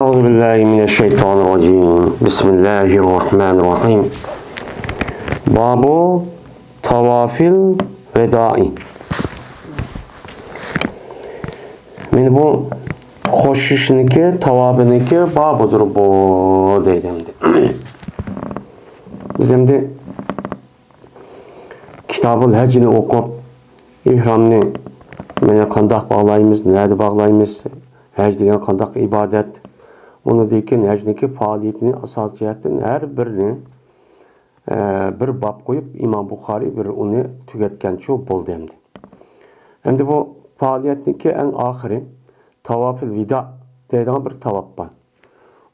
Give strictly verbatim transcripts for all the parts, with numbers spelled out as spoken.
أعوذ بالله من الشيطان الرجيم. بسم الله الرحمن الرحيم. باب طواف الوداع. مانا بۇ خوشلىشىشنىڭكى تاۋابىنىڭكى بابىدۇر بۇ دەيدۇ ئەمدى. بىز ئەمدى كىتابۇل ھەجنى ئوقۇپ، ئېھرامنى مانا قانداق باغلايمىز، نەدە باغلايمىز، ھەج دېگەن قانداق ئىبادەت، ئۇنىڭدىن كېيىن ھەجنىڭكى پائالىيىتىنى ئاساسىي جەھەتتىن ھەر بىرىنى، ئە، بىر باب قويۇپ، ئىمام بۇخارىي بىر ئۇنى تۈگەتكەنچۇ بولدى ئەمدى. ئەمدى بۇ پائالىيەتنىڭكى ئەڭ ئاخىرى تاۋافىل ۋىدا دەيدىغان بىر تاۋاپ بار.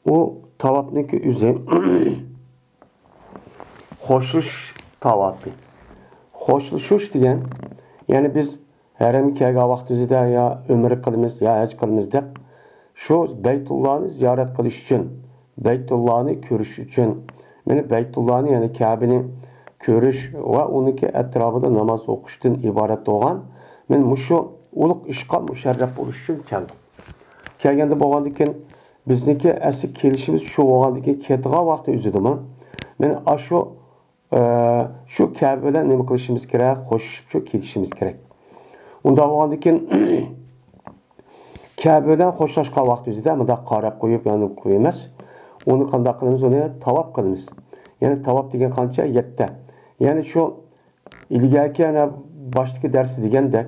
ئۇ تاۋاپنىڭكى ئۆزى خوشلىشىش تاۋاپى. خوشلىشىش دېگەن، يەنى بىز ھەرەمگە كەلگەن ۋاقتىمىزدا يا ئۆمرە قىلىمىز، يا ھەج قىلىمىز دەپ، شۇ بەيتۇللانى زىيارەت قىلىش ئۈچۈن، بەيتۇللانى كۆرۈش ئۈچۈن، مانا بەيتۇللانى، يەنى كەبىنى كۆرۈش ۋە ئۇنىڭكى ئەتراپىدا ناماز ئوقۇشتىن ئىبارەت بولغان، مانا مۇشۇ ئۇلۇغ ئىشقا مۇشەررەپ بولۇش ئۈچۈن كەلدۇق. كەلگەندە بولغاندىكىن، بىزنىڭكى ئەسلى كېلىشىمىز شۇ بولغاندىكىن، كېتىدىغان ۋاقتى ئۆزىدىمۇ، مانا ئاشۇ، ئە، شۇ كەبە بىلەن نېمە قىلىشىمىز كېرەك؟ خوشلىشىپ شۇ كېتىشىمىز كېرەك. ئۇنداق بولغاندىكىن، كەبە بىلەن خوشلاشقان ۋاقتى ئۆزىدە مۇنداق قاراپ قويۇپ، يەنى قويۇپ ئەمەس. ئۇنى قانداق قىلىمىز؟ ئۇنى تاۋاپ قىلىمىز. يەنى تاۋاپ دېگەن قانچە؟ يەتتە. يەنى شۇ ئىلگەركى ئەنە باشتىكى دەرستە دېگەندەك،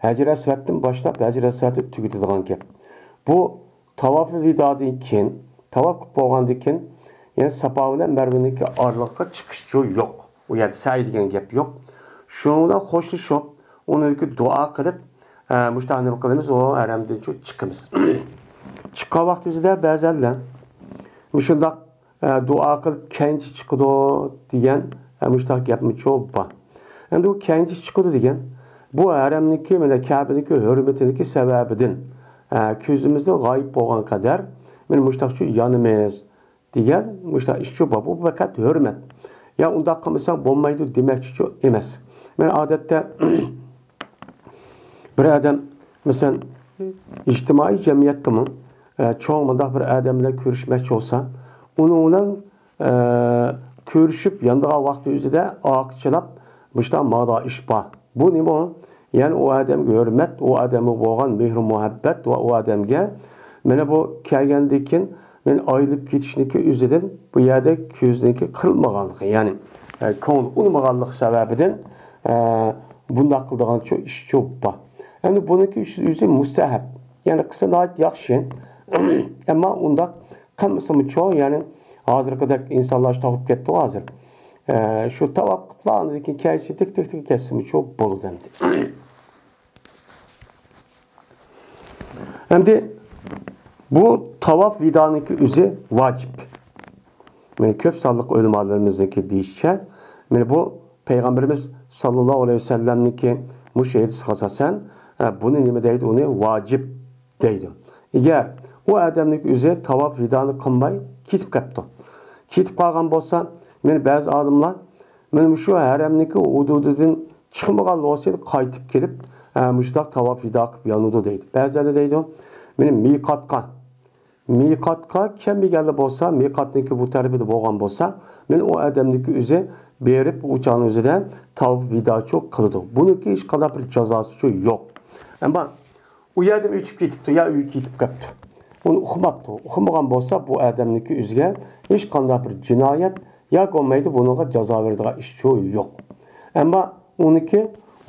ھەجەر ئەسۋەدتىن باشلاپ ھەجەر ئەسۋەدنى تۈگىتىدىغان گەپ. بۇ تاۋاپى ۋىدادىن كېيىن، تاۋاپ قىلىپ بولغاندىن كېيىن، يەنە ساپا بىلەن مەرۋىنىڭكى ئارىلىقىغا چىقىشچۇ يوق. ئۇ يەردە سەي دېگەن گەپ يوق. شۇنىڭ بىلەن خوشلىشىپ، ئۇنىڭدىكى دۇئا قىلىپ، ئە، مۇشۇنداق نېمە قىلىمىز، ئۇ ھەرەمدىن چىقىمىز. چىققان ۋاقتىمىزدا بەزەنلەر مۇشۇنداق ئە، دۇئا قىلىپ كەينىچە چىقىدۇ دېگەن، ئە، مۇشۇنداق گەپمۇچۇ بار. ئەمدى بۇ كەينىچە چىقىدۇ دېگەن، بۇ ھەرەمنىڭكى، مانا كەبىنىڭكى ھۆرمىتىنىڭكى سەۋەبىدىن، ئە، كۆزىمىزدىن غايىب بولغان قەدەر، مانا مۇشۇنداقچۇ يانىمىز دېگەن مۇشۇنداق ئىشچۇ بار. بۇ پەقەت ھۆرمەت. يا ئۇنداق قىلمىساڭ بولمايدۇ دېمەكچىچۇ ئەمەس. مانا ئادەتتە بىر ئادەم، مەسىلەن، ئىجتىمائىي جەمئىيەتتىمۇ، ئە، چوڭ مۇنداق بىر ئادەم بىلەن كۆرۈشمەكچى بولسا، ئۇنىڭ بىلەن، ئە، كۆرۈشۈپ يانىدىغان ۋاقتى ئۆزىدە ئاقچىلاپ مۇشۇنداق مادا ئىش بار. بۇ نېمە ئۇ؟ يەنى ئۇ ئادەمگە ھۆرمەت، ئۇ ئادەمگە بولغان مېھرى مۇھەببەت ۋە ئۇ ئادەمگە مانا بۇ كەلگەندىن كېيىن مەن ئايرىلىپ كېتىشنىڭكى ئۆزىدىن بۇ يەردە كۆزنىڭكى قىلمىغانلىقى، يەنى، ئە، كۆڭۈل ئۇنىمىغانلىقى سەۋەبىدىن، ئە، بۇنداق قىلىدىغانچۇ ئىشچۇ بار. ئەمدى بۇنىڭكى ئۆزى مۇستەھەب. يەنى قىلسا ناھايىتى ياخشى. ئەمما ئۇنداق قىلمىسىمۇچۇ، يەنى ھازىرقىدەك ئىنسانلار تاپىپ كەتتى ھازىر. ئە، شۇ تاۋاپ قىلىپلا ئاندىن كېيىن كەينىچە تىك، تىك، تىك كەتسىمۇچۇ بولىدۇ ئەمدى. ئەمدى بۇ تاۋاپ ۋىدانىڭكى ئۆزى ۋاجىپ. مانا كۆپ سانلىق ئۆلىمالىرىمىزنىڭكى دېيىشىچە، مانا بۇ پەيغەمبىرىمىز ساللاللاھۇ ئەلەيھى ۋەسەللەمنىڭكى مۇشۇ ھەدىسىگە ئاساسەن، ئە، بۇنى نېمە دەيدۇ؟ ئۇنى ۋاجىپ دەيدۇ. ئەگەر ئۇ ئادەمنىڭكى ئۆزى تاۋاپ ۋىدانى قىلماي كېتىپ قاپتۇ. كېتىپ قالغان بولسا، مانا بەزى ئالىملار مانا مۇشۇ ھەرەمنىڭكى ھۇدۇدىدىن چىقمىغانلىقى ئۈچۈن قايتىپ كېلىپ، ئە، مۇشۇنداق تاۋاپ ۋىدا قىلىپ يانىدۇ دەيدۇ. بەزىلەر دەيدۇ، مانا مىقاتقا، مىقاتقا كەلمىگەنلا بولسا، مىقاتنىڭكى بۇ تەرىپىدە بولغان بولسا، مانا ئۇ ئادەمنىڭكى ئۆزى بېرىپ ئۇ چاغنىڭ ئۆزىدە تاۋاپ ۋىداچۇ قىلىدۇ. بۇنىڭكى ھېچقانداق بىر جازاسىچۇ يوق. ئەمما ئۇ يەردىن ئۆتۈپ كېتىپتۇ يا ئۆيگە كېتىپ قاپتۇ. ئۇنى ئۇقماپتۇ. ئۇقمىغان بولسا، بۇ ئادەمنىڭكى ئۆزىگە ھېچقانداق بىر جىنايەت ياكى بولمايدۇ، بۇنىڭغا جازا بېرىدىغان ئىشچۇ يوق. ئەمما ئۇنىڭكى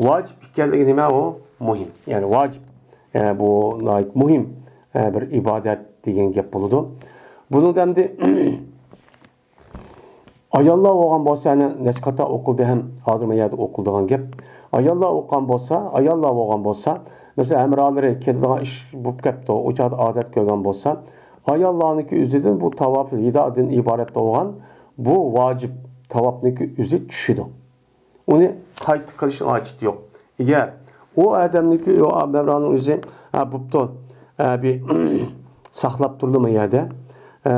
ۋاجىپ ئىكەنلىكى نېمە؟ ئۇ مۇھىم. يەنى ۋاجىپ. ئە، بۇ ناھايىتى مۇھىم، ئە، بىر ئىبادەت دېگەن گەپ بولىدۇ. بۇنىڭدا ئەمدى ئاياللار بولغان بولسا، يەنە نەچچە قېتىم ئوقۇلدى ھەم ھازىر مۇ يەردە ئوقۇلىدىغان گەپ. ئاياللار ئوقۇغان بولسا، ئاياللار بولغان بولسا، مەسىلەن، ھەمراھلىرى كېتىدىغان ئىش بولۇپ كەپتۇ، ئۇ چاغدا ئادەت كۆرگەن بولسا، ئاياللارنىڭكى ئۆزىدىن بۇ تاۋاپىل ۋىدادىن ئىبارەت بولغان بۇ ۋاجىپ تاۋاپنىڭكى ئۆزى چۈشىدۇ. ئۇنى قايتا قىلىشنىڭ ھاجىتى يوق. ئەگەر ئۇ ئادەمنىڭكى، ئۇ مەۋلانىڭ ئۆزى، ھە، بوپتۇ، ھە، بىر ساقلاپ تۇردى مۇ يەردە، ھە،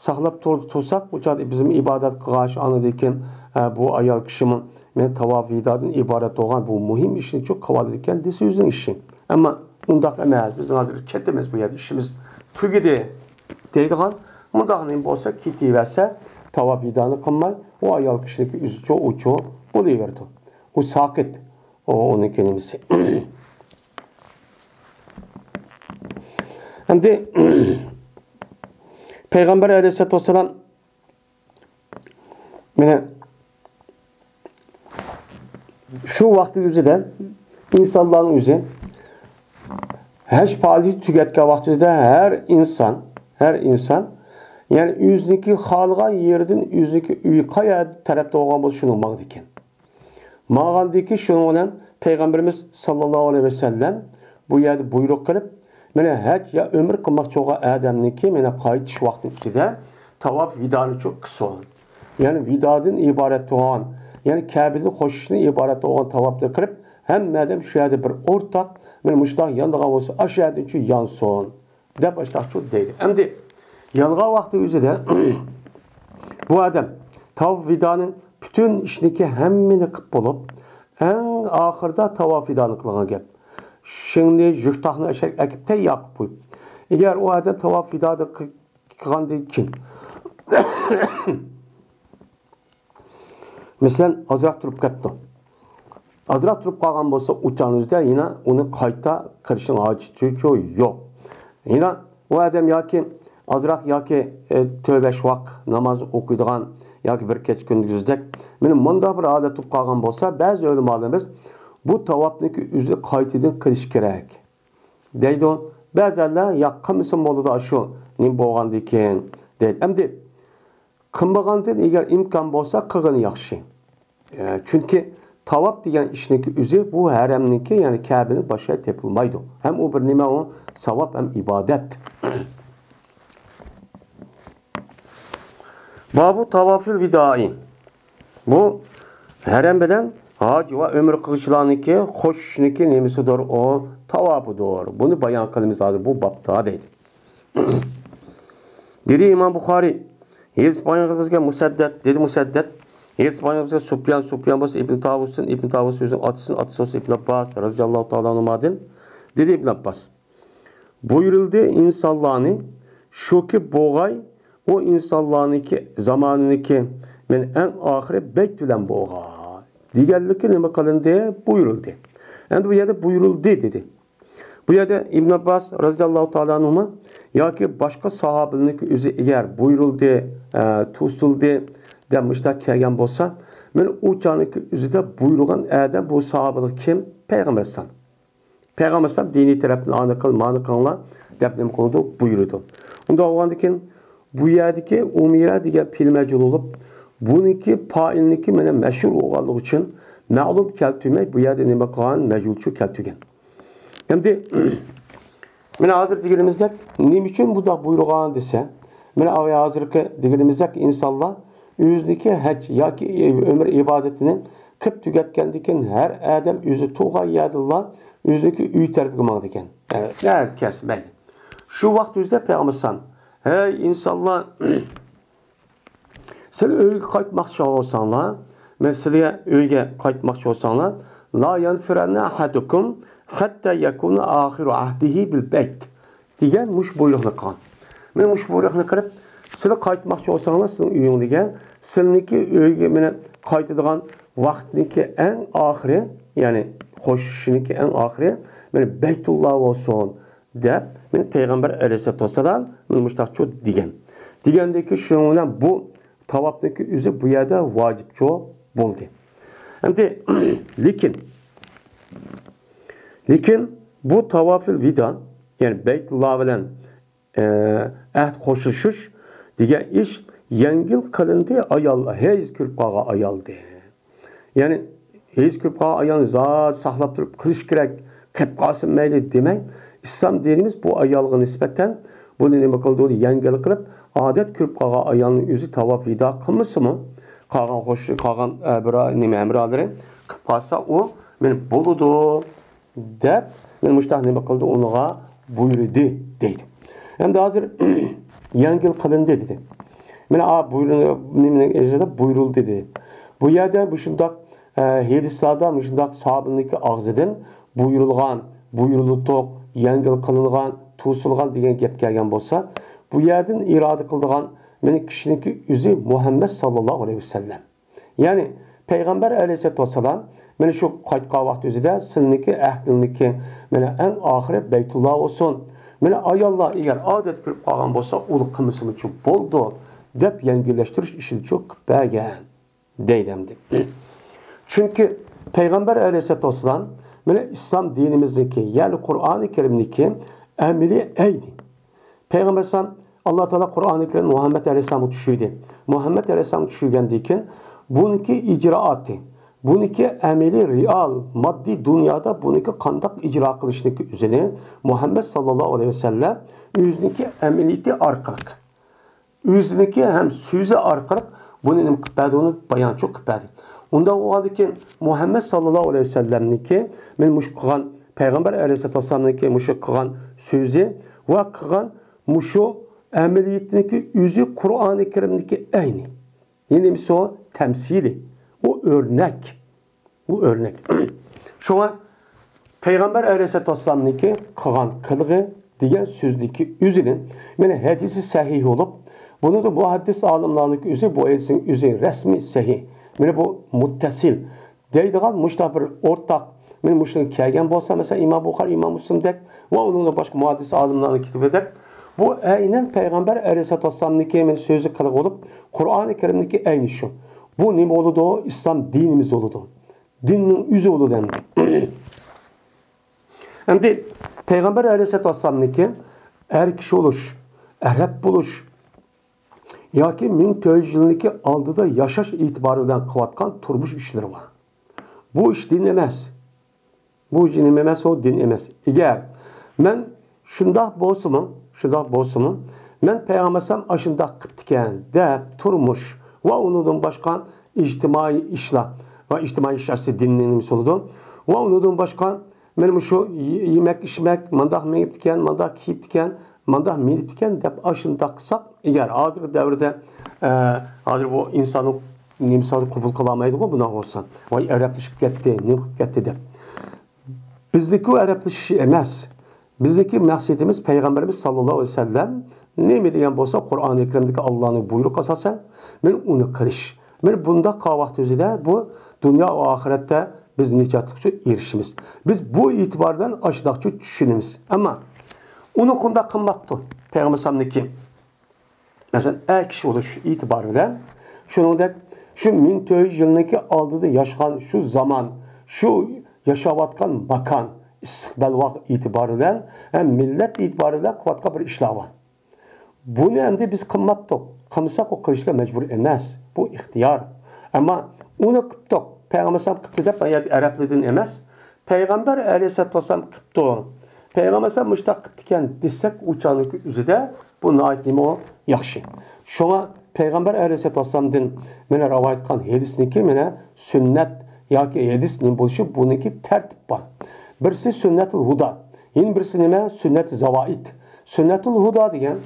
ساقلاپ تۇر-، تۇرساق، ئۇ چاغدا بىزمۇ ئىبادەت قىلغاچ، ئاندىن كېيىن، ھە، بۇ ئايال كىشىمۇ مەن تاۋاپ ۋىدادىن ئىبارەت بولغان بۇ مۇھىم ئىشنى چۇ قىلىۋالىدىكەن دېسە ئۆزىنىڭ ئىشى. ئەمما ئۇنداق ئەمەس، بىز ھازىر كېتىمىز، بۇ يەردە ئىشىمىز تۈگىدى. دەيدىغان مۇنداق نېمە بولسا، كېتىۋەرسە، تاۋاپ ۋىدانى قىلماي، ئۇ ئايال كىشىنىڭكى ئۆزىچۇ ئۇچۇ بولۇۋېرىدۇ. ئۇ ساقىت. ئۇ، ئۇنىڭكى نېمىسى. ئەمدى پەيغەمبەر ئەلەيھىسسالاتۇ ۋەسسالام، مانا شۇ ۋاقىتنىڭ ئۆزىدە ئىنسانلارنىڭ ئۆزى ھەج پائالىيىتى تۈگەتكەن ۋاقتىدا ھەر ئىنسان، ھەر ئىنسان، يەنى ئۆزىنىڭكى خالىغان يېرىدىن ئۆزىنىڭكى ئۆيى قايا تەرەپتە بولغان بولسا، شۇنىڭغا ماڭىدىكەن. ماڭغاندىكى شۇنىڭ بىلەن پەيغەمبىرىمىز ساللاللاھۇ ئەلەيھى ۋەسەللەم بۇ يەردە بۇيرۇق قىلىپ، مانا ھەج يا ئۆمرە قىلماقچى بولغان ئادەمنىڭكى مانا قايتىش ۋاقتىنىڭ ئىچىدە تاۋاپ ۋىدانى چوققىسۇن. يەنى ۋىدادىن ئىبارەت بولغان، يەنى كەبىدىن خوشلىشىشتىن ئىبارەت بولغان تاۋاپنى قىلىپ، ھەممە ئادەم شۇ يەردە بىر ئورتاق، مانا مۇشۇنداق يانىدىغان بولسا، ئاشۇ يەردىن شۇ يانسۇن. دەپ ئاشتاقچۇ دەيدۇ. ئەمدى يانغان ۋاقتى ئۆزىدە بۇ ئادەم تاۋاپ ۋىدانى پۈتۈن ئىشنىكى ھەممىنى قىپ بولۇپ، ئەڭ ئاخىرىدا تاۋاپ ۋىدانى قىلغان گەپ. شىڭنى، جۈكتاقنى ئەشەك ئەكىپ تەييار قىلىپ قويۇپ. ئەگەر ئۇ ئادەم تاۋاپ ۋىدانى قىلغاندىن كېيىن مەسىلەن، ئازراق تۇرۇپ كەپتۇ. ئازراق تۇرۇپ قالغان بولسا، ئۇچان ئۆزىدە يەنە ئۇنى قايتا قىلىشنىڭ ھاجىتىچۇ يوق. يەنە ئۇ ئادەم ياكى ئازراق ياكى، ئە، تۆت بەش ۋاق ناماز ئوقۇيدىغان ياكى بىر كېچە كۈندۈزدەك، مانا مۇنداق بىر ھالەت تۇرۇپ قالغان بولسا، بەزى ئۆلىمالىرىمىز بۇ تاۋاپنىڭكى ئۆزى قايتىدىن قىلىش كېرەك دەيدۇ. بەزەنلەر ياق، قىلمىسىمۇ بولىدۇ، شۇ نېمە بولغاندىكىن دەيدۇ. ئەمدى قىلمىغاندىن ئەگەر ئىمكان بولسا، قىلغىنى ياخشى. ئە، چۈنكى تاۋاپ دېگەن ئىشنىڭكى ئۆزى بۇ ھەرەمنىڭكى، يەنى كەبىنىڭ باشقا يەردە تېپىلمايدۇ. ھەم ئۇ بىر نېمە، ئۇ ساۋاب ھەم ئىبادەت. بابۇ تاۋافىل ۋىدائى. بۇ ھەرەم بىلەن ھاج ۋە ئۆمرە قىلغۇچىلارنىڭكى خوشلىشىشنىڭكى نېمىسىدۇر؟ ئۇ تاۋاپىدۇر. بۇنى بايان قىلىمىز ھازىر بۇ بابتا دەيدۇ. دېدى ئىمام بۇخارى، ھەدىس بايان قىلغان بىزگە مۇسەددەد، دېدى مۇسەددەد، ھەدىس بايان قىلغان بىزگە سۇپيان، سۇپيان بولسا ئىبن تاۋۇستىن، ئىبن تاۋۇس ئۆزىنىڭ ئاتىسىدىن، ئاتىسى بولسا ئىبن ئابباس رەزىياللاھۇ تائالا ئەنھۇمادىن، دېدى ئىبن ئابباس. بۇيرۇلدى ئىنسانلارنى، شۇكى بوغاي، ئۇ ئىنسانلارنىڭكى زامانىنىڭكى، مەن ئەڭ ئاخىرى بەيت بىلەن بوغاي دېگەنلىكى نېمە قىلىندى؟ بۇيرۇلدى. ئەمدى بۇ يەردە بۇيرۇلدى دېدى. بۇ يەردە ئىبن ئابباس رەزىياللاھۇ تائالا ئەنھۇما ياكى باشقا ساھابىلەرنىڭكى ئۆزى ئەگەر بۇيرۇلدى، ئە، توسۇلدى دەپ مۇشۇنداق كەلگەن بولسا، مەن ئۇ چاغنىڭكى ئۆزىدە بۇيرۇغان ئادەم بۇ ساھابىلەر كىم؟ پەيغەمبەر ئەلەيھىسسالام. پەيغەمبەر ئەلەيھىسسالام دىنىي تەرەپتىن ئانى قىل، مانى قىلىڭلار دەپ نېمە قىلىدۇ؟ بۇيرۇيدۇ. ئۇنداق بولغاندىكىن، بۇ يەردىكى ئۇمىرە دېگەن پېئىل مەجھۇل بولۇپ، بۇنىڭكى پائىلنىڭكى مانا مەشھۇر بولغانلىقى ئۈچۈن مەلۇم كەلتۈرمەي، بۇ يەردە نېمە قىلغان؟ مەجھۇلچۇ كەلتۈرگەن. ئەمدى، مانا ھازىر دېگىنىمىزدەك، نېمە ئۈچۈن بۇنداق بۇيرۇغان دېسە، مانا ھازىرقى دېگىنىمىزدەك ئىنسانلار ئۆزىنىڭكى ھەج ياكى ئۆمرە ئىبادىتىنى قىپ تۈگەتكەندىن كېيىن، ھەر ئادەم ئۆزى تۇرغان يەردىنلا ئۆزىنىڭكى ئۆي تەرىپىگە ماڭىدىكەن. ئە، نەدە كەلسە مەيلى. شۇ ۋاقىت ئۆزىدە پەيغەمبەر ئەلەيھىسسالام، ھەي ئىنسانلار، سىلەر ئۆيگە قايتماقچى بولساڭلار، مەن سىلەرگە ئۆيگە قايتماقچى بولساڭلار، لا ينفرن أحدكم حتى يكون آخر عهده بالبيت دېگەن مۇشۇ بۇيرۇقنى قىلغان. مانا مۇشۇ بۇيرۇقنى قىلىپ، سىلەر قايتماقچى بولساڭلار، سىلەرنىڭ ئۆيۈڭ دېگەن، سىلەرنىڭكى ئۆيگە مانا قايتىدىغان ۋاقىتنىڭكى ئەڭ ئاخىرى، يەنى خوشلىشىشنىڭكى ئەڭ ئاخىرى، مانا بەيتۇللا بولسۇن دەپ، مانا پەيغەمبەر ئەلەيھىسسالاتۇ ۋەسسالام مانا مۇشۇنداقچۇ دېگەن. دېگەندىكى شۇنىڭ بىلەن بۇ تاۋاپنىڭكى ئۆزى بۇ يەردە ۋاجىپچۇ بولدى. ئەمدى لېكىن، لېكىن بۇ تاۋافىل ۋىدا، يەنى بەيتۇللا بىلەن، ئە، ئەھد قوشۇشۇش دېگەن ئىش يەڭگىل قىلىندى ئايال، ھەيز كۆرۈپ قالغان ئايالدى. يەنى ھەيز كۆرۈپ قالغان ئايالنى زادى ساقلاپ تۇرۇپ قىلىش كېرەك، قىلىپ قالسۇن مەيلى دېمەي، ئىسلام دىنىمىز بۇ ئايالغا نىسبەتەن بۇنى نېمە قىلدى؟ يەڭگىل قىلىپ، ئادەت كۆرۈپ قالغان ئايالنىڭ ئۆزى تاۋاپ ۋىدا قىلمىسىمۇ، قالغان خوش، قالغان، ئە، بىر نېمە ھەمراھلىرى قىلىپ قالسا، ئۇ مانا بولىدۇ دەپ، مانا مۇشۇنداق نېمە قىلدى، ئۇنىڭغا بۇيرۇدى دەيدۇ. ئەمدى ھازىر يەڭگىل قىلىندى دېدى. مانا، ئا، بۇيرۇ-، نېمىنىڭ ئىچىدە بۇيرۇلدى دېدى. بۇ يەردە مۇشۇنداق، ئە، ھەدىسلاردا مۇشۇنداق ساھابىنىڭكى ئاغزىدىن بۇيرۇلغان، بۇيرۇلۇتۇق، يەڭگىل قىلىنغان، توسۇلغان دېگەن گەپ كەلگەن بولسا، بۇ يەردىن ئىرادە قىلىدىغان مېنىڭ كىشىنىڭكى ئۆزى مۇھەممەد ساللاللاھۇ ئەلەيھى ۋەسەللەم. يەنى پەيغەمبەر ئەلەيھىسسالاتۇ ۋەسسالام مانا شۇ قايتقان ۋاقتى ئۆزىدە سىلىنىڭكى ئەھدىڭلىكى مانا ئەڭ ئاخىرى بەيتۇللا بولسۇن. مانا ئاياللار ئەگەر ئادەت كۆرۈپ قالغان بولسا، ئۇلار قىلمىسىمۇچۇ بولىدۇ، دەپ يەڭگىللەشتۈرۈش ئىشىنىچۇ قىلىپ بەرگەن، دەيدۇ ئەمدى. چۈنكى پەيغەمبەر ئەلەيھىسسالاتۇ ۋەسسالام مانا ئىسلام دىنىمىزنىڭكى، يەنى قۇرئانى كەرىمنىڭكى ئەمەلىي ئەينى. پەيغەمبەر ئەلەيھىسسالام، ئاللا تائالا قۇرئانى كەرىم مۇھەممەد ئەلەيھىسسالامغا چۈشۈردى. مۇھەممەد ئەلەيھىسسالامغا چۈشۈرگەندىن كېيىن، بۇنىڭكى ئىجرائاتى، بۇنىڭكى ئەمەلىي، رېئال، ماددىي دۇنيادا بۇنىڭكى قانداق ئىجرا قىلىشنىڭكى ئۆزىنى مۇھەممەد ساللاللاھۇ ئەلەيھى ۋەسەللەم ئۆزىنىڭكى ئەمەلىيىتى ئارقىلىق، ئۆزىنىڭكى ھەم سۆزى ئارقىلىق بۇنى نېمە قىلىپ بەردى، ئۇنى بايانچۇ قىلىپ بەردى. ئۇنداق بولغاندىكىن، مۇھەممەد ساللاللاھۇ ئەلەيھى ۋەسەللەمنىڭكى، مەن مۇشۇ قىلغان، پەيغەمبەر ئەلەيھىسسالاتۇ ۋەسسالامنىڭكى مۇشۇ قىلغان سۆزى ۋە قىلغان مۇشۇ ئەمەلىيىتىنىڭكى ئۆزى قۇرئانى كەرىمدىكى ئەينى. يەنى نېمىسى ئۇ؟ تەمسىلى. ئۇ ئۆرنەك. ئۇ ئۆرنەك. شۇڭا پەيغەمبەر ئەلەيھىسسالاتۇ ۋەسسالامنىڭكى قىلغان قىلىقى دېگەن سۆزدىكى ئۆزىنى، مانا ھەدىسى سەھىھ بولۇپ، بۇنىڭدا مۇھەددىس ئالىملارنىڭكى ئۆزى بۇ ھەدىسنىڭ ئۆزى رەسمىي سەھىھ. مانا بۇ مۇتتەسىل دەيدىغان مۇشۇنداق بىر ئورتاق، مانا مۇشۇنىڭ كەلگەن بولسا، مەسىلەن، ئىمام بۇخارى، ئىمام مۇسلىمدەك ۋە ئۇنىڭدىن باشقا مۇھەددىس ئالىملارنىڭ كىتابىدەك، بۇ ئەينەن پەيغەمبەر ئەلەيھىسسالاتۇ ۋەسسالامنىڭكى مانا سۆزى قىلىقى بولۇپ، قۇرئانى كەرىمدىكى ئەينى شۇ. بۇ نېمە بولىدۇ؟ ئىسلام دىنىمىز بولىدۇ. دىننىڭ ئۆزى بولىدۇ ئەمدى. ئەمدى پەيغەمبەر ئەلەيھىسسالاتۇ ۋەسسالامنىڭكى ئەر كىشى بولۇش، ئەرەب بولۇش ياكى مىڭ تۆت يۈز يىلنىڭكى ئالدىدا ياشاش ئېتىبارى بىلەن قىلىۋاتقان تۇرمۇش ئىشلىرى بار. بۇ ئىش دىن ئەمەس. بۇ نېمە ئەمەس، ئۇ دىن ئەمەس. ئەگەر مەن شۇنداق بولسىمۇ، شۇنداق بولسىمۇ، مەن پەيغەمبەر ئەلەيھىسسالام ئاشۇنداق قىپتىكەن دەپ تۇرمۇش ۋە ئۇنىڭدىن باشقا ئىجتىمائىي ئىشلار ۋە ئىجتىمائىي ئىش ئەسلى دىننىڭ نېمىسى بولىدۇ. ۋە ئۇنىڭدىن باشقا مەن مۇشۇ يېمەك ئىچمەك مانداق مېڭىپتىكەن، مانداق كىيىپتىكەن، مانداق مىنىپتىكەن دەپ ئاشۇنداق قىلساق، ئەگەر ھازىرقى دەۋردە، ئە، ھازىر بۇ ئىنساننىڭ نېمىسىنى قوبۇل قىلالمايدىغۇ بۇنداق بولسا. ۋاي، ئەرەبلىشىپ كەتتى، نېمە قىلىپ كەتتى دەپ. بىزدىكى ئۇ ئەرەبلىشىش ئەمەس. بىزدىكى مەقسىتىمىز پەيغەمبىرىمىز ساللاللاھۇ ئەلەيھى ۋەسەللەم نېمە دېگەن بولسا، قۇرئانى كەرىمدىكى ئاللانىڭ بۇيرۇقى ئاساسەن، مەن ئۇنى قىلىش. مەن بۇنداق قىلغان ۋاقتى ئۆزىدە بۇ دۇنيا ۋە ئاخىرەتتە بىز نىجاتلىققا ئېرىشىمىز. بىز بۇ ئېتىبار بىلەن ئاشۇنداقچە چۈشىنىمىز. ئەمما ئۇنى قۇنداق قىلماپتۇ پەيغەمبەر ئەلەيھىسسالامنىڭكى. مەسىلەن، ئەر كىشى بولۇش ئېتىبارى بىلەن، شۇنىڭدەك شۇ مىڭ تۆت يۈز يىلنىڭكى ئالدىدا ياشىغان شۇ زامان، شۇ ياشاۋاتقان ماكان، ئىسسىق بەلباغ ئېتىبارى بىلەن ھەم مىللەت ئېتىبارى بىلەن قىلىۋاتقان بىر ئىشلار بار. بۇنى ئەمدى بىز قىلماپتۇق. قىلمىساق، ئۇ قىلىشقا مەجبۇر ئەمەس. بۇ ئىختىيار. ئەمما ئۇنى قىپتۇق. پەيغەمبەر ئەلەيھىسسالام قىپتۇ دەپ، ئەرەبلەردىن ئەمەس. پەيغەمبەر ئەلەيھىسسالاتۇ ۋەسسالام قىپتۇ. پەيغەمبەر ئەلەيھىسسالام مۇشۇنداق قىپتىكەن دېسەك، ئۇ چاغنىڭكى ئۆزىدە بۇ ناھايىتى نېمە ئۇ؟ ياخشى. شۇڭا پەيغەمبەر ئەلەيھىسسالاتۇ ۋەسسالامدىن مانا رىۋايەت قىلغان ھەدىسنىڭكى مانا سۈننەت ياكى ھەدىس نېمە بولۇشى، بۇنىڭكى تەرتىپ بار. بىرسى سۈننەتۇل ھۇدا، يەنە بىرسى نېمە؟ سۈننەتۇ زاۋائىد. سۈننەتۇل ھۇدا دېگەن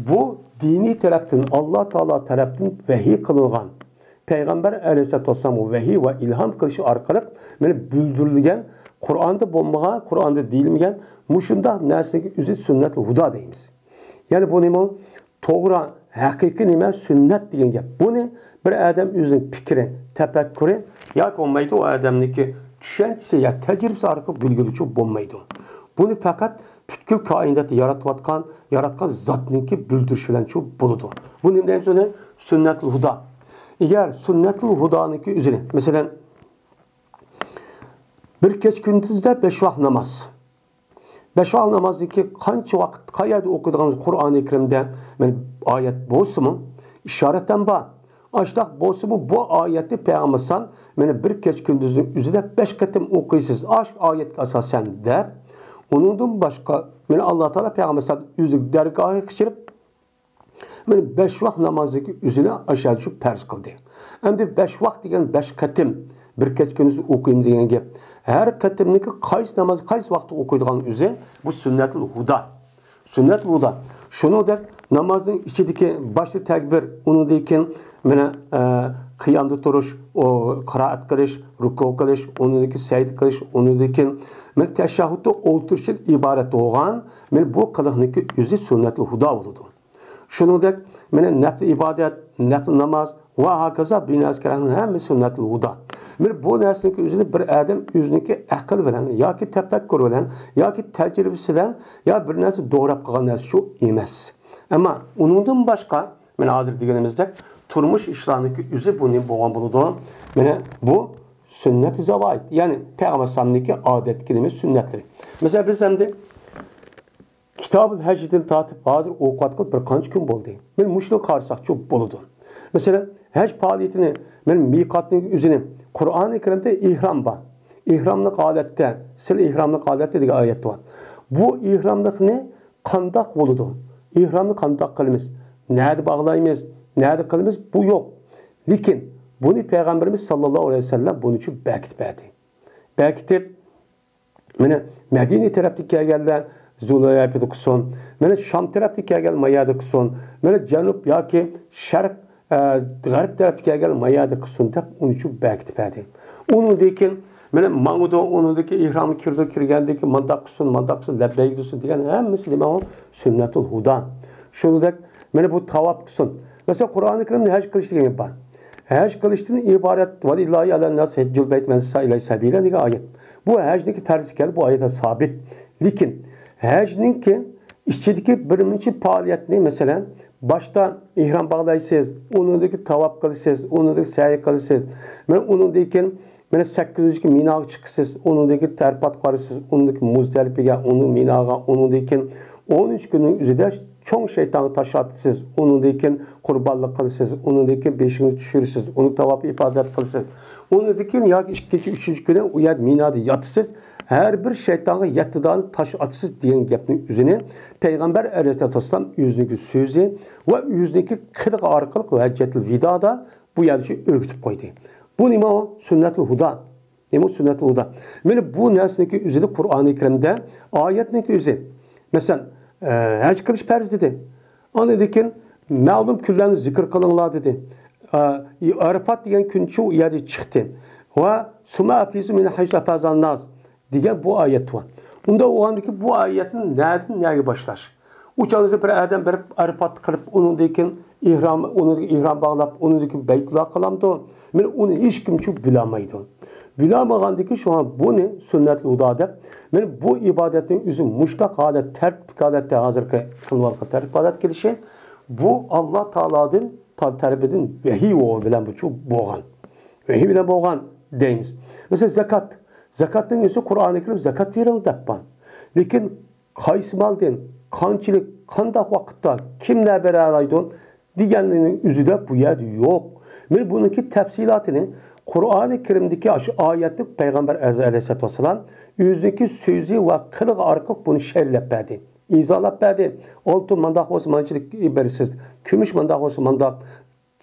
بۇ دىنىي تەرەپتىن، ئاللا تائالا تەرەپتىن ۋەھىي قىلىنغان، پەيغەمبەر ئەلەيھىسسالاتۇ ۋەسسالامغا ۋەھىي ۋە ئىلھام قىلىش ئارقىلىق مانا بىلدۈرۈلگەن، قۇرئاندا بولمىغان، قۇرئاندا دېيىلمىگەن مۇشۇنداق نەرسىگە ئۆزى سۈننەتۇل ھۇدا دەيمىز. يەنى بۇ نېمە؟ توغرا، ھەقىقىي نېمە؟ سۈننەت دېگەن گەپ. بۇنى بىر ئادەم ئۆزىنىڭ پىكرى، تەپەككۇرى ياكى بولمايدۇ، ئۇ ئادەمنىڭكى چۈشەنچىسى يا تەجرىبىسى ئارقىلىق بىلگىلىچۇ بولمايدۇ. بۇنى پەقەت پۈتكۈل كائىناتنى يارىتىۋاتقان، ياراتقان زاتنىڭكى بىلدۈرۈشى بىلەنچۇ بولىدۇ. بۇ نېمە دەيمىز ئۇنى؟ سۈننەتۇل ھۇدا. ئەگەر سۈننەتۇل ھۇدانىڭكى ئۆزىنى، مەسىلەن، بىر كېچە كۈندۈزدە بەش ۋاق ناماز. بەش ۋاق نامازنىڭكى قانچە ۋاقىت، قەيەردە ئوقۇيدىغان قۇرئانى كەرىمدە مەن ئايەت بولسىمۇ، ئىشارەتەن بار. ئاشۇنداق بولسىمۇ، بۇ ئايەتنى پەيغەمبەر ئەلەيھىسسالام مانا بىر كېچە كۈندۈزنىڭ ئۆزىدە بەش قېتىم ئوقۇيسىز، ئاشۇ ئايەتكە ئاساسەن دەپ، ئۇنىڭدىن باشقا مانا ئاللا تائالا پەيغەمبەر ئەلەيھىسسالام ئۆزىنىڭ دەرگاھىغا قېچىرىپ، مانا بەش ۋاق نامازنىڭكى ئۆزىنى ئاشۇ پەرز قىلدى. ئەمدى بەش ۋاق دېگەن بەش قېتىم بىر كېچە كۈندۈز ئوقۇيمىز دېگەن گەپ. ھەر قېتىمنىڭكى قايسى ناماز قايسى ۋاقىتتا ئوقۇيدىغان ئۆزى بۇ سۈننەتۇل ھۇدا. سۈننەتۇل ھۇدا. شۇنىڭدەك نامازنىڭ ئىچىدىكى باشتا تەكبىر، ئۇنىڭدىن كېيىن مانا، ئە، قىيامدا تۇرۇش، ئۇ قىرائەت قىلىش، رۇكۇ قىلىش، ئۇنىڭدىن كېيىن سەجدە قىلىش، ئۇنىڭدىن كېيىن مانا تەشەھھۇدتا ئولتۇرۇشتىن ئىبارەت بولغان مانا بۇ قىلىقنىڭكى ئۆزى سۈننەتۇل ھۇدا بولىدۇ. شۇنىڭدەك، مانا، نەپلى ئىبادەت، نەپلى ناماز ۋە ھاكازا بىنەسكەرەنىڭ ھەممىسى سۈننەتۇل ھۇدا. مانا بۇ نەرسىنىڭكى ئۆزىنى بىر ئادەم ئۆزىنىڭكى ئەقىل بىلەن ياكى تەپەككۇر بىلەن ياكى تەجرىبىسى بىلەن يا بىر نەرسە دوراپ قىلغان نەرسە شۇ ئەمەس. ئەمما ئۇنىڭدىن باشقا، مانا ھازىر دېگىنىمىزدەك، تۇرمۇش ئىشلارنىڭكى ئۆزى بۇنى بولغان بولىدۇ. مانا بۇ سۈننەت زاۋايىت، يەنى پەيغەمبەر ئەلەيھىسسالامنىڭكى ئادەتتىكى نېمە سۈننەتلىرى. مەسىلەن، بىز ئەمدى كىتابۇل ھەجدىن تارتىپ ھازىر ئوقۇۋاتقىلى بىر قانچە كۈن بولدى. مانا مۇشۇنى قارىساقچۇ بولىدۇ. مەسىلەن، ھەج پائالىيىتىنى، مانا مىقاتنىڭ ئۆزىنى، قۇرئانى كەرىمدە ئېھرام بار. ئېھراملىق ھالەتتە، سىل ئېھراملىق ھالەتتە دېگەن ئايەت بار. بۇ ئېھراملىقنى قانداق بولىدۇ؟ ئېھرامنى قانداق قىلىمىز؟ نەدە باغلايمىز؟ نەدە قىلىمىز؟ بۇ يوق. لېكىن بۇنى پەيغەمبىرىمىز ساللاللاھۇ ئەلەيھى ۋەسەللەم بۇنى شۇ بەكىتىپ بەردى. بەكىتىپ، مانا مەدىنە تەرەپتىن كەلگەنلەر زۇلەيپىدە قىلسۇن، مانا شام تەرەپتىن كەلگەن ما يەردە قىلسۇن، مانا جەنۇب ياكى شەرق، ئە، غەرب تەرەپتىن كەلگەن ما يەردە قىلسۇن دەپ ئۇنى شۇ بەكىتىپ بەردى. ئۇنىڭدىن كېيىن مانا ماڭىدۇ، ئۇنىڭدىن كېيىن ئېھرامغا كىرىدۇ، كىرگەندىن كېيىن مانداق قىلسۇن، مانداق قىلسۇن، لەببەيك دېسۇن دېگەن ھەممىسى نېمە ئۇ؟ سۈننەتۇل ھۇدا. شۇنىڭدەك مانا بۇ تاۋاپ قىلسۇن. مەسىلەن، قۇرئانى كەرىمدە ھەج قىلىش دېگەن گەپ بار. ھەج قىلىشتىن ئىبارەت، ۋەلىللاھى ئەلەنناس ھەججۇل بەيت مەن ئىستەتائە ئىلەيھى سەبىلە دېگەن ئايەت. بۇ ھەجنىڭكى پەرزى ئىكەنلىكى بۇ ئايەتتە سابىت. لېكىن ھەجنىڭكى ئىچىدىكى بىرىنچى پائالىيەتنى، مەسىلەن، باشتا ئېھرام باغلايسىز، ئۇنىڭدىن كېيىن تاۋاپ قىلىسىز، ئۇنىڭدىن كېيىن سەي قىلىسىز. مانا ئۇنىڭدىن كېيىن مانا سەككىزىنچى كۈنى مىناغا چىقىسىز، ئۇنىڭدىن كېيىن ئەرپات قارىسىز، ئۇنىڭدىن كېيىن مۇزدەلىپىگە، ئۇنىڭ مىناغا، ئۇنىڭدىن كېيىن ئون ئۈچ كۈننىڭ ئۆزىدە چوڭ شەيتانغا تاش ئاتىسىز، ئۇنىڭدىن كېيىن قۇربانلىق قىلىسىز، ئۇنىڭدىن كېيىن بېشىڭىزنى چۈشۈرىسىز، ئۇنى تاۋاپ ئىپازەت قىلىسىز. ئۇنىڭدىن كېيىن ياكى ئىككىنچى، ئۈچىنچى كۈنى ئۇ يەردە مىنادا ياتىسىز، ھەر بىر شەيتانغا يەتتە دانە تاش ئاتىسىز دېگەن گەپنىڭ ئۆزىنى پەيغەمبەر ئەلەيھىسسالاتۇ ۋەسسالام ئۆزىنىڭكى سۆزى ۋە ئۆزىنىڭكى قىلىقى ئارقىلىق ھەججەتۇل ۋىدادا بۇ يەردە شۇ ئۆگىتىپ قويدى. بۇ نېمە ئۇ؟ سۈننەتۇل ھۇدا. نېمە سۈننەتۇل ھۇدا؟ مانا بۇ نەرسىنىڭكى ئۆزىنى قۇرئانى كەرىمدە ئايەتنىڭكى ئۆزى. مەسىلەن، ئە، ھەج قىلىش پەرز دېدى. ئاندىن كېيىن مەلۇم كۈنلەرنى زىكىر قىلىڭلار دېدى. ئە، ئارىپات دېگەن كۈنچۇ ئۇ يەردە چىقتى. ۋە سۇمما ئەفىزۇ مىن ھەيسۇ ئەفازەنناس دېگەن بۇ ئايەت بار. ئۇنداق بولغاندىكىن بۇ ئايەتنى نەدىن نەگە باشلاش؟ ئۇ چاغدا بىر ئادەم بېرىپ ئەرپات قىلىپ، ئۇنىڭدىن كېيىن ئېھرام، ئۇنىڭدىن كېيىن ئېھرام باغلاپ، ئۇنىڭدىن كېيىن بەيتۇللا قىلامدۇ؟ مانا ئۇنى ھېچكىمچۇ بىلەلمەيدۇ. بىلەلمىغاندىكىن شۇڭا بۇنى سۈننەتۇل ھۇدا دەپ، مانا بۇ ئىبادەتنىڭ ئۆزى مۇشتاق ھالەت، تەرتىپلىك ھالەتتە ھازىرقى قىلىۋاتقان تەرتىپ ھالەتكە كېلىشى، بۇ ئاللا تائالادىن، تا-، تەرىپىدىن ۋەھىي بىلەن بۇچۇ بولغان. ۋەھىي بىلەن بولغان دەيمىز. مەسىلەن، زاكات. زاكاتنىڭ ئۆزى قۇرئانى كەرىم زاكات بېرىڭ دەپ بار. لېكىن قايسى مالدىن، قانچىلىك، قانداق ۋاقىتتا، كىملەر بېرەلەيدۇ دېگەننىڭ ئۆزىدە بۇ يەردە يوق. مانا بۇنىڭكى تەپسىلاتىنى قۇرئانى كەرىمدىكى ئاشۇ ئايەتنى پەيغەمبەر ئەز-، ئەلەيھىسسالاتۇ ۋەسسالام ئۆزىنىڭكى سۆزى ۋە قىلىقى ئارقىلىق بۇنى شەرھلەپ بەردى، ئىزاھلاپ بەردى. ئالتۇن مانداق بولسا مانچىلىك بېرىسىز، كۈمۈش مانداق بولسا مانداق،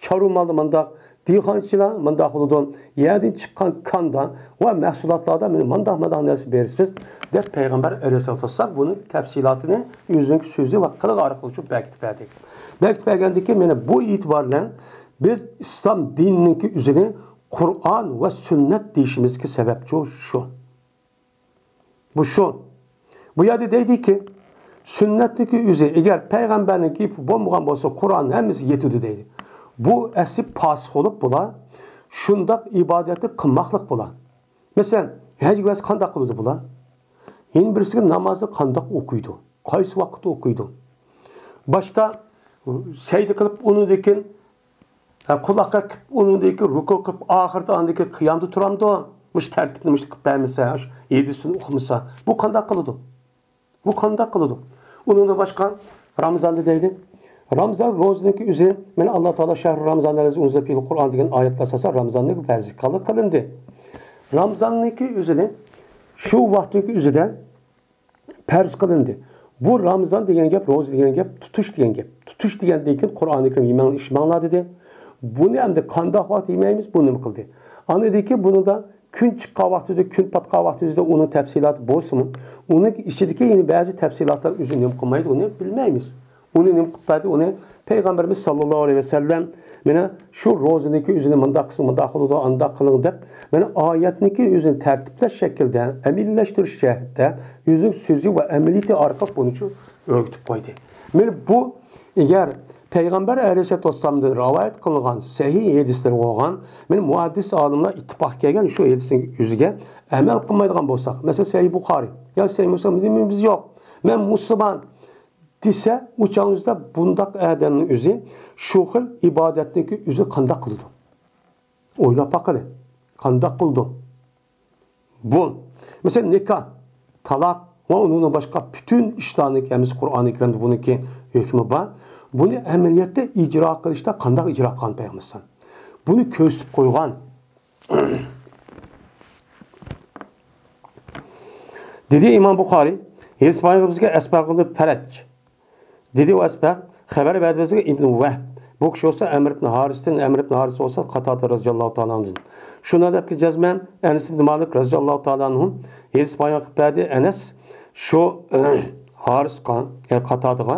چارۋا مالدا مانداق، دېھقانچىلار مانداق بولىدۇ، يەردىن چىققان كاندا ۋە مەھسۇلاتلاردا مانا مانداق، مانداق نەرسە بېرىسىز، دەپ پەيغەمبەر ئەلەيھىسسالاتۇ ۋەسسالام بۇنىڭ تەپسىلاتىنى ئۆزىنىڭ سۆزى ۋە قىلىقى ئارقىلىق شۇ بەكىتىپ بەردى. بەكىتىپ بەرگەندىن كېيىن، مانا بۇ ئېتىبار بىلەن بىز ئىسلام دىنىنىڭكى ئۆزىنى قۇرئان ۋە سۈننەت دېيىشىمىزدىكى سەۋەب شۇ. بۇ شۇ. بۇ يەردە دەيدىكى، سۈننەتنىڭكى ئۆزى، ئەگەر پەيغەمبەرنىڭ گېپى بولمىغان بولسا، قۇرئان ھەممىسى يېتىدۇ دەيدۇ. بۇ ئەسلى پاسىق بولۇپ، بۇلار شۇنداق ئىبادەتنى قىلماقلىق بۇلار. مەسىلەن، ھەج ۋەز قانداق قىلىدۇ بۇلار؟ يەنە بىرسىگە نامازنى قانداق ئوقۇيدۇ؟ قايسى ۋاقىتتا ئوقۇيدۇ؟ باشتا سەجدە قىلىپ، ئۇنىڭدىن كېيىن ھە، قۇلاق قېقىپ، ئۇنىڭدىن كېيىن رۇكۇ قىلىپ، ئاخىرىدا ئاندىن كېيىن قىيامدا تۇرامدۇ؟ مۇشۇ تەرتىپنى مۇشۇ قىلىپ بەرمىسە، مۇشۇ ھەدىسنى ئوقۇمىسا، بۇ قانداق قىلىدۇ؟ بۇ قانداق قىلىدۇ؟ ئۇنىڭدىن باشقا رامىزاندا دەيدۇ. رامىزان روزىنىڭكى ئۆزى، مانا، ئاللا تائالا شەھرۇ رامىزان ئەللەزى ئۇنزىلە فىھىل قۇرئان دېگەن ئايەتكە ئاساسەن رامىزاننىڭكى پەرزى قىلىندى. رامىزاننىڭكى ئۆزىنى شۇ ۋاقىتنىڭكى ئۆزىدە پەرز قىلىندى. بۇ رامىزان دېگەن گەپ، روزا دېگەن گەپ، تۇتۇش دېگەن گەپ. تۇتۇش دېگەندىن كېيىن قۇرئانى كەرىم يېمەڭ، ئىچمەڭلار دېدى. بۇنى ئەمدى قانداق ۋاقىت يېمەيمىز، بۇ نېمە قىلدى؟ ئاندىن كېيىن بۇنىڭدا كۈن چىققان ۋاقتىدا، كۈن پاتقان ۋاقتىدا ئۇنىڭ تەپسىلاتى بولسىمۇ، ئۇنىڭ ئىچىدىكى يەنە بەزى تەپسىلاتلار ئۆزى نېمە قىلمايدۇ، ئۇنى بىلمەيمىز. ئۇنى نېمە قىلىپ بەردى؟ ئۇنى پەيغەمبىرىمىز ساللاللاھۇ ئەلەيھى ۋەسەللەم، مانا شۇ روزىنىڭكى ئۆزىنى مۇنداق قىلسىڭ مۇنداق قىلىدۇ، ئانداق قىلىڭ دەپ، مانا ئايەتنىڭكى ئۆزىنى تەرتىپلەش شەكلىدە، ئەمەلىيلەشتۈرۈش جەھەتتە ئۆزىنىڭ سۆزى ۋە ئەمەلىيىتى ئارقىلىق بۇنى شۇ ئۆگىتىپ قويدى. مانا بۇ، ئەگەر پەيغەمبەر ئەلەيھىسسالاتۇ ۋەسسالامدىن رىۋايەت قىلىنغان سەھىھ ھەدىسلەر بولغان، مەن مۇھەددىس ئالىملار ئىتتىپاق كەلگەن شۇ ھەدىسنىڭ ئۆزىگە ئەمەل قىلمايدىغان بولساق، مەسىلەن، سەھىھ بۇخارى يا سەھىھ مۇسلىم، دېمەيمىز يوق، مەن مۇسۇلمان دېسە، ئۇ چاغنىڭ ئۆزىدە بۇنداق ئادەمنىڭ ئۆزى شۇ خىل ئىبادەتنىڭكى ئۆزى قانداق قىلىدۇ؟ ئويلاپ باقىلى. قانداق قىلىدۇ؟ بۇ، مەسىلەن، نىكاھ، تالاق ۋە ئۇنىڭدىن باشقا پۈتۈن ئىشلارنىڭ ھەممىسى قۇرئانى كەرىمدە بۇنىڭكى ھۆكمى بار. بۇنى ئەمەلىيەتتە ئىجرا قىلىشتا قانداق ئىجرا قىلغان پەيغەمبەر ئەلەيھىسسالام؟ بۇنى كۆرسىتىپ قويغان. دېدى ئىمام بۇخارى، ھەدىس بايان بىزگە ئەسبەق ئىبن پەرەج. دېدى ئۇ ئەسبەق، خەۋەر بەردى بىزگە ئىبن ۋەھب. بۇ كىشى بولسا ئەمر ئىبن ھارىستىن، ئەمر ئىبن ھارىس بولسا قاتادە رەزىياللاھۇ تائالا ئەنھۇدىن. شۇنداق دەپكى جەزمەن ئەنەس ئىبن مالىك رەزىياللاھۇ تائالا ئەنھۇ ھەدىس بايان قىلىپ بەردى. ئەنەس شۇ ھارىسقا، يەنى قاتادىغا،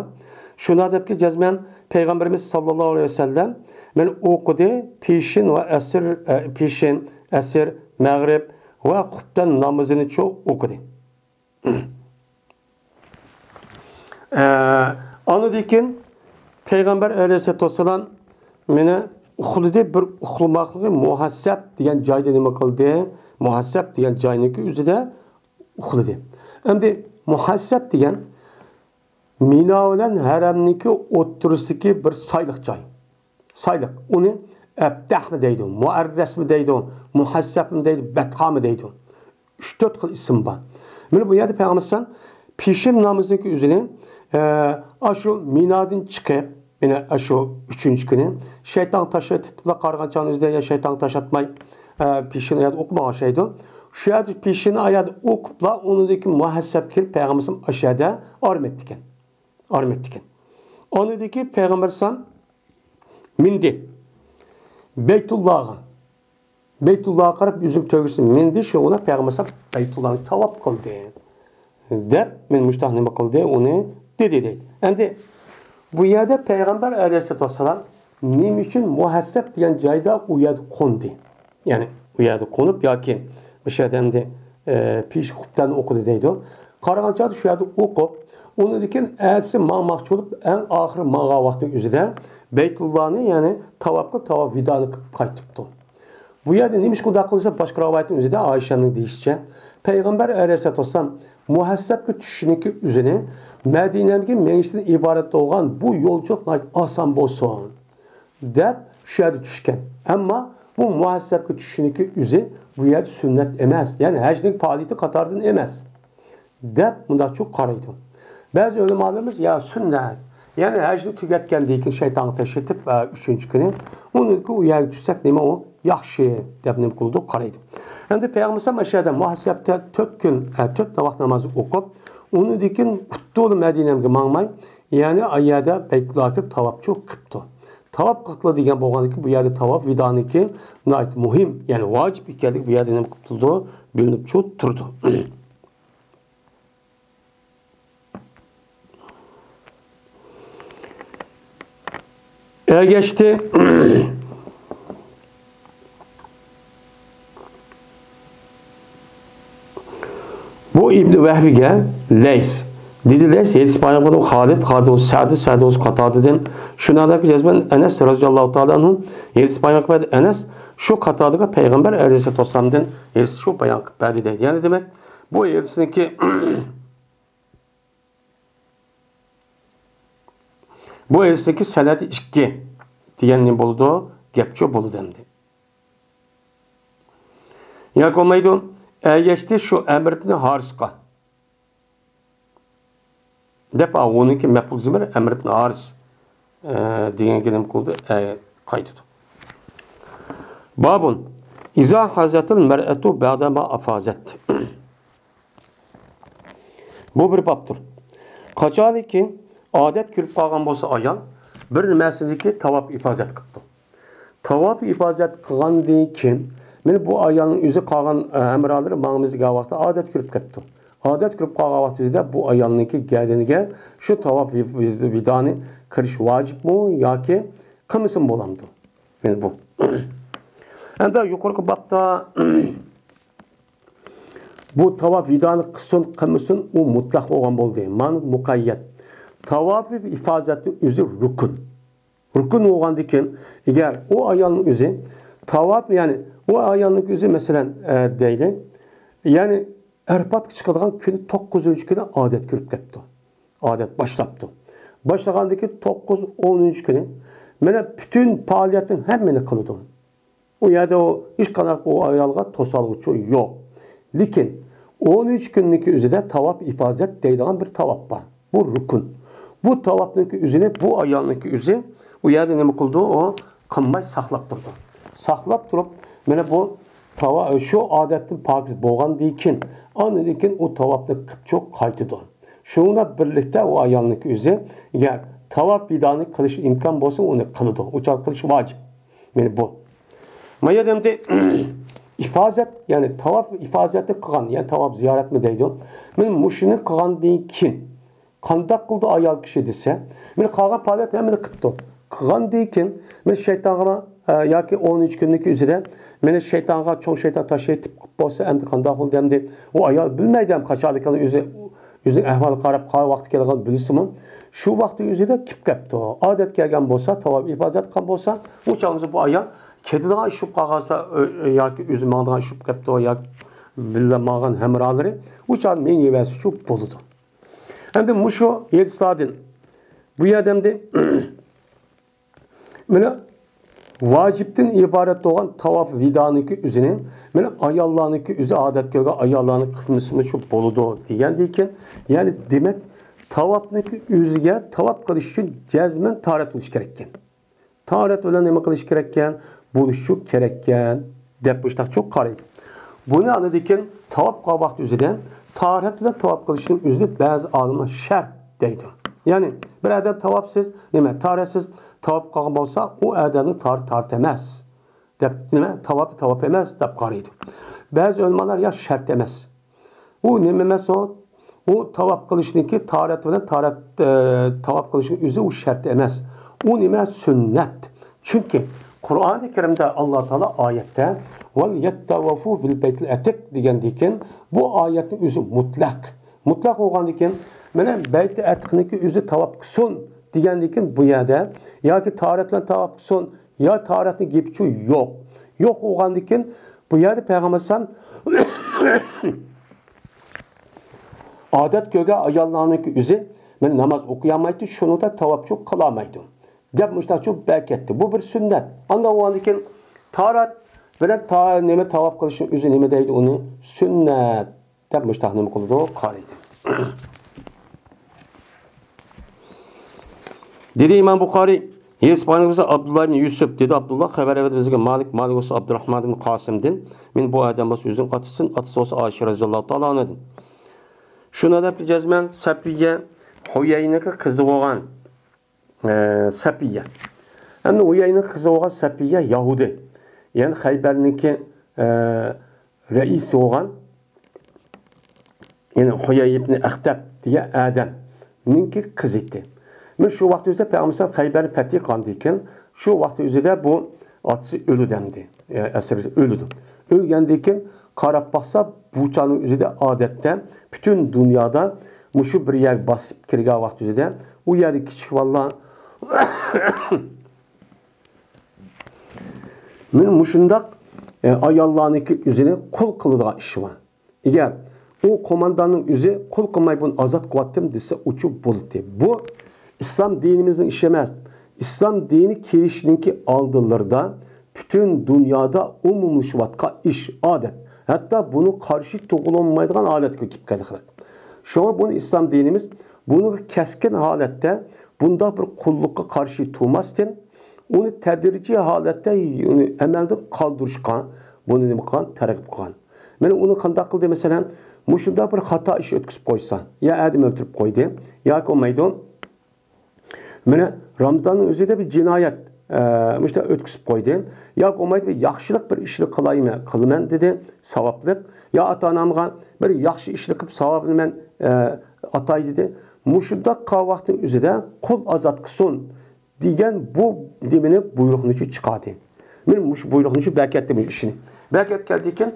شۇنداق دەپكى جەزمەن پەيغەمبىرىمىز ساللاللاھۇ ئەلەيھى ۋەسەللەم مەن ئوقۇدى، پېشىن ۋە ئەسىر، ئە، پېشىن، ئەسىر، مەغرىب ۋە خۇپتەن نامىزىنىچۇ ئوقۇدى. ئە، ئاندىن كېيىن پەيغەمبەر ئەلەيھىسسالاتۇ ۋەسسالام مېنى ئۇخلىدى، بىر ئۇخلىماقلىقى مۇھەسسەب دېگەن جايدا نېمە قىلدى؟ مۇھەسسەب دېگەن جاينىڭكى ئۆزىدە ئۇخلىدى. ئەمدى مۇھەسسەب دېگەن مىنا بىلەن ھەرەمنىڭكى ئوتتۇرىسىدىكى بىر سايلىق جاي. سايلىق. ئۇنى ئەبتەھمۇ دەيدۇ، مۇئەررەسمۇ دەيدۇ، مۇھەسسەبمۇ دەيدۇ، بەتخامۇ دەيدۇ. ئۈچ تۆت خىل ئىسىم بار. مانا بۇ يەردە پەيغەمبەر ئەلەيھىسسالام پېشىن نامىزىنىڭكى ئۆزىنى، ئە، ئاشۇ مىنادىن چىقىپ، مانا ئاشۇ ئۈچىنچى كۈنى شەيتانغا تاش ئېتىپلا قارىغان چاغنىڭ ئۆزىدە يا شەيتانغا تاش ئاتماي، ئە، پېشىن ئايەت ئوقۇماي ئوخشايدۇ. شۇ يەردە پېشىن ئايەت ئوقۇپلا ئۇنىڭدىن كېيىن مۇھەسسەب كېلىپ پەيغەمبەر ئەلەيھىسسالام ئاشۇ يەردە ئارام ئېلىپتىكەن. ئارام ئېلىپتىكەن. ئاندىن كېيىن پەيغەمبەر ئەلەيھىسسالام مىندى. بەيتۇللاغا. بەيتۇللاغا قاراپ يۈزىنىڭ تۆگىسىنى مىندى، شۇنىڭ بىلەن پەيغەمبەر ئەلەيھىسسالام بەيتۇللانى تاۋاپ قىلدى. دەپ، مەن مۇشتاق نېمە قىلدى، ئۇنى دېدى دەيدۇ. ئەمدى بۇ يەردە پەيغەمبەر ئەلەيھىسسالاتۇ ۋەسسالام نېمە ئۈچۈن مۇھەسسەب دېگەن جايدا ئۇ يەردە قوندى؟ يەنى ئۇ يەردە قونۇپ ياكى مۇشۇ يەردە ئەمدى، ئە، پېشىن خۇپتەننى ئوقۇدى دەيدۇ. قارىغان چاغدا شۇ يەردە ئوقۇپ، ئۇنىڭدىن كېيىن ئەتىسى ماڭماقچى بولۇپ، ئەڭ ئاخىرى ماڭغان ۋاقتىنىڭ ئۆزىدە بەيتۇللانى، يەنى تاۋاپ قىلىپ، تاۋاپ ۋىدانى قىلىپ قايتىپتۇ. بۇ يەردە نېمىشقا ئۇنداق قىلسا، باشقا رىۋايەتنىڭ ئۆزىدە ئائىشەنىڭ دېيىشىچە، پەيغەمبەر ئەلەيھىسسالاتۇ ۋەسسالام مۇھەسسەبكە چۈشۈشنىڭكى ئۆزىنى مەدىنەگە مېڭىشتىن ئىبارەت بولغان بۇ يولچۇلۇق ناھايىتى ئاسان بولسۇن دەپ شۇ يەردە چۈشكەن. ئەمما بۇ مۇھەسسەبكە چۈشۈشنىڭكى ئۆزى بۇ يەردە سۈننەت ئەمەس، يەنى ھەجنىڭ پائالىيىتى قاتارىدىن ئەمەس دەپ مۇنداقچۇ قارايدۇ. بەزى ئۆلىمالىرىمىز، يا سۈننەت، يەنى ھەجنى تۈگەتكەندىن كېيىن شەيتانغا تاشلىتىپ، ئە، ئۈچىنچى كۈنى ئۇنىڭكى ئۇ يەرگە چۈشسەك نېمە ئۇ ياخشى دەپ نېمە قىلىدۇ، قارايدۇ. ئەمدى پەيغەمبەر ئەلەيھىسسالام ئاشۇ يەردە مۇھەسسەبتە تۆت كۈن، ئە، تۆت ۋاق نامازى ئوقۇپ، ئۇنىڭدىن كېيىن ئۇدۇل مەدىنەگە ماڭماي، يەنى ئايەدە بەيتۇللاھقا كېلىپ تاۋاپچۇ قىپتۇ. تاۋاپ قىپتۇ دېگەن بولغاندىكىن، بۇ يەردە تاۋاپ ۋىدانىكى ناھايىتى مۇھىم، يەنى ۋاجىپ ئىكەنلىكى بۇ يەردە نېمە قىپتۇ، بىلىنىپ چۇ تۇرىدۇ. ئەگەشتى. بۇ ئىبن ۋەھبىگە لەيس. دېدى لەيس، ھەدىس بايان قىلدى خالىد، خالىد بولسا سەدى، سەدى بولسا قاتادىدىن. شۇنىڭدەك جەزمەن ئەنەس رەزىياللاھۇ تائالا ئەنھۇ ھەدىس بايان قىلدى. ئەنەس شۇ قاتادىغا پەيغەمبەر ئەلەيھىسسالاتۇ ۋەسسالامدىن ھەدىس شۇ بايان قىلىپ بەردى دەيدۇ. يەنى دېمەك، بۇ ھەدىسنىڭكى بۇ ھەدىستىكى سەنەدى ئىككى دېگەن نېمە بولىدۇ؟ گەپچۇ بولىدۇ ئەمدى. ياكى بولمايدۇ، ئەگەشتى شۇ ئەمر ئىبن ھارىسقا دەپ، ئۇنىڭكى مەپئۇل زىمىر ئەمر ئىبن ھارىس، ئە، دېگەنگە نېمە قىلىدۇ؟ ئە، قايتىدۇ. بابۇن ئىزا ھازەتىل مەرئەتۇ بەدەما ئافازەت. بۇ بىر بابتۇر. قاچانكى ئادەت كۆرۈپ قالغان بولسا ئايال، بىر نېمىسىدىكى تاۋاپ ئىپازەت قىپتۇ. تاۋاپ ئىپازەت قىلغاندىن كېيىن، مانا بۇ ئايالنىڭ ئۆزى قالغان، ئە، ھەمراھلىرى ماڭىمىز دېگەن ۋاقىتتا ئادەت كۆرۈپ قېپتۇ. ئادەت كۆرۈپ قالغان ۋاقتىمىزدا بۇ ئايالنىڭكى گەدىنىگە شۇ تاۋاپ ۋى-، ۋى-، ۋىدانى قىلىش ۋاجىپمۇ ياكى قىلمىسىمۇ بولامدۇ؟ مانا بۇ. ئەمدى يۇقىرىقى بابتا بۇ تاۋاپ ۋىدانى قىلسۇن، قىلمىسۇن، ئۇ مۇتلەق بولغان بولدى. مانا مۇقەييەت. تاۋاپ ئىپازەتنىڭ ئۆزى رۇكۇن. رۇكۇن بولغاندىكىن، ئەگەر ئۇ ئايالنىڭ ئۆزى تاۋاپ، يەنى ئۇ ئايالنىڭ ئۆزى، مەسىلەن، ئە، دەيلى، يەنى ئەرپاتقا چىقىدىغان كۈنى توققۇزىنچى كۈنى ئادەت كىرىپ كەپتۇ. ئادەت باشلاپتۇ. باشلىغاندىكى توققۇز، ئونىنچى كۈنى مانا پۈتۈن پائالىيەتنىڭ ھەممىنى قىلىدۇ. ئۇ يەردە ئۇ ھېچقانداق ئۇ ئايالغا توسالغۇچى يوق. لېكىن ئونىنچى كۈننىڭكى ئۆزىدە تاۋاپ ئىپازەت دەيدىغان بىر تاۋاپ بار. بۇ رۇكۇن. بۇ تاۋاپنىڭكى ئۆزىنى بۇ ئايالنىڭكى ئۆزى ئۇ يەردە نېمە قىلىدۇ؟ ئۇ قىلماي ساقلاپ تۇرىدۇ. ساقلاپ تۇرۇپ، مانا بۇ تاۋا-، شۇ ئادەتتىن پاكىز بولغاندىن كېيىن، ئاندىن كېيىن ئۇ تاۋاپنى قىپچۇق قايتىدۇ. شۇنىڭ بىلەن بىرلىكتە ئۇ ئايالنىڭكى ئۆزى، ئەگەر تاۋاپ ۋىدانى قىلىش ئىمكان بولسا، ئۇنى قىلىدۇ. ئۇ چاغ قىلىش ۋاجىپ. مانا بۇ. ما يەردە ئەمدى ئىپازەت، يەنى تاۋاپ ئىپازەتنى قىلغان، يەنى تاۋاپ زىيارەتمۇ دەيدۇ. مانا مۇشۇنى قىلغاندىن كېيىن قانداق قىلدى ئايال كىشى دېسە، مانا قالغان پائالىيەت ھەممىنى قىپتۇ. قىلغاندىن كېيىن مانا شەيتانغا، ئە، ياكى ئونىنچى كۈننىڭكى ئۆزىدە مانا شەيتانغا، چوڭ شەيتان تاشلايتىپ قىلىپ بولسا، ئەمدى قانداق بولدى ئەمدى؟ ئۇ ئايال بىلمەيدۇ ھەم قاچانلىكىنى ئۆزى، ئۆزىنىڭ ئەھۋالىغا قاراپ، قايسى ۋاقىتتا كېلىدىغانلىقىنى بىلسىمۇ، شۇ ۋاقىتنىڭ ئۆزىدە كېلىپ قەپتۇ. ئادەتكە كەلگەن بولسا، تاۋاپ ئىپازەت قىلغان بولسا، ئۇ چاغدا بۇ ئايال كېتىدىغان ئىش بولۇپ قالغانسا، ئۆ-، ئۆ-، ياكى ئۆزى ماڭىدىغان ئىش بولۇپ قەپتۇ، ياكى بىللە ماڭغان ھەمراھلىرى، ئۇ چاغدا مېڭىۋەرسىچۇ بولىدۇ. ئەمدى مۇشۇ ھەدىسلاردىن بۇ يەردە ئەمدى مانا ۋاجىپتىن ئىبارەت بولغان تاۋاپ ۋىدانىڭكى ئۆزىنى، مانا ئاياللارنىڭكى ئۆزى، ئادەت كۆرگەن ئاياللارنىڭ قىلمىسىمۇ شۇ بولىدۇ دېگەندىن كېيىن، يەنى دېمەك، تاۋاپنىڭكى ئۆزىگە تاۋاپ قىلىش ئۈچۈن جەزمەن تاھارەت بولۇش كېرەككەن. تاھارەت بىلەن نېمە قىلىش كېرەككەن؟ بولۇشچۇ كېرەككەن، دەپ مۇشتاقچۇ قارايدۇ. بۇنى ئاندىن كېيىن تاۋاپ قىلغان ۋاقتى ئۆزىدە تاھارەت بىلەن تاۋاپ قىلىشنىڭ ئۆزىنى بەزى ئالىملار شەرت دەيدۇ. يەنى بىر ئادەم تاۋاپسىز، نېمە، تاھارەتسىز تاۋاپ قىلغان بولسا، ئۇ ئادەمنىڭ تاھارىتى تاھارەت ئەمەس دەپ، نېمە، تاۋاپى تاۋاپ ئەمەس دەپ قارايدۇ. بەزى ئۆلىمالار يا شەرت ئەمەس. ئۇ نېمە ئەمەس ئۇ؟ ئۇ تاۋاپ قىلىشنىڭكى تاھارەت بىلەن تاھارەت، ئە، تاۋاپ قىلىشنىڭ ئۆزى ئۇ شەرت ئەمەس. ئۇ نېمە؟ سۈننەت. چۈنكى قۇرئانى كەرىمدە ئاللا تائالا ئايەتتە، «ۋەليەتتەۋەفۇ بىل بەيتىل ئەتىق» دېگەندىن كېيىن، بۇ ئايەتنىڭ ئۆزى مۇتلەق. مۇتلەق بولغاندىن كېيىن، مانا بەيتى ئەتىقنىڭكى ئۆزى تاۋاپ قىلسۇن دېگەندىن كېيىن، بۇ يەردە ياكى تاھارەت بىلەن تاۋاپ قىلسۇن، يا تاھارەتنىڭ گېپىچۇ يوق. يوق بولغاندىن كېيىن، بۇ يەردە پەيغەمبەر ئەلەيھىسسالام ئادەت كۆرگەن ئاياللارنىڭكى ئۆزى، مانا ناماز ئوقۇيالمايتتى، شۇنىڭدا تاۋاپچۇ قىلالمايدۇ دەپ مۇشۇنداقچۇ بەركەتتى. بۇ بىر سۈننەت. ئاندىن ئۇنىڭدىن كېيىن تاھارەت بىلەن تا-، نېمە، تاۋاپ قىلىشنىڭ ئۆزى نېمە دەيدۇ ئۇنى؟ سۈننەت دەپ مۇشۇنداق نېمە قىلىدۇ؟ قارايدۇ. دېدى ئىمام بۇخارىي، ھەدىس بايان قىلسا ئابدۇللا ئىبن يۈسۈپ، دېدى ئابدۇللا، خەۋەر ئەۋەتتى بىزگە مالىك، مالىك بولسا ئابدۇراخمان ئىبن قاسىمدىن، مېنى بۇ ئادەم بولسا ئۆزىنىڭ ئاتىسىدىن، ئاتىسى بولسا ئائىشە رەزىياللاھۇ تائالا ئانھادىن. شۇنى دەپتۇ جەزمەن، سەپىيە، ھۇيەينىڭكى قىزى بولغان، ئە، سەپىيە. ئەمدى ھۇيەينىڭ قىزى بولغان سەپىيە يەھۇدىي. يەنى خەيبەرنىڭكى، ئە، رەئىسى بولغان، يەنى ھۇيەي ئىبنى ئەختەب دېگەن ئادەمنىڭكى قىزى ئىدى. مانا شۇ ۋاقىت ئۆزىدە پەيغەمبەر خەيبەرنى پەتھى قىلغاندىن كېيىن، شۇ ۋاقىت ئۆزىدە بۇ ئاتىسى ئۆلىدۇ ئەمدى. ئە، ئەسىرى ئۆلىدۇ. ئۆلگەندىن كېيىن قاراپ باقسا، بۇ چاغنىڭ ئۆزىدە ئادەتتە پۈتۈن دۇنيادا مۇشۇ بىر يەرگە باسىپ كىرگەن ۋاقىت ئۆزىدە ئۇ يەردە كىچىك بالىلار مانا مۇشۇنداق، ئە، ئاياللارنىڭكى ئۆزىنى قۇل قىلىدىغان ئىشى بار. ئەگەر ئۇ قومانداننىڭ ئۆزى قۇل قىلماي بۇنى ئازاد قىلىۋەتتىم دېسە، ئۇچۇ بولاتتى. بۇ ئىسلام دىنىمىزنىڭ ئىشى ئەمەس. ئىسلام دىنى كېلىشنىڭكى ئالدىلىرىدا پۈتۈن دۇنيادا ئومۇملىشىۋاتقان ئىش، ئادەت. ھەتتا بۇنىڭ قارشى تۇغۇلمايدىغان ھالەتكە كېلىپ قالدى خەلق. شۇڭا بۇنى ئىسلام دىنىمىز بۇنىڭغا كەسكىن ھالەتتە بۇنداق بىر قۇللۇققا قارشى تۇرماستىن، ئۇنى تەدرىجىي ھالەتتە ئۇنى ئەمەلدىن قالدۇرۇشقا بۇنى نېمە قىلغان؟ تەرغىب قىلغان. مانا ئۇنى قانداق قىلدى؟ مەسىلەن، مۇشۇنداق بىر خاتا ئىش ئۆتكۈزۈپ قويسا، يا ئادەم ئۆلتۈرۈپ قويدى، ياكى بولمايدۇ، مانا رامىزاننىڭ ئۆزىدە بىر جىنايەت، ئە، مۇشۇنداق ئۆتكۈزۈپ قويدى، ياكى بولمايدۇ، بىر ياخشىلىق بىر ئىشنى قىلايمەن، قىلىمەن دېدى، ساۋابلىق، يا ئاتا-ئانامغا بىر ياخشى ئىشنى قىلىپ ساۋابىنى مەن، ئە، ئاتاي دېدى. مۇشۇنداق قىلغان ۋاقىتنىڭ ئۆزىدە قۇل ئازاد قىلسۇن دېگەن بۇ نېمىنى، بۇيرۇقنى شۇ چىقاردى. مانا مۇشۇ بۇيرۇقنى شۇ بەركەتتى بۇ ئىشنى. بەركەت كەلدىكىن،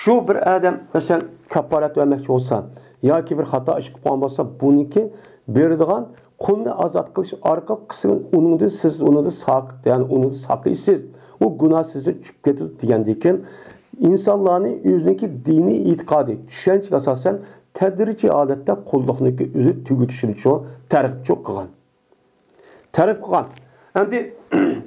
شۇ بىر ئادەم، مەسىلەن، كاپپارەت بەرمەكچى بولسا ياكى بىر خاتا ئىش قىلىپ قالغان بولسا، بۇنىڭكى بېرىدىغان قۇلنى ئازاد قىلىش ئارقىلىق قىلسىڭىز، ئۇنىڭدىن سىز ئۇنىڭدىن ساق-، يەنى ئۇنىڭدىن ساقىيسىز. ئۇ گۇناھ سىزدىن چۈشۈپ كېتىدۇ دېگەندىكىن، ئىنسانلارنى ئۆزىنىڭكى دىنىي ئېتىقادى، چۈشەنچىگە ئاساسەن تەدرىجىي ھالەتتە قۇللۇقنىڭكى ئۆزى تۈگىتىشىنى شۇ تەرغىب شۇ قىلغان. تەرغىب قىلغان. ئەمدى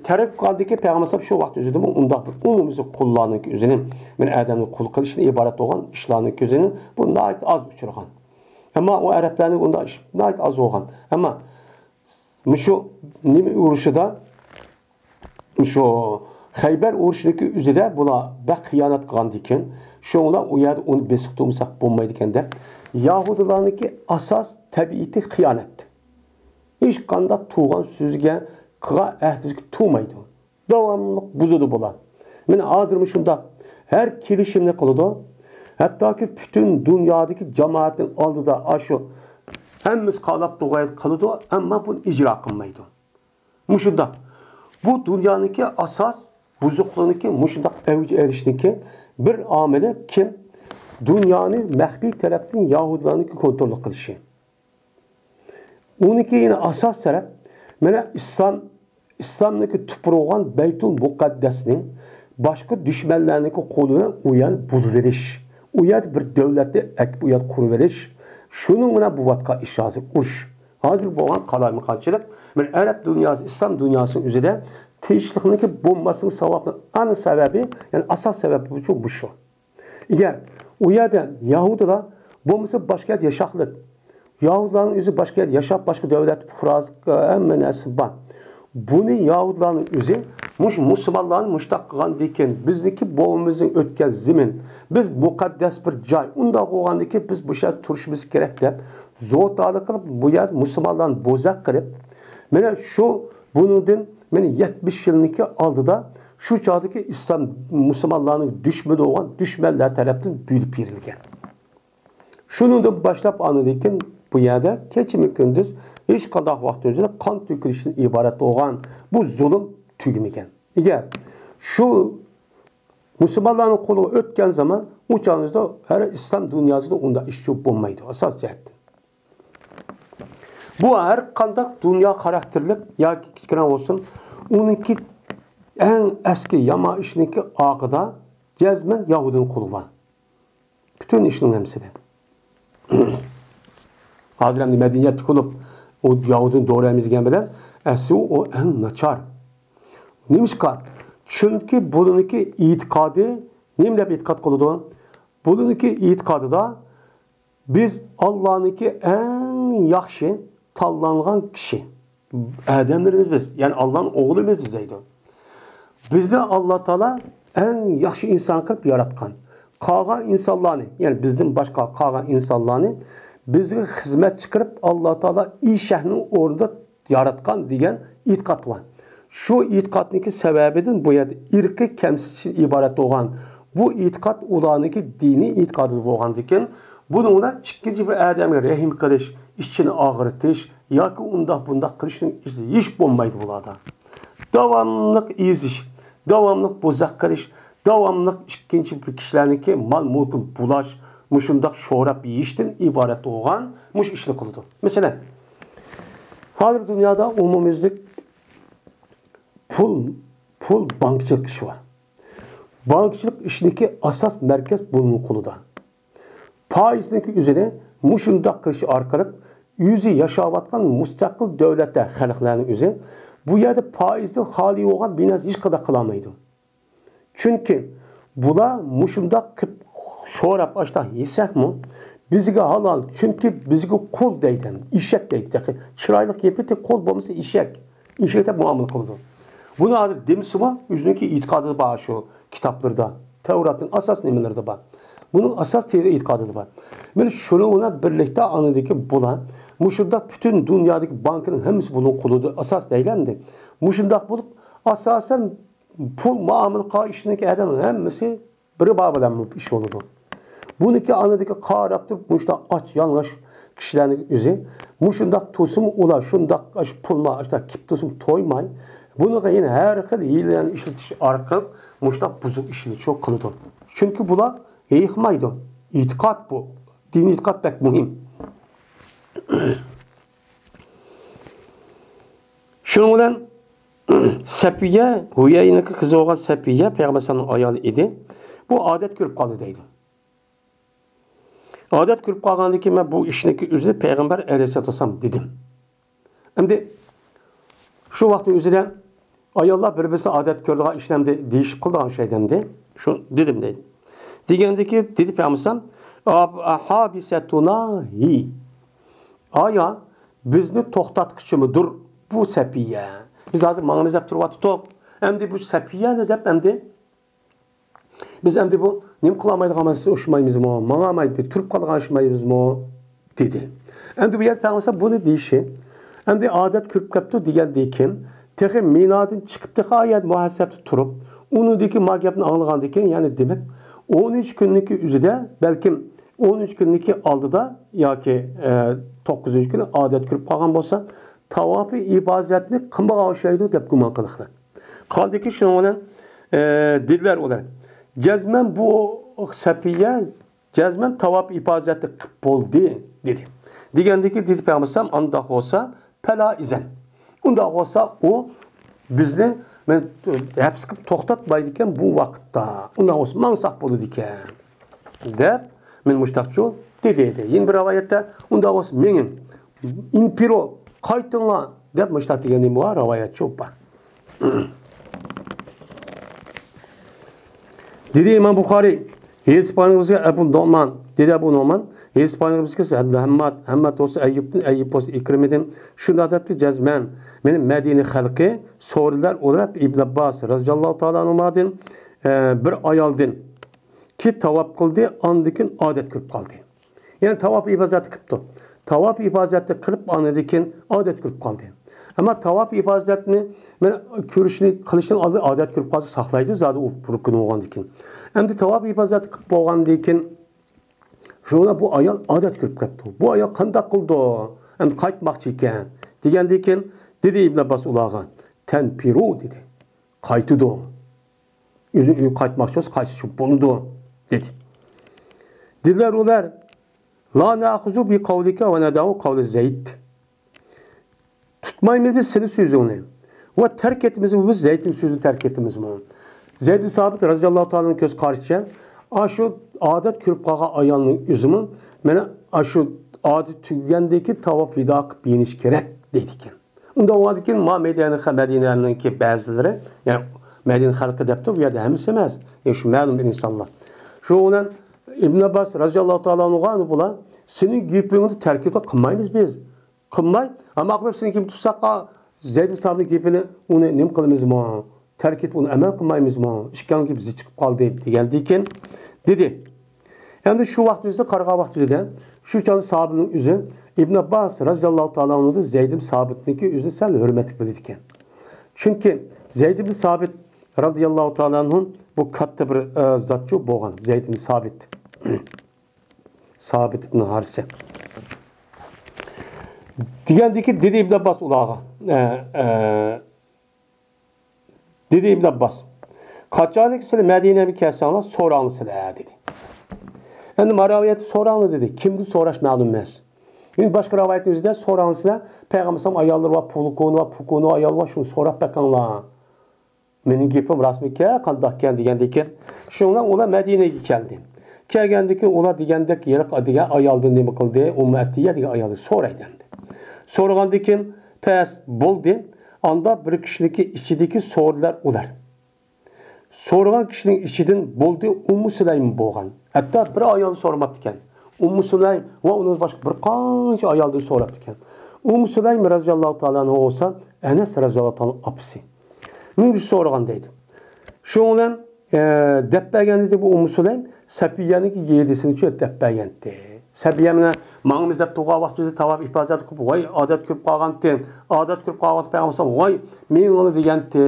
تەرغىب قىلغاندىكى پەيغەمبەر شۇ ۋاقىت ئۆزىدىمۇ ئۇنداق بىر ئومۇميۈزلۈك قۇللارنىڭكى ئۆزىنى، مەن ئادەمنى قۇل قىلىشتىن ئىبارەت بولغان ئىشلارنىڭكى ئۆزىنى بۇ ناھايىتى ئاز ئۇچرىغان. ئەمما ئۇ ئەرەبلەرنىڭ ئۇنداق ئىش ناھايىتى ئاز بولغان. ئەمما مۇشۇ نېمە ئۇرۇشىدا، شۇ خەيبەر ئۇرۇشىنىڭكى ئۆزىدە بۇلار بەك خىيانەت قىلغاندىكىن، شۇڭلار ئۇ يەردە ئۇنى بېسىپ تۇرمىساق بولمايدىكەن دەپ، يەھۇدىيلارنىڭكى ئاساس تەبىئىتى خىيانەت. ھېچقانداق تۇغان سۆزگە، قىلغان ئەھدىگە تۇرمايدۇ. داۋاملىق بۇزىدۇ بۇلار. مانا ھازىرمۇ شۇنداق ھەر كېلىشىمنى قىلىدۇ. ھەتتاكى پۈتۈن دۇنيادىكى جامائەتنىڭ ئالدىدا ئاشۇ ھەممىسى قالاپ تۇرغاي قىلىدۇ، ئەمما بۇنى ئىجرا قىلمايدۇ. مۇشۇنداق. بۇ دۇنيانىڭكى ئاساس بۇزۇقلۇقنىڭكى مۇشۇنداق ئەۋج ئېلىشنىڭكى بىر ئامىلى كىم؟ دۇنيانى مەخپىي تەرەپتىن يەھۇدىيلارنىڭكى كونترول قىلىشى. ئۇنىڭكى يەنە ئاساس تەرەپ، مانا ئىسلام، ئىسلامنىڭكى تۇپرىقى بولغان بەيتۇل مۇقەددەسنى باشقا دۈشمەنلەرنىڭكى قولى بىلەن ئۇ يەرنى بۇزۇۋېلىش، ئۇ يەردە بىر دۆلەتنى ئەكىپ ئۇ يەردە قۇرۇۋېلىش، شۇنىڭ بىلەن بولۇۋاتقان ئىش ھازىر ئۇرۇش. ھازىر بولغان قالايمىقانچىلىق، مانا ئەرەب دۇنياسى، ئىسلام دۇنياسىنىڭ ئۆزىدە تىنچلىقنىڭكى بولماسلىقى سەۋەبى، ئەنە سەۋەبى، يەنى ئاساس سەۋەبى شۇ، بۇ شۇ. ئەگەر ئۇ يەردە يەھۇدىيلار بولمىسا باشقا يەردە ياشاقلىق. يەھۇدىيلارنىڭ ئۆزى باشقا يەردە ياشاپ، باشقا دۆلەت پۇقراسى، ھەممە نەرسە بار. بۇنى يەھۇدىيلارنىڭ ئۆزى مۇشۇ مۇسۇلمانلارنى مۇشۇنداق قىلغاندىكىن، بىزنىڭكى بوۋىمىزنىڭ ئۆتكەن زېمىن، بىز مۇقەددەس بىر جاي، ئۇنداق بولغاندىكىن بىز بۇ يەردە تۇرۇشىمىز كېرەك دەپ زوتالىق قىلىپ، بۇ يەردە مۇسۇلمانلارنى بوزەك قىلىپ، مانا شۇ بۇنىڭدىن مانا يەتمىش يىلنىڭكى ئالدىدا شۇ چاغدىكى ئىسلام مۇسۇلمانلارنىڭ دۈشمىنى بولغان دۈشمەنلەر تەرەپتىن بۆلۈپ بېرىلگەن. شۇنىڭدىن باشلاپ ئاندىن كېيىن بۇ يەردە كېچىمۇ كۈندۈز ھېچقانداق ۋاقىت ئۆزىدە قان تۆكۈلۈشتىن ئىبارەت بولغان بۇ زۇلۇم تۈگىمىگەن. ئەگەر شۇ مۇسۇلمانلارنىڭ قولىغا ئۆتكەن زامان، ئۇ چاغدا ھەر ئىسلام دۇنياسىدا ئۇنداق ئىش بولمايدۇ، ئاساس جەھەتتىن. بۇ ھەر قانداق دۇنيا خاراكتېرلىك ياكى كىچىككىنە بولسۇن، ئۇنىڭكى ئەڭ ئەسكى يامان ئىشنىڭكى ئارقىدا جەزمەن يەھۇدىينىڭ قولى بار. پۈتۈن ئىشنىڭ ھەممىسىدە. ھازىر ئەمدى مەدەنىيەتلىك بولۇپ، ئۇ يەھۇدىينى دورايمىز دېگەن بىلەن، ئەسلى ئۇ ئەڭ ناچار. نېمىشقا؟ چۈنكى بۇنىڭكى ئېتىقادى نېمە دەپ ئېتىقاد قىلىدۇ؟ بۇنىڭكى ئېتىقادىدا بىز ئاللانىڭكى ئەڭ ياخشى تاللانغان كىشى. ئادەملىرىمىز بىز، يەنى ئاللانىڭ ئوغلىمىز بىز دەيدۇ. بىزنى ئاللا تائالا ئەڭ ياخشى ئىنسان قىلىپ ياراتقان. قالغان ئىنسانلارنى، يەنى بىزدىن باشقا قالغان ئىنسانلارنى بىزگە خىزمەتچى قىلىپ ئاللا تائالا ئىشەكنىڭ ئورنىدا ياراتقان دېگەن ئېتىقاد بار. شۇ ئېتىقادنىڭكى سەۋەبىدىن بۇ يەردە ئىرقىي كەمسىتىشتىن ئىبارەت بولغان بۇ ئېتىقاد ئۇلارنىڭكى دىنىي ئېتىقادى بولغاندىكىن، بۇنىڭدا ئىككىنچى بىر ئادەمگە رەھىم قىلىش، ئىچىنى ئاغرىتىش ياكى ئۇنداق بۇنداق قىلىشنىڭ ئىزى ھېچ بولمايدۇ بۇلاردا. داۋاملىق ئېزىش، داۋاملىق بوزەك قىلىش، داۋاملىق ئىككىنچى بىر كىشىلەرنىڭكى مال-مۈلكىنى بۇلاش، مۇشۇنداق شوراپ يېيىشتىن ئىبارەت بولغان مۇشۇ ئىشنى قىلىدۇ. مەسىلەن، ھازىر دۇنيادا ئومۇميۈزلۈك پۇل، پۇل بانكىچىلىق ئىشى بار. بانكىچىلىق ئىشىنىڭكى ئاساس مەركەز بۇنىڭ قولىدا. پائىزنىڭكى ئۆزىنى مۇشۇنداق قىلىش ئارقىلىق ئۆزى ياشاۋاتقان مۇستەقىل دۆلەتتە خەلقلەرنىڭ ئۆزى بۇ يەردە پائىزنى خالىي بولغان بىر نەرسە ھېچقانداق قىلالمايدۇ. چۈنكى بۇلار مۇشۇنداق قىپ شوراپ ئاشتاق يېسەكمۇ بىزگە ھالال، چۈنكى بىزگە قۇل دەيدۇ، ئېشەك دەيدۇ. تېخى چىرايلىق گېپى تېخى قۇل بولمىسا ئېشەك. ئېشەك دەپ مۇئامىلە قىلىدۇ. بۇنى ھازىر دېمىسىمۇ ئۆزىنىڭكى ئېتىقادى بار شۇ كىتابلىرىدا، تەۋراتنىڭ ئاساس نېمىلىرىدە بار. بۇنىڭ ئاساس تېۋ-، ئېتىقادىدا بار. مانا شۇنىڭ بىلەن بىرلىكتە ئاندىكى بۇلار مۇشۇنداق پۈتۈن دۇنيادىكى بانكىنىڭ ھەممىسى بۇنىڭ قولىدا ئاساس دەيلەمدى. مۇشۇنداق بولۇپ، ئاساسەن پۇل مۇئامىلە قىلىش ئىشىنىڭكى ئادەم ھەممىسى بىر بار بىلەن بۇ ئىش بولىدۇ. بۇنىڭكى ئاندىكى قاراپ تۇرۇپ مۇشۇنداق ئاچ يالىڭاچ كىشىلەرنىڭ ئۆزى مۇشۇنداق تۇرسىمۇ ئۇلار شۇنداق ئاشۇ پۇلما ئاشۇنداق كىپ تۇرسىمۇ تويماي، بۇنىڭغا يەنە ھەر خىل ھىيلىلەرنى ئىشلىتىش ئارقىلىق مۇشۇنداق بۇزۇق ئىشنى چوق قىلىدۇ. چۈنكى بۇلار ھېيىقمايدۇ. ئېتىقاد بۇ. دىنىي ئېتىقاد بەك مۇھىم. شۇنىڭ بىلەن سەپىيە، ھۇيەينىڭكى قىزى بولغان سەپىيە پەيغەمبەر ئەلەيھىسسالامنىڭ ئايالى ئىدى. بۇ ئادەت كۆرۈپ قالدى دەيدۇ. ئادەت كۆرۈپ قالغاندىن كېيىن مەن بۇ ئىشنىڭكى ئۆزىنى پەيغەمبەر ئەلەيھىسسالاتۇ ۋەسسالام دېدىم. ئەمدى شۇ ۋاقىتنىڭ ئۆزىدە ئاياللار بىر-بىرسى ئادەت كۆرىدىغان ئىشنى ئەمدى دېيىشىپ قىلىدىغان ئوخشايدۇ ئەمدى. شۇ دېدىم دەيدۇ. دېگەندىكى دېدى پەيغەمبەر ئەلەيھىسسالام، «ئاپ-، ھابىسەتۇنا ھى. ئايا، بىزنى توختاتقۇچىمىدۇر بۇ سەپىيە؟ بىز ھازىر ماڭىمىز دەپ تۇرۇۋاتتۇق. ئەمدى بۇ سەپىيەنى دەپ ئەمدى بىز ئەمدى بۇ نېمە قىلالمايدىغان ئوخشىمايمىزمۇ؟ ماڭالماي بىر تۇرۇپ قالغان ئوخشىمايمىزمۇ؟» دېدى. ئەمدى بۇ يەردە پەيغەمبەر بۇنى دېيىشى، ئەمدى ئادەت كۆرۈپ قاپتۇ دېگەندىن كېيىن، تېخى مىنادىن چىقىپ، تېخى ئايەت مۇھاسىبتە تۇرۇپ، ئۇنىڭدىكى ما گەپنى ئاڭلىغاندىن كېيىن، يەنى دېمەك، ئون ئۈچ كۈننىڭكى ئۆزىدە، بەلكىم ئون ئۈچ كۈننىڭكى ئالدىدا ياكى، ئە، توققۇزىنچى كۈنى ئادەت كۆرۈپ قالغان بولسا، تاۋاپى ئىپازەتنى قىلمىغان ئوخشايدۇ دەپ گۇمان قىلىقلىق. قالدىكى شۇنىڭ بىلەن، ئە، دېدىلەر ئۇلار. جەزمەن بۇ سەپىيە جەزمەن تاۋاپ ئىپازەتنى قىپ بولدى، دېدى. دېگەندىكى دېدى پەيغەمبەر ئەلەيھىسسالام، ئانداق بولسا، پەلا ئىزەن. ئۇنداق بولسا، ئۇ بىزنى مەن ھەپس قىلىپ توختاتمايدىكەن بۇ ۋاقىتتا. ئۇنداق بولسا، ماڭساق بولىدىكەن، دەپ، مەن مۇشتاقچۇ دېدى، دېدى. يەنە بىر رىۋايەتتە، ئۇنداق بولسا، مېڭىڭ، ئىنپىرو، قايتىڭلار، دەپ مۇشتاق دېگەن نېمە بار؟ رىۋايەتچۇ بار. دېدى ئىمام بۇخارىي، ھەدىس پايغىمىزگە ئەبۇ نومان، دېدى ئەبۇ نومان، ھەدىس پايغىمىزگە ھەممات، ھەممات بولسا ئەييۇبتىن، ئەييۇب بولسا ئىكرىمىدىن شۇنداق دەپتۇ، جەزمەن مېنى مەدىنە خەلقى سورىلار ئۇرۇپ ئىبن ئابباس رازىياللاھۇ تائالا ئەنھۇمادىن، ئە، بىر ئايالدىن كى تاۋاپ قىلدى، ئاندىن كېيىن ئادەت كىرىپ قالدى. يەنى تاۋاپ ئىپازەتنى قىپتۇ. تاۋاپ ئىپازەتنى قىلىپ، ئاندىن كېيىن ئادەت كىرىپ قالدى. ئەمما تاۋاپ ئىپازەتنى مەن كۆرۈشنى، قىلىشنىڭ ئالدىدا ئادەت كىرىپ قالسا ساقلايدۇ، زادى ئۇ رۇكنى بولغاندىن كېيىن. ئەمدى تاۋاپ ئىپازەتنى قىلىپ بولغاندىن كېيىن، شۇڭا بۇ ئايال ئادەت كىرىپ قاپتۇ. بۇ ئايال قانداق قىلىدۇ؟ ئەمدى قايتماقچى ئىكەن، دېگەندىن كېيىن دېدى ئىبن ئابباس ئۇلارغا، تەنپىرۇ، دېدى. قايتىدۇ. ئۆزىنىڭ ئۆيىگە قايتماقچى بولسا، قايتسا بولىدۇ، دېدى. دېدىلەر ئۇلار، لا نەخۇزۇ بى قەۋلىكە ۋە نەدەۋۇ قەۋلە زەيد. تۇتمايمىز بىز سېنىڭ سۆزۈڭنى. ۋە تەرك ئېتىمىزمۇ بىز زەيدنىڭ سۆزىنى تەرك ئېتىمىزمۇ؟ زەيد بىن سابىت رازىياللاھۇ تائالانىڭ كۆز قارىشىچە، ئاشۇ ئادەت كۆرۈپ قالغان ئايالنىڭ ئۆزىمۇ، مانا، ئاشۇ ئادىتى تۈگىگەندىن كېيىن تاۋاپ ۋىدا قىلىپ يېنىش كېرەك، دەيدىكەن. ئۇنداق بولغاندىن كېيىن ما مەدىنە، مەدىنەنىڭكى بەزىلىرى، يەنى مەدىنە خەلقى دەپتۇ، بۇ يەردە ھەممىسى ئەمەس، يەنى شۇ مەلۇم بىر ئىنسانلار. شۇ بىلەن ئىبن ئابباس رازىياللاھۇ تائالا ئەنھۇغا بۇلار، سېنىڭ گېپىڭنى تەرك قىلمايمىز بىز. قىلماي، ئەمما قىلىپ سېنىڭ گېپىڭنى تۇتساق، زەيد بىن سابىتنىڭ گېپىنى، ئۇنى نېمە قىلىمىزمۇ؟ تەرك ئېتىپ ئۇنى ئەمەل قىلمايمىزمۇ؟ ئىككىڭلار گېپى زىچ چىقىپ قالدى، دېگەندىن كېيىن دېدى. ئەمدى شۇ ۋاقتىمىزدا، قارىغان ۋاقتىمىزدا شۇ چاغدا سابىتنىڭ ئۆزى ئىبن ئابباس رازىياللاھۇ تائالا ئەنھۇدىن زەيد ئىبن سابىتنىڭكى ئۆزىنى سەل ھۆرمەتلىك بىلىدىكەن. چۈنكى زەيد ئىبن سابىت رازىياللاھۇ تائالا ئەنھۇ بۇ كاتتا بىر، ئە، زاتچۇ بولغان، زەيد ئىبن سابىت. سابىت ئىبن ھارىسە. دېگەندىكى دېدى ئىبن ئابباس ئۇلارغا، ئە، ئە، دېدى ئىبن ئابباس، قاچانكى سىلەر مەدىنەگە كەلسەڭلار، سوراڭلار سىلەر، دېدى. ئەمدى ماراۋىيەتتە سوراڭلار دېدى. كىمدىن سوراش مەلۇم ئەمەس. ئەمدى باشقا رىۋايەتنىڭ ئۆزىدە سوراڭلار سىلەر، پەيغەمبەر ئەلەيھىسسالام ئاياللىرى بار، پۇلكونى بار، پۇكونى ئايال بار، شۇنى سوراپ بېقىڭلار. مېنىڭ گېپىم راستمىكەن، قانداقكەن دېگەندىن كېيىن، شۇنىڭ بىلەن ئۇلار مەدىنىگە كەلدى. كەلگەندىن كېيىن ئۇلار دېگەندەك ھېلىقى دېگەن ئايالدىن نېمە قىلدى؟ ئۇممۇ ئەتىيە دېگەن ئايالدىن سورايدۇ ئەمدى. سورىغاندىن كېيىن پەس بولدى. ئاندا بىر كىشىنىڭكى ئىچىدىكى سورىلار ئۇلار. سورىغان كىشىنىڭ ئىچىدىن بولدى ئۇممۇ سۇلەيم بولغان. ھەتتا بىر ئايال سورىماپتىكەن. ئۇممۇ سۇلەيم ۋە ئۇنىڭدىن باشقا بىر قانچە ئايالدىن سوراپتىكەن. ئۇممۇ سۇلەيم رازىياللاھۇ تائالا ئەنھۇ بولسا ئەنەس رازىياللاھۇ تائالا ئانھۇنىڭ ئاپىسى. مۇنى سورىغان دەيدۇ. شۇنىڭ بىلەن، ئە، دەپ بەرگەن ئىدى بۇ ئۇممۇ سۇلەيم، سەپىيەنىڭكى ھەدىسىنى چۈشۈرۈپ دەپ بەرگەنتى. سەپىيە مانا ماڭىمىز دەپ تۇرغان ۋاقتىمىزدا تاۋاپ ئىپادە قىلىپ، ۋاي، ئادەت كۆرۈپ قالغانتىم، ئادەت كۆرۈپ قالغان ۋاقىتتا پەيغەمبەر، ۋاي، مېڭىڭلار دېگەنتى،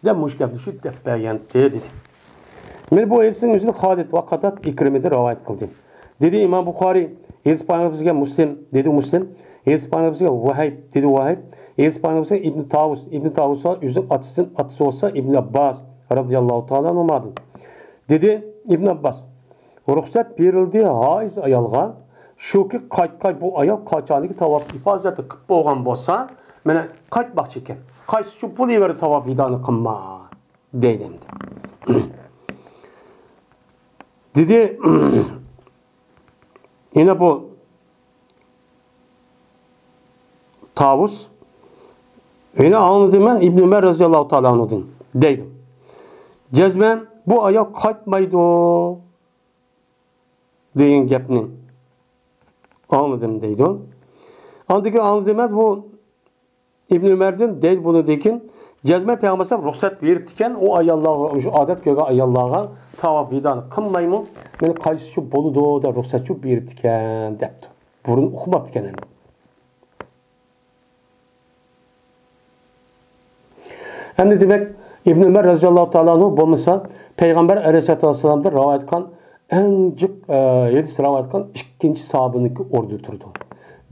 دەپ مۇشۇ گەپنى شۇ دەپ بەرگەنتى، دېدى. مانا بۇ ھەدىسنىڭ ئۆزىنى خالىد ۋە قاتادە ئىكرىمىدىن رىۋايەت قىلدى. دېدى ئىمام بۇخارىي، ھەدىس پايغىمبىرىمىزگە مۇسلىم، دېدى مۇسلىم، ھەدىس پايغىمبىرىمىزگە ۋەھىب، دېدى ۋەھىب، ھەدىس پايغىمبىرىمىزگە ئىبن تاۋۇس، ئىبن تاۋۇس ئۆزىنىڭ ئاتىسىدىن، ئاتىسى بولسا ئىبن ئابباس رازىياللاھۇ تائالا ئەنھۇمادىن. دېدى ئىبن ئابباس، رۇخسەت بېرىلدى ھايز ئايالغا، شۇكى قايتقان بۇ ئايال قاچانكى تاۋاپ ئىپازەتنى قىپ بولغان بولسا، مانا قايتماقچى ئىكەن. قايسىچۇ بولۇۋەر، تاۋاپ ۋىدانى قىلما دەيدۇ ئەمدى. دېدى، يەنە بۇ تاۋۇس، يەنە ئاڭلىدىم مەن ئىبن ئۆمەر رەزىياللاھۇ تائالا ئەنھۇدىن دەيدۇ. جەزمەن بۇ ئايال قايتمايدۇ دېگەن گەپنى ئاڭلىدىم دەيدۇ. ئاندىن كېيىن ئاڭلىدىم مەن بۇ ئىبن ئۆمەردىن دەيدۇ بۇنىڭدىن كېيىن، جەزمەن پەيغەمبەر ئەلەيھىسسالام رۇخسەت بېرىپتىكەن، ئۇ ئاياللارغا، شۇ ئادەت كۆرگەن ئاياللارغا تاۋاپ ۋىدانى قىلمايمۇ، مېنى قايسىچۇ بولىدۇ دەپ رۇخسەتچۇ بېرىپتىكەن دەپتۇ. بۇرۇن ئۇقماپتىكەن ئەمدى. ئەمدى دېمەك، ئىبن ئۆمەر رەزىياللاھۇ تائالا ئەنھۇ بولمىسا، پەيغەمبەر ئەلەيھىسسالاتۇ ۋەسسالامدىن رىۋايەت قىلغان ئەڭ جىق، ئە، ھەدىس رىۋايەت قىلغان ئىككىنچى ساھابىنىڭكى ئورنىدا تۇرىدۇ.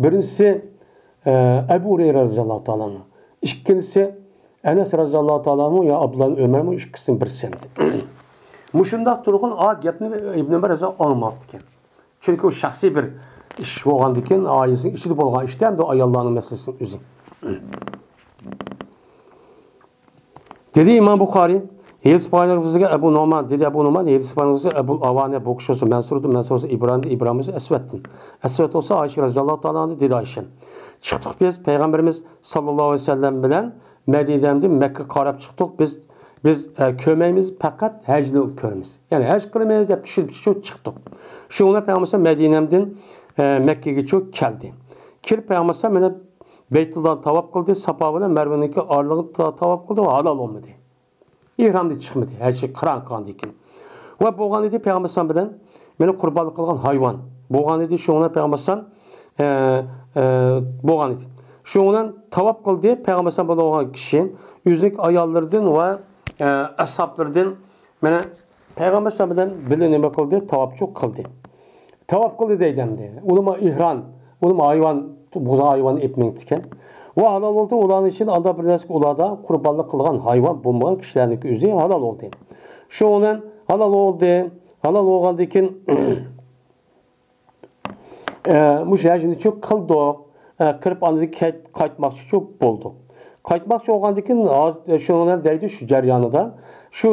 بىرىنچىسى، ئە، ئەبۇ ھۇرەيرە رەزىياللاھۇ تائالا ئەنھۇ. ئىككىنچىسى، ئەنەس رەزىياللاھۇ تائالا ئەنھۇ يا ئابدۇللا ئىبن ئۆمەرمۇ، ئىككىسىنىڭ بىرسى ئەمدى. مۇشۇنداق تۇرغان ئا گەپنى ئىبن ئۆمەر رەزىياللاھۇ ئاڭلىماپتىكەن. چۈنكى ئۇ شەخسىي بىر ئىش بولغاندىكىن، ئائىلىسىنىڭ ئىچىدە بولغان ئىشتا ئەمدى ئاياللارنىڭ مەسىلىسىنىڭ ئۆزى. دېدى ئىمام بۇخارىي، ھەدىس بايانىغا بىزگە ئەبۇ نومان، دېدى ئەبۇ نومان، ھەدىس بايانىغا بىزگە ئەبۇل ئاۋانە، بۇ كىشى بولسا مەنسۇردىن، مەنسۇر بولسا ئىبراھىمدىن، ئىبراھىم بولسا ئەسۋەدتىن. ئەسۋەد بولسا ئائىشە رەزىياللاھۇ تائالا ئەنھادىن، دېدى ئائىشە. چىقتۇق بىز پەيغەمبىرىمىز ساللاللاھۇ ئەلەيھى ۋەسەللەم بىلەن مەدىنەمدىن مەككىگە قاراپ چىقتۇق. بىز، بىز، ئە، كۆرمەيمىز، پەقەت ھەجنى كۆرىمىز. يەنى ھەج قىلىمىز دەپ چۈشىنىپ چىقتۇق. شۇڭا پەيغەمبەر مەدىنەمدىن، ئە، مەككىگىچە كەلدى. كىرىپ پەيغەمبەر مانا بەيتۇللانى تاۋاپ قىلدى، ساپا بىلەن مەرۋىنىڭكى ئارىلىقىنى تا-، تاۋاپ قىلدى ۋە ھالال بولمىدى. ئېھرامدىن چىقمىدى، ھەجنى قىران قىلغاندىن كېيىن. ۋە بولغان ئىدى پەيغەمبەر ئەلەيھىسسالام بىلەن مانا قۇربانلىق قىلغان ھايۋان. بولغان ئىدى، شۇڭا پەيغەمبەر ئەلەيھىسسالام، ئە، ئە، بولغان ئىدى. شۇنىڭ بىلەن تاۋاپ قىلدى، پەيغەمبەر ئەلەيھىسسالام بولغان كىشى ئۆزىنىڭ ئاياللىرىدىن ۋە، ئە، ئەسھابلىرىدىن مانا پەيغەمبەر ئەلەيھىسسالام بىلەن بىللە نېمە قىلدى؟ تاۋاپچۇ قىلدى. تاۋاپ قىلدى دەيدۇ ئەمدى. ئۇلىما ئېھرام، ئۇلىما ھايۋان، بوزغان ھايۋاننى ئېلىپ مېڭىپتىكەن. ۋە ھالال بولدى، ئۇلارنىڭ ئىچىدە ئاندا بىر نەرسە ئۇلاردا قۇربانلىق قىلغان ھايۋان بولمىغان كىشىلەرنىڭكى ئۆزى ھالال بولدى. شۇنىڭ بىلەن ھالال بولدى. ھالال بولغاندىن كېيىن، ئە، مۇشۇ ھەجنىچۇ قىلدۇق. ئە، قىلىپ ئاندىن كەيت-، قايتماقچىچۇ بولدۇق. قايتماقچى بولغاندىن كېيىن، ھازىر شۇنى دەيدۇ، شۇ جەريانىدا، شۇ،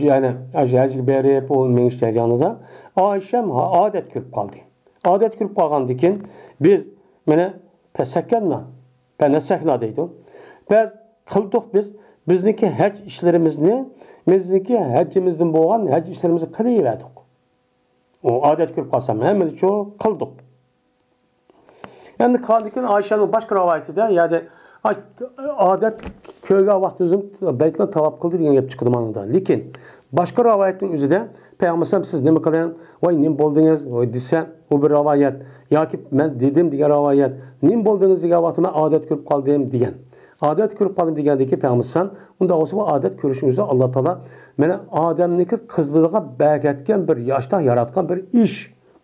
يەنى، ھەجگە بېرىپ، ئۇ مېڭىش جەريانىدا ئائىشەم ئادەت كۆرۈپ قالدى. ئادەت كۆرۈپ قالغاندىن كېيىن، بىز، مانا، پەسەكەننا، پەنەسەكنا دەيدۇ. بىز قىلدۇق بىز، بىزنىڭكى ھەج ئىشلىرىمىزنى، بىزنىڭكى ھەجىمىزدىن بولغان ھەج ئىشلىرىمىزنى قىلىۋەردۇق. ئۇ ئادەت كۆرۈپ قالسام، ھەممىنىچۇ قىلدۇق. ئەمدى قالدىكىن ئائىشەنىڭ باشقا رىۋايىتىدە، يەنى ئا-، ئادەت كۆرگەن ۋاقتىمىزدا بەيتۇللا تاۋاپ قىلدى دېگەن گەپ چىقىدۇ ماڭىدا. لېكىن باشقا رىۋايەتنىڭ ئۆزىدە پەيغەمبەر ئەلەيھىسسالام سىز نېمە قىلىڭ، ۋاي نېمە بولدىڭىز، ۋاي دېسە، ئۇ بىر رىۋايەت. ياكى مەن دېدىم دېگەن رىۋايەت. نېمە بولدىڭىز دېگەن ۋاقىتتا مەن ئادەت كۆرۈپ قالدىم دېگەن. ئادەت كۆرۈپ قالدىم دېگەندىن كېيىن پەيغەمبەر ئەلەيھىسسالام، ئۇنداق بولسا بۇ ئادەت كۆرۈشنىڭ ئۆزى ئاللا تائالا مانا ئادەمنىڭكى قىزلىرىغا بەركەتكەن بىر ياشتا ياراتقان بىر ئىش.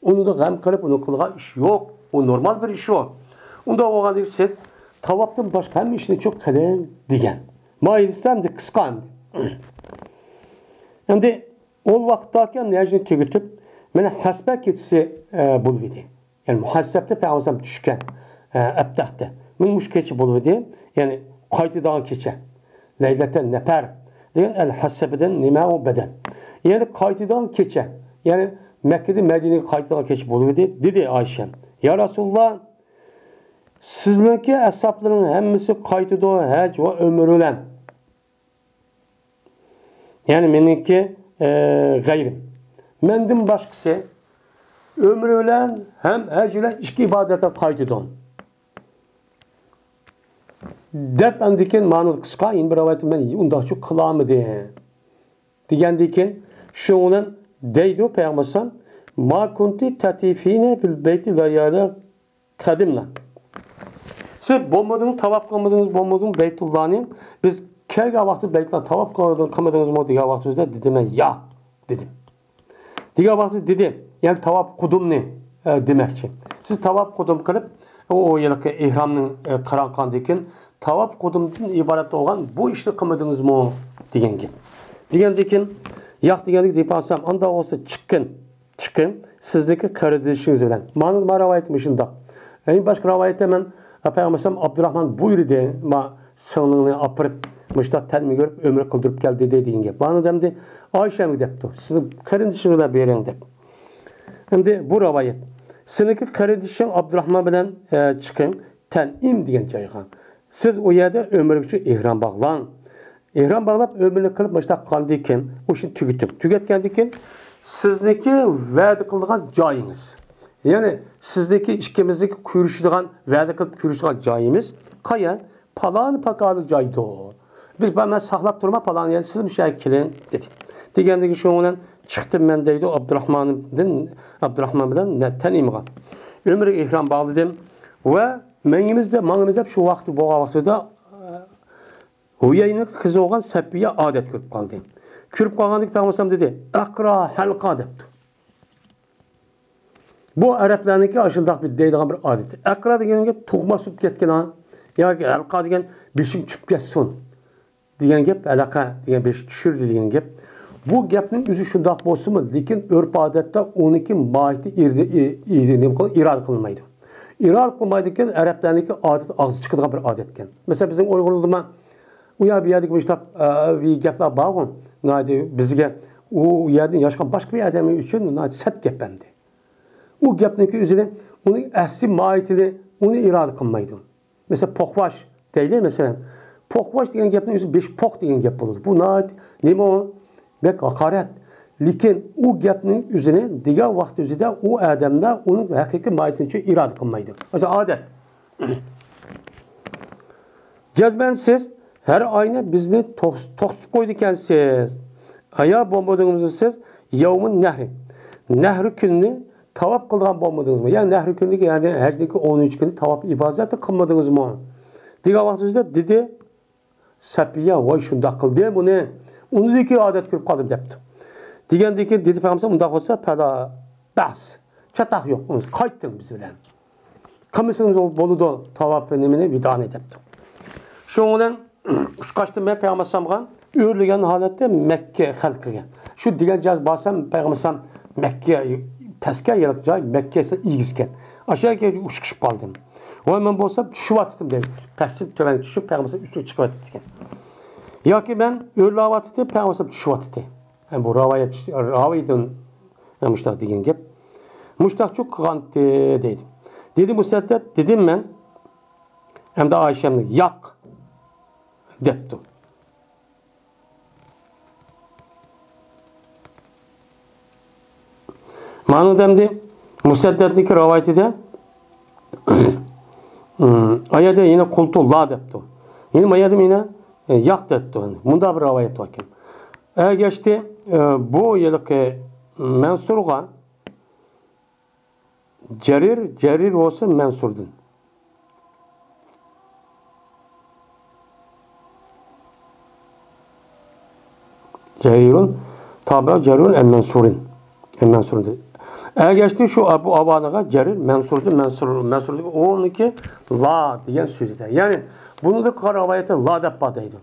ئۇنىڭدا غەم قىلىپ، ئۇنى قىلغان ئىش يوق. ئۇ نورمال بىر ئىش ئۇ. ئۇنداق بولغاندىن كېيىن سىز تاۋاپتىن باشقا ھەممە ئىشنى چوق قىلىڭ دېگەن. مايىلسەمدى قىسقا ئەمدى. ئەمدى ئۇ ۋاقىتتاكى ھەجنى تۈگىتىپ، مانا ھەسپە كېچىسى، ئە، بولۇۋىدى. يەنى مۇھەسسەپتە پەيغەمبەر چۈشكەن، ئە، ئەپتەختە. مانا مۇشۇ كېچە بولۇۋىدى. يەنى قايتىدىغان كېچە. لەيلەتەن نەپەر دېگەن ئەل ھەسسە بىلەن نېمە ئۇ بەدەن. يەنى قايتىدىغان كېچە، يەنى مەككىدىن مەدىنىگە قايتىدىغان كېچە بولۇۋىدى، دېدى ئائىشەم. يا رەسۇلاللا، سىزنىڭكى ئەسھابلىرىڭ ھەممىسى قايتىدۇ ھەج ۋە ئۆمرە بىلەن. يەنى مېنىڭكى، ئە، غەيرىم. مەندىن باشقىسى ئۆمرە بىلەن ھەم ھەج بىلەن ئىككى ئىبادەتتە قايتىدۇ. دەپ ئاندىن كېيىن مانا قىسقا، يەنە بىر رىۋايەتتە مەن ئۇنداقچۇ قىلالمىدىم دېگەندىن كېيىن، شۇنىڭ بىلەن دەيدۇ پەيغەمبەر ئەلەيھىسسالام، ما كۇنتى تەتىفىنە بىل بەيتى لەيالى قەدىمنا. سىز بولمىدىڭىز، تاۋاپ قىلمىدىڭىز، بولمىدىڭىز بەيتۇللانى، بىز كەلگەن ۋاقىتتا بەيتۇللانى تاۋاپ قىلمىدىڭىزمۇ دېگەن ۋاقتىمىزدا دېدىم مەن ياق دېدىم. دېگەن ۋاقتىدا دېدى، يەنى تاۋاپ قۇدۇمنى، ئە، دېمەكچى. سىز تاۋاپ قۇدۇم قىلىپ، ئۇ، ئۇ ھېلىقى ئېھرامنىڭ، ئە، قىران قىلغاندىن كېيىن تاۋاپ قۇدۇمدىن ئىبارەت بولغان بۇ ئىشنى قىلمىدىڭىزمۇ دېگەن گەپ. دېگەندىن كېيىن، ياق دېگەندىكىن دېيىپ قالسام، ئانداق بولسا چىققىن، چىققىن سىزنىڭكى قېرىندىشىڭىز بىلەن. مانا، ما رىۋايىتى مۇشۇنداق. ئەڭ باشقا رىۋايەتتە مەن، ئە، پەيغەمبەر ئەلەيھىسسالام ئابدۇراخمان بۇيرۇدى، ما سىڭلىڭنى ئاپىرىپ، مۇشۇنداق تەنمە كۆرۈپ، ئۆمرە قىلدۇرۇپ كەلدى دېدى دېگەن گەپ. مانا ئەمدى ئايشەمگە دەپتۇ، سىزنىڭ قېرىندىشىڭىزغا بېرىڭ دەپ. ئەمدى بۇ رىۋايەت. سىزنىڭكى قېرىندىشىڭ ئابدۇراخمان بىلەن، ئە، چىقىڭ، تەنئىم دېگەن جايغا. سىز ئۇ يەردە ئۆمرىگىچە ئېھرام باغلاڭ. ئېھرام باغلاپ، ئۆمرىنى قىلىپ، مۇشۇنداق قىلغاندىن كېيىن، ئۇ ئىشنى تۈگىتىڭ. تۈگەتكەندىن كېيىن، سىزنىڭكى ۋەدە قىلىدىغان جايىڭىز. يەنى، سىزنىڭكى ئىككىمىزنىڭكى كۆرۈشىدىغان، ۋەدە قىلىپ كۆرۈشىدىغان جايىمىز قايا؟ پالانى پاكانى جايدۇ. بىز، مەن ساقلاپ تۇرما پالانى يەردە، سىز مۇشۇ يەرگە كېلىڭ، دېدى. دېگەندىن كېيىن شۇنىڭ بىلەن چىقتىم مەن، دەيدۇ، ئابدۇراخماندىن، ئابدۇراخمان بىلەن نە-، تەنئىمغا. ئۆمرىگە ئېھرام باغلىدىم ۋە مېڭىمىز دەپ، ماڭىمىز دەپ شۇ ۋاقىت بولغان ۋاقتىدا، ئە، ھۇيەينىڭ قىزى بولغان سەپىيە ئادەت كۆرۈپ قالدى. كۆرۈپ قالغاندىكىن پەيغەمبەر ئەلەيھىسسالام دېدى، «ئەقرا ھەلقا» دەپتۇ. بۇ ئەرەبلەرنىڭكى ئاشۇنداق بىر دەيدىغان بىر ئادىتى. ئەقرا دېگەنگە تۇغما سۇپ كەتكەن ھا. ياكى ھەلقا دېگەن بېشىڭ چۈشۈپ كەتسۇن دېگەن گەپ، ھەلقە دېگەن بېشى چۈشۈردى دېگەن گەپ. بۇ گەپنىڭ ئۆزى شۇنداق بولسىمۇ، لېكىن ئۆرپ ئادەتتە ئۇنىڭكى ماھىيىتى ئىر-، ئى-، ئى-، نېمە قىل-، ئىرادە قىلمايدۇ. ئىرادە قىلمايدىكەن، ئەرەبلەرنىڭكى ئادەت ئاغزى چىقىدىغان بىر ئادەتكەن. مەسىلەن، بىزنىڭ ئۇيغۇرلىردا ئۇ يەر بۇ يەردىكى مۇشۇنداق، ئە، بىر گەپلەر بارغۇ. ناھايىتى بىزگە ئۇ يەردىن ياشىغان باشقا بىر ئادەم ئۈچۈن ناھايىتى سەت گەپ ئەمدى. ئۇ گەپنىڭكى ئۆزىنى، ئۇنىڭ ئەسلى ماھىيىتىنى، ئۇنى ئىرادە قىلمايدۇ. مەسىلەن، پوخۋاش دەيلى، مەسىلەن. پوخۋاش دېگەن گەپنىڭ ئۆزى بېشى پوخ دېگەن گەپ بولىدۇ. بۇ ناھايىتى نېمە ئۇ؟ بەك ھاقارەت. لېكىن ئۇ گەپنىڭ ئۆزىنى دېگەن ۋاقىت ئۆزىدە ئۇ ئادەمدە ئۇنىڭ ھەقىقىي ماھىيىتىنى ئىرادە قىلمايدۇ. مەسىلەن، ئادەت. جەزمەن سىز ھەر ئاينى بىزنى توس-، توختىتىپ قويىدىكەنسىز. ئايا بولمىدىڭىزمۇ سىز يەۋمۇن نەھرى، نەھرى كۈنىنى تاۋاپ قىلىدىغان بولمىدىڭىزمۇ؟ يەنى نەھرى كۈنىدىكى، يەنى ھەجنىڭكى ئونىنچى كۈنى تاۋاپ ئىپادىسىنى قىلمىدىڭىزمۇ؟ دېگەن ۋاقتىمىزدا دېدى سەپىيە، ۋاي شۇنداق قىلدى بۇنى، ئۇنىڭدىكى ئادەت كۆرۈپ قالدىم دەپتۇ. دېگەندىن كېيىن دېدى پەيغەمبەر، ئۇنداق بولسا پەلا بەس، چاتاق يوق، قايتىڭ بىز بىلەن. قىلمىسىڭىز بولىدۇ، تاۋاپى نېمىنى، ۋىدانى دەپتۇ. شۇنىڭ بىلەن ئۇچقاچتىن مەن پەيغەمبەر ئەلەيھىسسالامغا ئۆرلىگەن ھالەتتە مەككە خەلقىگە، شۇ دېگەن جايغا بارسام، پەيغەمبەر ئەلەيھىسسالام مەككە پەسكە يېرىلىق جاي، مەككە ئېگىزكەن. ئاشۇ يەرگە ئۇچۇشۇپ قالدىم. ۋە مەن بولسام چۈشۈۋاتتىم دەيدۇ. پەستىن تۆۋەنگە چۈشۈپ، پەيغەمبەر ئەلەيھىسسالام ئۈستىگە چىقىۋاتىدىكەن. ياكى مەن ئۆرلەۋاتتىم، پەيغەمبەر ئەلەيھىسسالام چۈشۈۋاتتى. يەنى بۇ راۋايەت، راۋىدىن مۇشتاق دېگەن گەپ. مۇشتاقچۇ قىلغانتى دەيدۇ. دېدى مۇسەددەت، دېدىم مەن. ئەمدى ئايشەمنى ياق دەپتۇ. مانا ئەمدى مۇسەددەتنىڭكى راۋايىتىدە، ئايەدە يەنە قۇلتۇ لا دەپتۇ. يەنە ما يەردە يەنە، ئە، ياق دەپتۇ. مۇنداق بىر راۋايەت باركەن. ئەگەشتى، ئە، بۇ ھېلىقى مەنسۇرغا جەرىر، جەرىر بولسا مەنسۇردىن. جەرىرۇن تابىئۇ جەرىرۇن ئەن مەنسۇرىن. ئەن مەنسۇرىن دېدى. ئەگەشتى شۇ ئەبۇ ئاۋانىغا جەرىر مەنسۇردىن، مەنسۇر، مەنسۇردىن ئۇنىڭكى لا دېگەن سۆزىدە. يەنى بۇنىڭدا قىلغان راۋايەتتە لا دەپ بار دەيدۇ.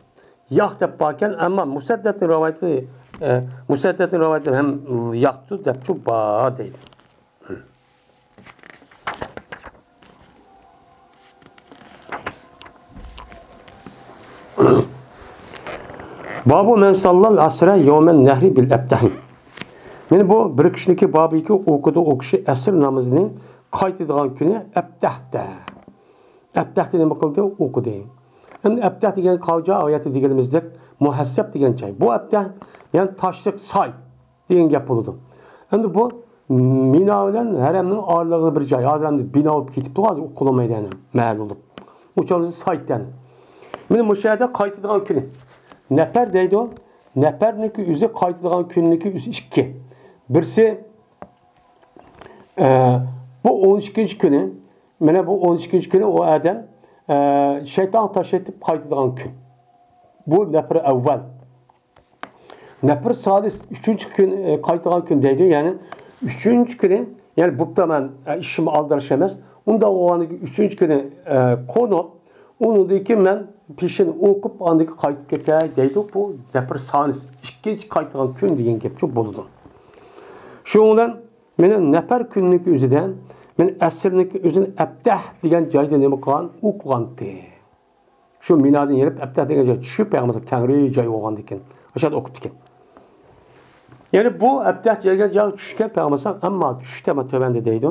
ياق دەپ باركەن، ئەمما مۇسەددەتنىڭ راۋايىتى، ئە، مۇسەددەتنىڭ راۋايىتى ھەم ياقتۇ دەپچۇ بار دەيدۇ. بابۇ مەن ساللال ئەسرە يومەن نەھرى بىل ئەبتەھى. مانا بۇ بىر كىشىنىڭكى بابىكى ئوقۇدى، ئۇ كىشى ئەسىر نامىزىنى قايتىدىغان كۈنى ئەبتەھدە. ئەبتەھدە نېمە قىلدى؟ ئوقۇدى. ئەمدى ئەبتەھ دېگەن قاۋجا ئايەتتە دېگىنىمىزدەك مۇھەسسەب دېگەن جاي. بۇ ئەبتەھ، يەنى تاشلىق ساي دېگەن گەپ بولىدۇ. ئەمدى بۇ مىنا بىلەن ھەرەمنىڭ ئارىلىقىدا بىر جاي. ھازىر ئەمدى بىنا بولۇپ كېتىپتۇ، ھازىر قۇرۇلمايدۇ يەنە. مەھەللە بولۇپ. ئۇ چاغدا سايت يەنى. مانا مۇشۇ يەردە قايتىدىغان كۈنى. نەپەر دەيدۇ. نەپەرنىڭكى ئۆزى قايتىدىغان كۈننىڭكى ئۆزى ئىككى. بىرسى، ئە، بۇ ئون ئىككىنچى كۈنى، مانا بۇ ئون ئىككىنچى كۈنى ئۇ ئادەم، ئە، شەيتانغا تاش ئېتىپ قايتىدىغان كۈن. بۇ نەپىر ئەۋۋەل. نەپىر سالىس، ئۈچىنچى كۈن، ئە، قايتىدىغان كۈن دەيدۇ. يەنى ئۈچىنچى كۈنى، يەنى بوپتۇ مەن، ئە، ئىشىم ئالدىراش ئەمەس. ئۇنداق بولغاندىكىن ئۈچىنچى كۈنى، ئە، قونۇپ، ئۇنىڭدىن كېيىن مەن پېشىنى ئوقۇپ، ئاندىن كېيىن قايتىپ كېتەي دەيدۇ. بۇ نەپىر سانىس، ئىككىنچى قايتىدىغان كۈن دېگەن گەپچۇ بولىدۇ. شۇنىڭ بىلەن مېنىڭ نەپەر كۈننىڭكى ئۆزىدە، مېنىڭ ئەسىرنىڭكى ئۆزىنى ئەبتەھ دېگەن جايدا نېمە قىلغان؟ ئوقۇغانتى. شۇ مىنادىن يېنىپ، ئەبتەھ دېگەن جايغا چۈشۈپ، پەيغەمبەر ئەلەيھىسسالام كەڭرى جاي بولغاندىكىن، ئاشۇ يەردە ئوقۇپتىكەن. يەنى بۇ ئەبتەھ دېگەن جايغا چۈشكەن پەيغەمبەر ئەلەيھىسسالام، ئەمما چۈشتە مانا تۆۋەندە دەيدۇ.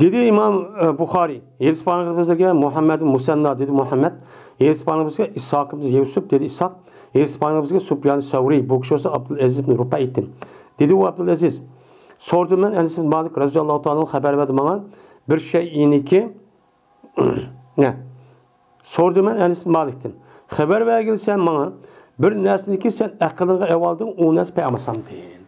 دېدى ئىمام، ئە، بۇخارىي، ھەدىس بايانغا بىزگە مۇھەممەد مۇسەننا، دېدى مۇھەممەد. ھەدىس بايانغا بىزگە ئىسھاق ئىبن يۈسۈپ، دېدى ئىسھاق. ھەدىس بايانغا بىزگە سۇپيان سەۋرى، بۇ كىشى بولسا ئابدۇلئەزىز ئىبن رۇپەي ئېيتتى. دېدى ئۇ ئابدۇلئەزىز، سورىدىم مەن ئەنەس ئىبن مالىك رەزىياللاھۇ تائالا ئەنھۇ خەۋەر بەردى ماڭا بىر شەيئىنىكى، نە، سورىدىم مەن ئەنەس ئىبن مالىكتىن. خەۋەر بەرگىلى سەن ماڭا بىر نەرسىنىكى سەن ئەقلىڭگە ئەۋالدىڭ، ئۇ نەرسە پەيغەمبەر ئەلەيھىسسالامدىن.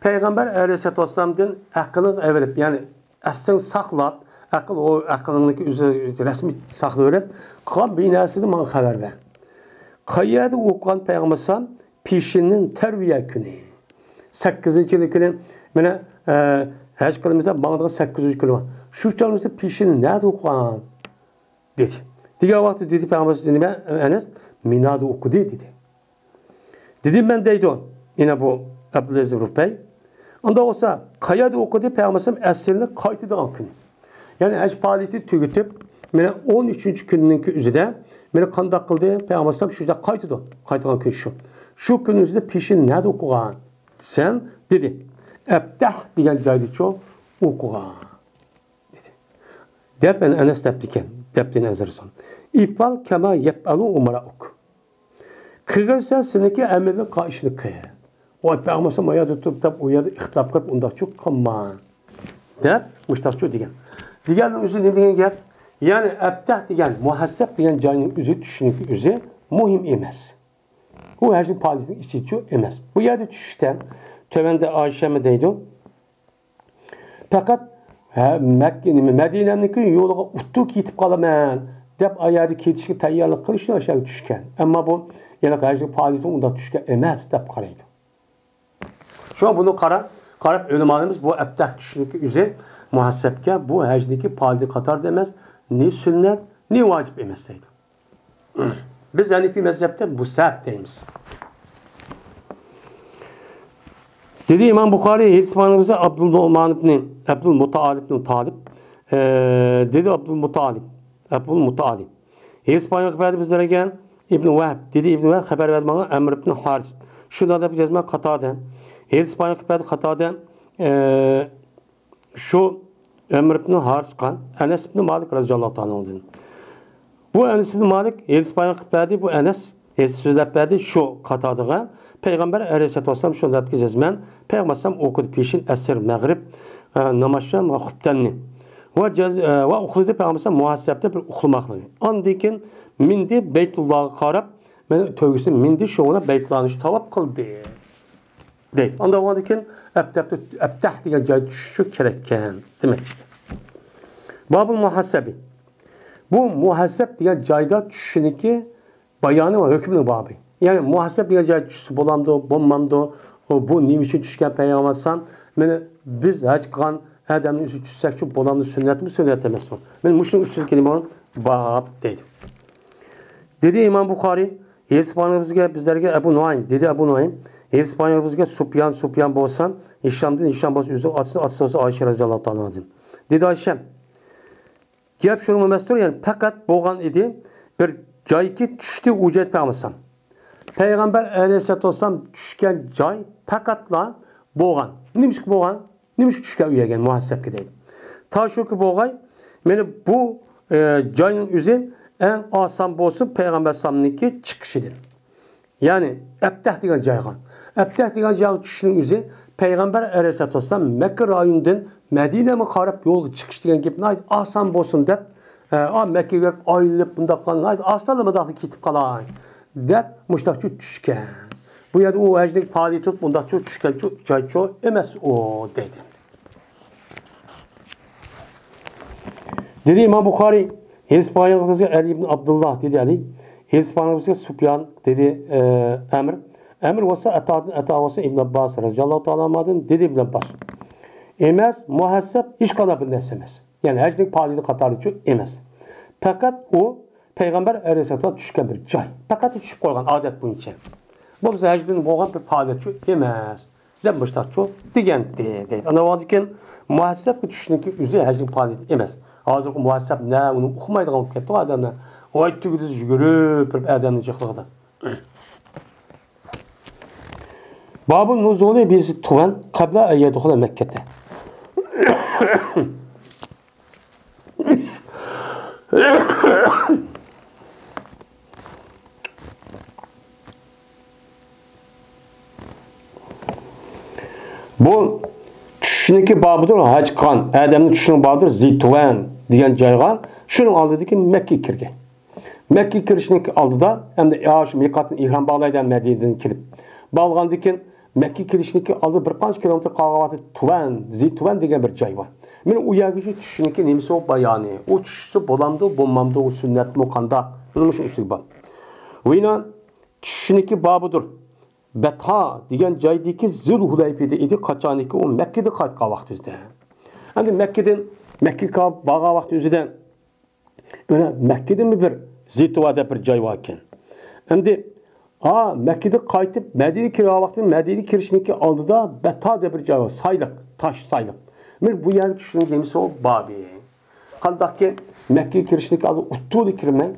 پەيغەمبەر ئەلەيھىسسالاتۇ ۋەسسالامدىن ئەقلىڭ ئەۋېلىپ، يەنى ئەستىڭ ساقلاپ، ئەقىل، ئۇ ئەقلىڭنىڭكى ئۆزى رەسمىي ساقلىۋېلىپ، قىلغان بىر نەرسىدىن ماڭا خەۋەر بەر. قەيەردە ئوقۇغان پەيغەمبەر ئەلەيھىسسالام پېشىننىڭ تەرۋىيە كۈنى. سەككىزىنچى يىل كۈنى، مانا، ئە، ھەج قىلىمىز دەپ ماڭىدىغان سەككىزىنچى كۈنى بار. شۇ چاغدا پېشىننى نەدە ئوقۇغان؟ دېدى. دېگەن ۋاقىتتا دېدى پەيغەمبەر نېمە، ئەنەس، مىنادا ئوقۇدى دېدى. دېدىم مەن دەيدۇ، يەنە بۇ ئابدۇلئەزىز رۇپەي. ئۇنداق بولسا، قەيەردە ئوقۇدى پەيغەمبەر ئەسىرنى قايتىدىغان كۈنى. يەنى ھەج پائالىيىتى تۈگىتىپ، مانا ئون ئۈچىنچى كۈننىڭكى ئۆزىدە، مانا قانداق قىلدى؟ پەيغەمبەر شۇ يەردە قايتىدۇ. قايتىدىغان كۈن شۇ. شۇ كۈن ئۆزىدە پېشىنى نەدە ئوقۇغان دېسەم، دېدى، ئەبتەھ دېگەن جايدىچۇ ئوقۇغان. دېدى. دەپ، ئەنە ئەنەس دەپتىكەن، دەپتىن ئەزرىسۇن. ئىپئال كەما يەپئەلۇ ئۇمەراؤك. قىلغىنسەن سېنىڭكى ئەمىرلىك قىلغان ئىشنى قىل. ۋاي، پەيغەمبەر ئەلەيھىسسالام ئايەردە تۇرۇپ دەپ، ئۇ يەردە ئىختىلاپ قىلىپ، ئۇنداقچۇ قىلما. دەپ، مۇشتاقچۇ دېگەن. دېگەننىڭ ئۆزى نېمە دېگەن گەپ؟ يەنى ئەبتەھ دېگەن، مۇھەسسەب دېگەن جاينىڭ ئۆزى، چۈشنىڭكى ئۆزى مۇھىم ئەمەس. ئۇ ھەجنىڭ پائالىيىتىنىڭ ئىچىچۇ ئەمەس. بۇ يەردە چۈشتە، تۆۋەندە ئائىشەمۇ دەيدۇ. پەقەت، ھە، مەككە، نېمە، مەدىنەمنىڭكى يولىغا ئۇتۇق يېتىپ قالىمەن دەپ، ئايەردە كېتىشكە تەييارلىق قىلىشنى ئاشۇ يەرگە چۈشكەن. ئەمما بۇ، يەنى ھەجنىڭ پائالىيىتى ئۇنداق چۈشكەن ئەمەس دەپ قارايدۇ. شۇڭا بۇنى قارا-، قاراپ ئۆلىمالىرىمىز بۇ ئەبتەھ چۈشنىڭكى ئۆزى مۇھەسسەبكە بۇ ھەجنىڭكى پائالىيىتى قاتارىدا ئەمەس، نى سۈننەت، نى ۋاجىپ ئەمەس دەيدۇ. بىز ھەنىفىي مەزھەپتە مۇستەھەب دەيمىز. دېدى ئىمام بۇخارىي، ھەدىس بايانىمىزدا ئابدۇلنۇئمان ئىبنى، ئابدۇلمۇتتالىب ئىبنى تالىب، ئە، دېدى ئابدۇلمۇتتالىب، ئابدۇلمۇتتالىب. ھەدىس بايان قىلىپ بەردى بىزلەرگە ئىبنى ۋەھب، دېدى ئىبنى ۋەھب خەۋەر بەردى ماڭا ئەمر ئىبنى ھارىس. شۇنداق دەپ يازما قاتادە. ھەدىس بايان قىلىپ بەردى قاتادە، ئە، شۇ ئەمر ئىبنى ھارىسقا ئەنەس ئىبنى مالىك رەزىياللاھۇ تائالا ئەنھۇدىن. بۇ ئەنەس ئىبنى مالىك ھەدىس بايان قىلىپ بەردى، بۇ ئەنەس ھەدىس سۆزلەپ بەردى شۇ قاتادىغا. پەيغەمبەر ئەلەيھىسسالاتۇ ۋەسسالام شۇنداق دەپ جەزمەن پەيغەمبەر ئەلەيھىسسالام ئوقۇدى پېشىن، ئەسىر، مەغرىب، ئە، نامازشام ۋە خۇپتەننى. ۋە جەز-، ئە، ۋە ئۇخلىدى پەيغەمبەر ئەلەيھىسسالام مۇھەسسەبتە بىر ئۇخلىماقلىقى. ئاندىن كېيىن مىندى بەيتۇللاغا قاراپ، مەن تۆگىسىنى مىندى شۇ بىلەن بەيتۇللانى شۇ تاۋاپ قىلدى. دەيدۇ. ئانداق بولغاندىن كېيىن ئەبتەھ، ئەبتەھ دېگەن جاي چۈشۈشى كېرەككەن دېمەكچى. بابۇل مۇھەسسەبى. بۇ مۇھەسسەب دېگەن جايدا چۈشۈشىنىڭكى بايانى ۋە ھۆكمىنىڭ بابى. يەنى مۇھەسسەب دېگەن جايدا چۈشسە بولامدۇ، بولمامدۇ؟ ئۇ، بۇ نېمە ئۈچۈن چۈشكەن پەيغەمبەر ئەلەيھىسسالام؟ مېنى بىز ھەج قىلغان ئادەمنىڭ ئۆزى چۈشسەكچۇ بولامدۇ، سۈننەتمۇ، سۈننەت ئەمەسمۇ؟ مېنى مۇشۇنىڭ ئۈستىدىكى نېمە باب دەيدۇ. دېدى ئىمام بۇخارىي، ھەدىس بايانى بىزگە، بىزلەرگە ئەبۇ نۇئايم، دېدى ئەبۇ نۇئايم، ھەدىس بايانى بىزگە سۇپيان، سۇپيان بولسا، ھىشامدىن، ھىشام بولسا، ئۆزىنىڭ ئاتىسى، ئاتىسى بولسا ئائىشە رەزىياللاھۇ تائالا ئەنھادىن. دېدى ئائىشەم، گەپ شۇنىڭ ئەمەستۇر، يەنى پەقەت بولغان ئىدى، بىر جايكى چۈشتى ئۇ جاي پەيغەمبەر ئەلەيھىسسالام. پەيغەمبەر ئەلەيھىسسالاتۇ ۋەسسالام چۈشكەن جاي پەقەتلا بولغان. نېمىشقا بولغان؟ نېمىشقا چۈشكەن ئۇ يەرگە مۇھەسسەبكە دەيدۇ. تا شۇكى بولغاي، مانا بۇ، ئە، جاينىڭ ئۆزى ئەڭ ئاسان بولسۇن پەيغەمبەر ئەلەيھىسسالامنىڭكى چىقىشىدىن. يەنى ئەبتەھ دېگەن جايغا. ئەبتەھ دېگەن جايغا چۈشۈشنىڭ ئۆزى پەيغەمبەر ئەلەيھىسسالاتۇ ۋەسسالام مەككە رايونىدىن مەدىنەگە قاراپ يولغا چىقىش دېگەن گەپ ناھايىتى ئاسان بولسۇن دەپ، ئە، ئا، مەككىگە بېرىپ ئايلىنىپ بۇنداق قىلغان ناھايىتى ئاسانلا مۇنداقلا كېتىپ قالاي دەپ مۇشۇنداق چۈ-، چۈشكەن. بۇ يەردە ئۇ ھەجنىڭ پائالىيىتى تۇتۇپ مۇنداق چۈ-، چۈشكەن چۈ-، جاي چۇ ئەمەس ئۇ دەيدۇ. دېدى ئىمام بۇخارىي، ھەدىس بايانىمىزدا ئەلى ئىبن ئابدۇللا دېدى ئەلى، ھەدىس بايانىمىزدا سۇپيان دېدى، ئە، ئەمر. ئەمر بولسا ئەتادىن، ئەتا بولسا ئىبن ئابباس رەزىياللاھۇ تائالا ئەنھۇدىن دېدى ئىبن ئابباس. ئەمەس، مۇھەسسەب ھېچقانداق بىر نەرسە ئەمەس. يەنى ھەجنىڭ پائالىيىتى قاتارىچۇ ئەمەس. پەقەت ئۇ پەيغەمبەر ئەلەيھىسسالام چۈشكەن بىر جاي. پەقەت چۈشۈپ قالغان ئادەت بويىچە. بولمىسا ھەجدىن بولغان بىر پائالىيەتچۇ ئەمەس. دەپ مۇشتاقچۇ دېگەنتى دەيدۇ. ئانا ۋاقىتتىن كېيىن مۇھەسسەبكە چۈشۈشنىڭكى ئۆزى ھەجنىڭ پائالىيىتى ئەمەس. ھازىرقى مۇھەسسەپ نە، ئۇنى ئۇقمايدىغان بولۇپ كەتتى ئادەملەر. ۋاي، تۈگىدىز يۈگۈرۈپ تۇرۇپ ئادەمنى جىقلىغىدا. بابۇ نۇزۇلى بىزى تۇۋەن قەبلە ئەييەدخۇلە مەككەتە. بۇ چۈشنىڭكى بابىدۇر، ھەج قىلغان ئادەمنىڭ چۈشىنىڭ بابىدۇر، زىتۇۋەن دېگەن جايغا، شۇنىڭ ئالدىدىكى مەككىگە كىرگەن. مەككىگە كىرىشنىڭكى ئالدىدا، ئەمدى يا شۇ مىقاتتىن ئېھرام باغلايدۇ، مەدىنىدىن كېلىپ. باغلىغاندىن كېيىن، مەككىگە كىرىشنىڭكى ئالدىدا بىر قانچە كىلومېتىر قالغان ۋاقىتتا تۇۋەن، زىتۇۋەن دېگەن بىر جاي بار. مانا ئۇ يەرگىچە چۈشىنىڭكى نېمىسى بار يەنى؟ ئۇ چۈشسە بولامدۇ، بولمامدۇ، ئۇ سۈننەتمۇ قانداق؟ مانا مۇشۇ ئۈستىگە بار. ۋىنا چۈشنىڭكى بابىدۇر. بەتھا دېگەن جايدىكى زۇل ھۇلەيپىدە ئىدى، قاچانكى ئۇ مەككىدىن قايتقان ۋاقتىدا. ئەمدى مەككىدىن، مەككىگە بارغان ۋاقتى ئۆزىدە، ئەنە مەككىدىنمۇ بىر زىتۇۋا دەپ بىر جاي بار ئىكەن. ئەمدى، ھا، مەككىدىن قايتىپ مەدىنىگە كىرگەن ۋاقتىدا مەدىنىگە كىرىشنىڭكى ئالدىدا بەتھا دەپ بىر جاي بار، سايلىق، تاش سايلىق. مانا بۇ يەرگە چۈشنىڭكى نېمىسى بار بابى. قانداقكى مەككىگە كىرىشنىڭكى ئالدىدا ئۇتتۇردا كىرمەي،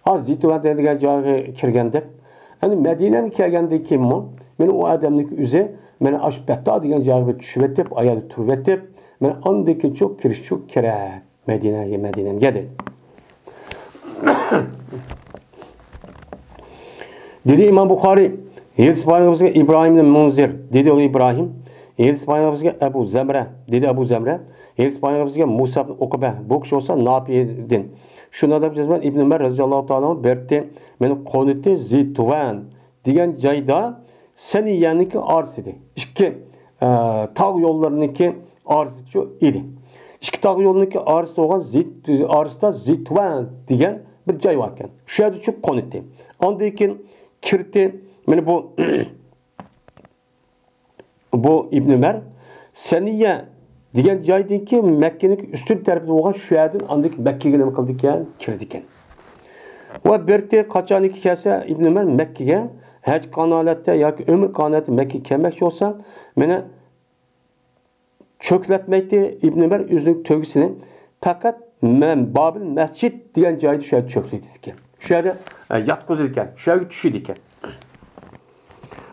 ھا، زىتۇۋا دېگەن جايغا كىرگەندەك. ئەمدى مەدىنەگە كەلگەندىن كېيىنمۇ، مانا ئۇ ئادەمنىڭ ئۆزى، مانا ئاشۇ بەتھا دېگەن جايغا بىر چۈشۈۋېتىپ، ئاياغدا تۇرۇۋېتىپ، مانا ئاندىن كېيىن چوق كىرىش چوق كېرەك. مەدىنەگە، مەدىنەمگە دېدى. دېدى ئىمام بۇخارىي، ھەدىس بايانىمىزغا ئىبراھىم ئىبن مۇنزىر، دېدى ئۇ ئىبراھىم، ھەدىس بايانىمىزغا ئەبۇ زەمرە، دېدى ئەبۇ زەمرە، ھەدىس بايانىمىزغا مۇسا ئىبن ئۇقبە، بۇ كىشى بولسا ناپىدىن. شۇنىڭ دەپ جەزمەن ئىبن ئۆمەر رەزىياللاھۇ تائالا ئەنھۇ بەردى، مېنى قونۇتى زىتۇۋەن دېگەن جايدا سەنىيەنىڭكى ئارىسى ئىدى. ئىككى، ئە، تاغ يوللىرىنىڭكى ئارىسى شۇ ئىدى. ئىككى تاغ يولىنىڭكى ئارىسىدا بولغان زىت-، ئارىسىدا زىتۋان دېگەن بىر جاي بار ئىكەن. شۇ يەردە چۈشۈپ قونۇتتى. ئاندىن كېيىن كىردى. مانا بۇ، بۇ ئىبن ئۆمەر سەنىيە دېگەن جايدىكى مەككىنىڭ ئۈستۈن تەرىپىدە بولغان شۇ يەردىن ئاندىن كېيىن مەككىگە نېمە قىلىدىكەن؟ كىرىدىكەن. ۋە بىرتى قاچانكى كەلسە ئىبن ئۆمەر مەككىگە ھەج قىلغان ھالەتتە ياكى ئۆمرە قىلغان ھالەتتە مەككىگە كەلمەكچى بولسا، مېنى چۆكلەتمەيتتى. ئىبن ئۆمەر ئۆزىنىڭ تۆگىسىنى پەقەت مەن بابىل مەسچىت دېگەن جايدا شۇ يەردە چۆكلىتىدىكەن. شۇ يەردە، ئە، ياتقۇزىدىكەن. شۇ يەرگە چۈشىدىكەن.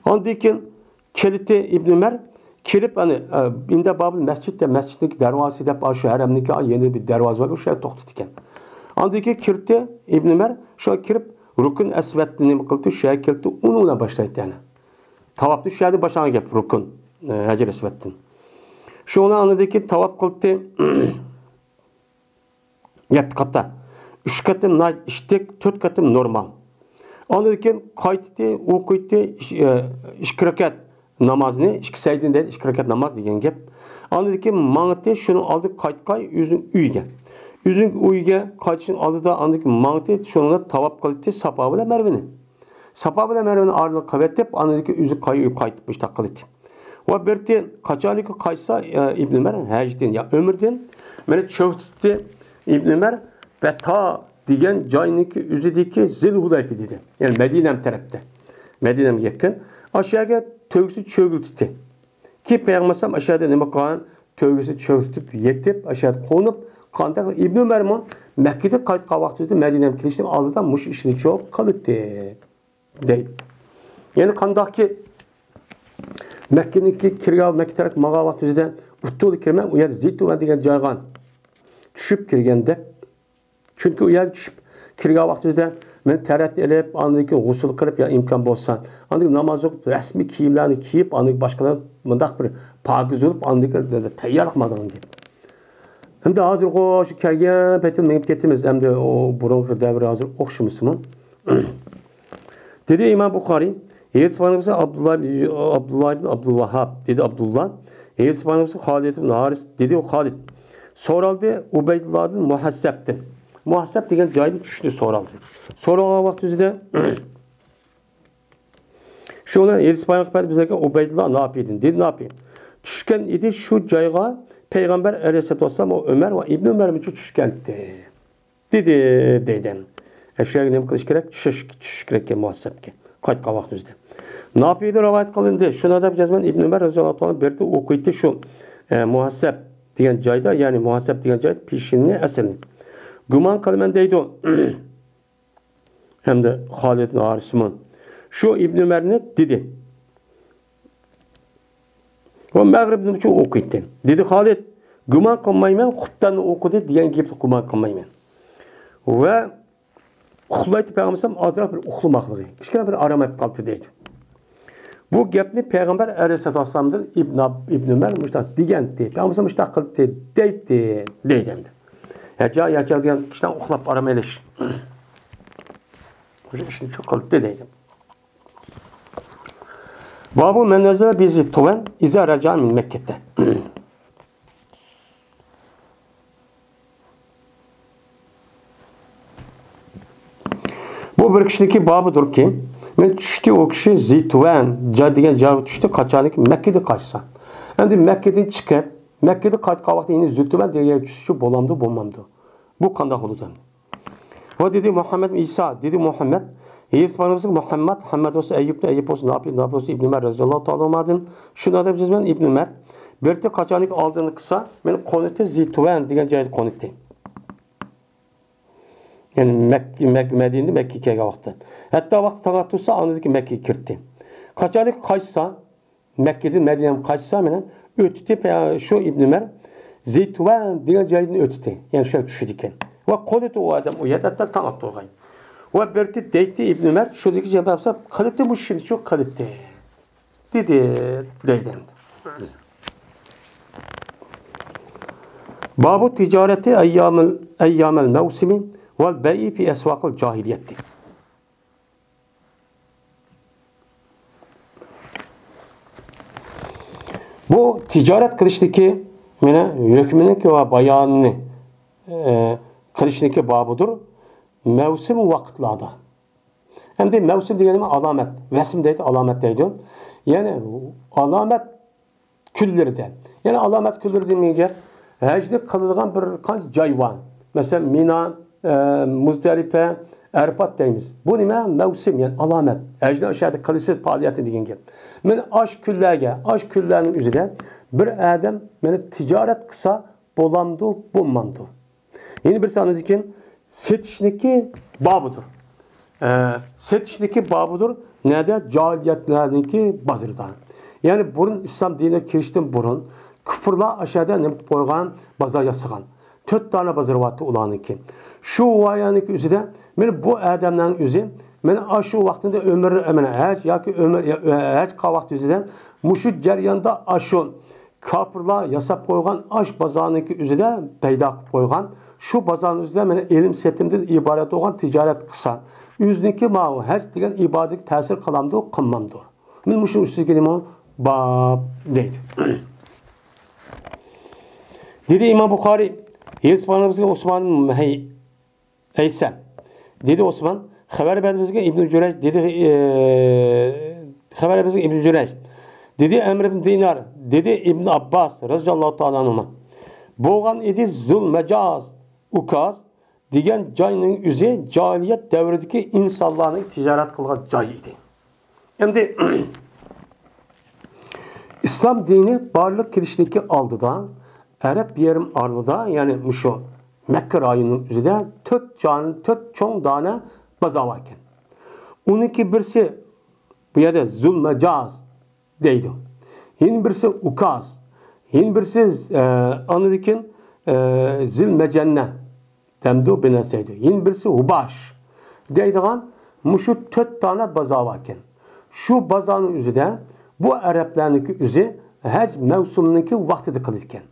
ئاندىن كېيىن كېلىتى ئىبن ئۆمەر كېلىپ، ئەنە، ئە، ئىندە بابىل مەسچىت دەپ، مەسچىتنىڭكى دەرۋازىسى دەپ، ئاشۇ ھەرەمنىڭكى يەنە بىر دەرۋازا بار، شۇ يەردە توختىتىكەن. ئاندىن كېيىن كىردى ئىبن ئۆمەر، شۇ كىرىپ، رۇكۇن ئەسۋەدنى نېمە قىلدى؟ شۇ يەرگە كەلدى، ئۇنىڭ بىلەن باشلايتتى يەنە. تاۋاپنى شۇ يەردە باشلىغان گەپ، رۇكۇن، ئە، ھەجەر ئەسۋەدتىن. شۇ ئۇنىڭ ئاندىن كېيىن تاۋاپ قىلدى. يەتتە قاتا. ئۈچ قېتىم ناھايىتى ئىشتىك، تۆت قېتىم نورمال. ئاندىن كېيىن قايتتى، ئوقۇيتتى، ئىش-، ئە، ئىككى رەكەت نامازنى، ئىككى سەجدىنى دەيدۇ، ئىككى رەكەت ناماز دېگەن گەپ. ئاندىن كېيىن ماڭدى، شۇنىڭ ئالدىدا قايتقاي ئۆزىنىڭ ئۆيىگە. ئۆزىنىڭ ئۆيىگە قايتىشنىڭ ئالدىدا ئاندىن كېيىن ماڭدى، شۇنىڭدا تاۋاپ قىلدى ساپا بىلەن مەرۋىنى. ساپا بىلەن مەرۋىنى ئارىلىق قىلىۋېتىپ، ئاندىن كېيىن ئۆزى قاي-، قايتىپ مۇشۇنداق قىلدى. ۋە بىرتى قاچانكى قايتسا، ئە، ئىبن ئۆمەر ھەجدىن يا ئۆمرىدىن، مېنى چۆكتى ئىبن ئۆمەر بەتا دېگەن جاينىڭكى ئۆزىدىكى زىل ھۇلەيپە دېدى. يەنى مەدىنەم تەرەپتە. مەدىنەمگە يېقىن. ئاشۇ يەرگە تۆگىسى چۆگۈلتۈتتى. كېيىن پەيغەمبەر ئەلەيھىسسالام ئاشۇ يەردە نېمە قىلغان؟ تۆگىسى چۆگۈتۈپ يېتىپ، ئاشۇ يەردە قونۇپ، قانداق ئىبن ئۆمەرمۇ مەككىدىن قايتقان ۋاقتىدا مەدىنەگە كېلىشنىڭ ئالدىدا مۇشۇ ئىشنى چوق قىلىتتى، دەيدۇ. يەنى قانداقكى مەككىنىڭكى كىرگەن، مەككە تەرەپ ماڭغان ۋاقتىدا ئۇتتۇردا كىرمەي، ئۇ يەردە زىتۇۋەن دېگەن جايغا چۈشۈپ كىرگەندەك. چۈنكى ئۇ يەرگە چۈشۈپ كىرگەن ۋاقتىمىزدا مەن تەرەت ئېلىپ، ئاندىن كېيىن غۇسۇل قىلىپ، يا ئىمكان بولسا، ئاندىن كېيىن ناماز ئوقۇپ، رەسمىي كىيىملەرنى كىيىپ، ئاندىن كېيىن باشقىلار مۇنداق بىر پاكىز بولۇپ، ئاندىن كېيىن تەييارلىق ماڭىدىغان گەپ. ئەمدى ھازىرغۇ شۇ كەلگەن پېتى مېڭىپ كېتىمىز. ئەمدى ئۇ بۇرۇنقى دەۋر ھازىر ئوخشىمىسىمۇ؟ دېدى ئىمام بۇخارىي، ھەدىس بايانىمىزدا ئابدۇللا، ئابدۇللا ئىبن ئابدۇلۋاھاب، دېدى ئابدۇللا. ھەدىس بايانىمىزدا خالىد ئىبن ھارىس، دېدى خالىد. سورالدى ئۇبەيدۇللادىن مۇھەسسەبتىن. مۇھەسسەب دېگەن جايدىن چۈشنى سورالدى. سورالغان ۋاقتىمىزدا شۇنى ھەدىس بايان قىلىپ بەردى بىزگە ئۇبەيدۇللا ناپىدىن. دېدى ناپى، چۈشكەن ئىدى شۇ جايغا پەيغەمبەر ئەلەيھىسسالاتۇ ۋەسسالام، ئۇ ئۆمەر ۋە ئىبن ئۆمەر مۇنچە چۈشكەنتى. دېدى، دەيدۇ. ئە، شۇ يەرگە نېمە قىلىش كېرەك؟ چۈشۈش، چۈشۈش كېرەككەن مۇھەسسەبكە. قايتقان ۋاقتىمىزدا. ناپىدىن رىۋايەت قىلىندى. شۇنى دەپ جەزمەن ئىبن ئۆمەر رەزىياللاھۇ تائالا بىردە ئوقۇيتتى شۇ، ئە، مۇھەسسەب دېگەن جايدا، يەنى مۇھاسەب دېگەن جايدا پېشىننى ئەسلىنى. گۇمان قىلىمەن دەيدۇ. ھەمدە خالىد ئىبن ھارىسمۇ شۇ ئىبن ئۆمەرنى دېدى. ۋە مەغرىبنىمۇ شۇ ئوقۇيتتى. دېدى خالىد، گۇمان قىلمايمەن، خۇپتاننى ئوقۇدى دېگەن گەپنى گۇمان قىلمايمەن. ۋە ئۇخلايتتى پەيغەمبەر ئازراق بىر ئۇخلىماقلىقى، كىچىككىنە بىر ئارام ئېلىپ قالدى دەيدۇ. بۇ گەپنى پەيغەمبەر ئەلەيھىسسالاتۇ ۋەسسالامدىن ئىبن ئاب-، ئىبن ئۆمەر مۇشۇنداق دېگەنتى. پەيغەمبەر مۇشۇنداق قىلدى دەيتتى دەيدۇ ئەمدى. ھەجا ياچا دېگەن كىشىدىن ئۇخلاپ ئارام ئېلىش. مۇشۇ ئىشنى شۇ قىلدى دەيدۇ. بابۇ مەن نەزەلە بىزى تۇۋەن ئىزا رەجا مىن مەككەتتە. بۇ بىر كىشىنىڭكى بابىدۇركى، مەن چۈشتى ئۇ كىشى زىتۇۋەن جا دېگەن جايغا چۈشتى، قاچانكى مەككىدىن قاچسا. ئەمدى مەككىدىن چىقىپ، مەككىدىن قايتقان ۋاقتى يەنە زىتۇۋەن دېگەن يەرگە چۈشۈشى بولامدۇ، بولمامدۇ؟ بۇ قانداق بولىدۇ ئەمدى؟ ۋە دېدى مۇھەممەد ئىسا، دېدى مۇھەممەد، ھېس بارمىسىز مۇھەممەد، مۇھەممەد بولسا ئەييۇبنى، ئەييۇب بولسا ناپىي، ناپىي بولسا ئىبن ئۇمەر رەزىياللاھۇ تائالا ئانھۇدىن. شۇنداق دەپ سىز مەن ئىبن ئۇمەر بىر قاچانكى ئالدىنى قىلسا، مېنى قونۇتى زىتۇۋەن دېگەن جايدا قونۇتتى. يەنى مەك-، مەك-، مەدىنىدىن مەككىگە كەلگەن ۋاقىتتا. ھەتتا ۋاقتى تاڭ ئاتتۇرسا، ئاندىن كېيىن مەككىگە كىردى. قاچانكى قاچسا، مەككىدىن مەدىنەگە قاچسا، مانا ئۆتتى پە-، شۇ ئىبن ئۆمەر زەيتۇۋان دېگەن جايدىن ئۆتتى. يەنى شۇ چۈشىدىكەن. ۋە قونۇتى ئۇ ئادەم ئۇ يەردە ھەتتا تاڭ ئاتتۇرغان. ۋە بىرتى دەيتتى ئىبن ئۆمەر، شۇنىڭكى جاۋاب بەرسە، قىلىتتى مۇشۇنى شۇ قىلىتتى. دېدى، دەيدۇ ئەمدى. بابۇ تىجارەتى ئەييامىل، ئەييامەل مەۋسىمى ۋەل بەيئى فى ئەسۋاقىل جاھىلىيەتى. بۇ تىجارەت قىلىشتىكى، مانا، ھۆكمىنىڭكى ۋە بايانىنى، ئە، قىلىشنىڭكى بابىدۇر. مەۋسۇم ۋاقىتلاردا. ئەمدى مەۋسۇم دېگەن نېمە؟ ئالامەت. ۋەسم دەيدۇ، ئالامەت دەيدۇ. يەنى ئالامەت كۈنلىرىدە. يەنى ئالامەت كۈنلىرى دېگەن گەپ، ھەجنى قىلىدىغان بىر قانچە جاي بار. مەسىلەن، مىنا، ئە، مۇزدەلىپە، ئەرپات دەيمىز. بۇ نېمە؟ مەۋسۇم، يەنى ئالامەت. ھەجنى ئاشۇ يەردە قىلىسىز پائالىيەتنى دېگەن گەپ. مانا ئاشۇ كۈنلەرگە، ئاشۇ كۈنلەرنىڭ ئۆزىدە بىر ئادەم مانا تىجارەت قىلسا بولامدۇ، بولمامدۇ؟ يەنە بىرسى ئاندىن كېيىن سېتىشنىكى بابىدۇر. ئە، سېتىشنىكى بابىدۇر. نەدە؟ جاھىلىيەتلەرنىڭكى بازىرىدا. يەنى بۇرۇن ئىسلام دىنىغا كىرىشتىن بۇرۇن كۇپۇرلار ئاشۇ يەردە نېمە قىلىپ قويغان؟ بازار ياسىغان. تۆت دانە بازار بارتى ئۇلارنىڭكى. شۇ ۋايانىڭكى ئۆزىدە مانا بۇ ئادەمنىڭ ئۆزى مانا ئاشۇ ۋاقتىدا ئۆمرى، مانا ھەج ياكى ئۆمۈر، ھەج قىلغان ۋاقتى ئۆزىدە مۇشۇ جەرياندا ئاشۇ كاپىرلار ياساپ قويغان ئاش بازارنىڭكى ئۆزىدە پەيدا قىلىپ قويغان، شۇ بازارنىڭ ئۆزىدە مانا ئېلىم سېتىمدىن ئىبارەت بولغان تىجارەت قىلسا، ئۆزىنىڭكى ماۋۇ ھەج دېگەن ئىبادەتكە تەسىر قىلامدۇ، قىلمامدۇ؟ مانا مۇشۇ ئۈستىدىكى نېمە؟ باب دەيدۇ. دېدى ئىمام بۇخارىي، ھېس بارمىسىز ئوسمان، ھەي، ئەيسەم. دېدى ئوسمان، خەۋەر بەردى بىزگە ئىبنى جۈرەيج، دېدى، ئى، خەۋەر بەردى بىزگە ئىبنى جۈرەيج. دېدى ئەمر ئىبن دىنار، دېدى ئىبن ئابباس رەزىياللاھۇ تائالا ئەنھۇما. بولغان ئىدى زۇل مەجاز، ئۇكاز دېگەن جاينىڭ ئۆزى جاھىلىيەت دەۋرىدىكى ئىنسانلارنىڭ تىجارەت قىلغان جاي ئىدى. ئەمدى ئىسلام دىنى بارلىققا كېلىشتىكى ئالدىدا ئەرەب يېرىم ئارىلىدا، يەنى مۇشۇ مەككە رايونىنىڭ ئۆزىدە تۆت جان-، تۆت چوڭ دانە بازار بار ئىكەن. ئۇنىڭكى بىرسى بۇ يەردە زۇل مەجاز دەيدۇ. يەنە بىرسى ئۇكاز. يەنە بىرسى، ئە، ئاندىن كېيىن، ئە، زىل مەجەننە. دەمدۇ بىنەس دەيدۇ. يەنە بىرسى ھۇباش دەيدىغان مۇشۇ تۆت دانە بازار بار ئىكەن. شۇ بازارنىڭ ئۆزىدە بۇ ئەرەبلەرنىڭكى ئۆزى ھەج مەۋسۇمىنىڭكى ۋاقتىدا قىلىدىكەن.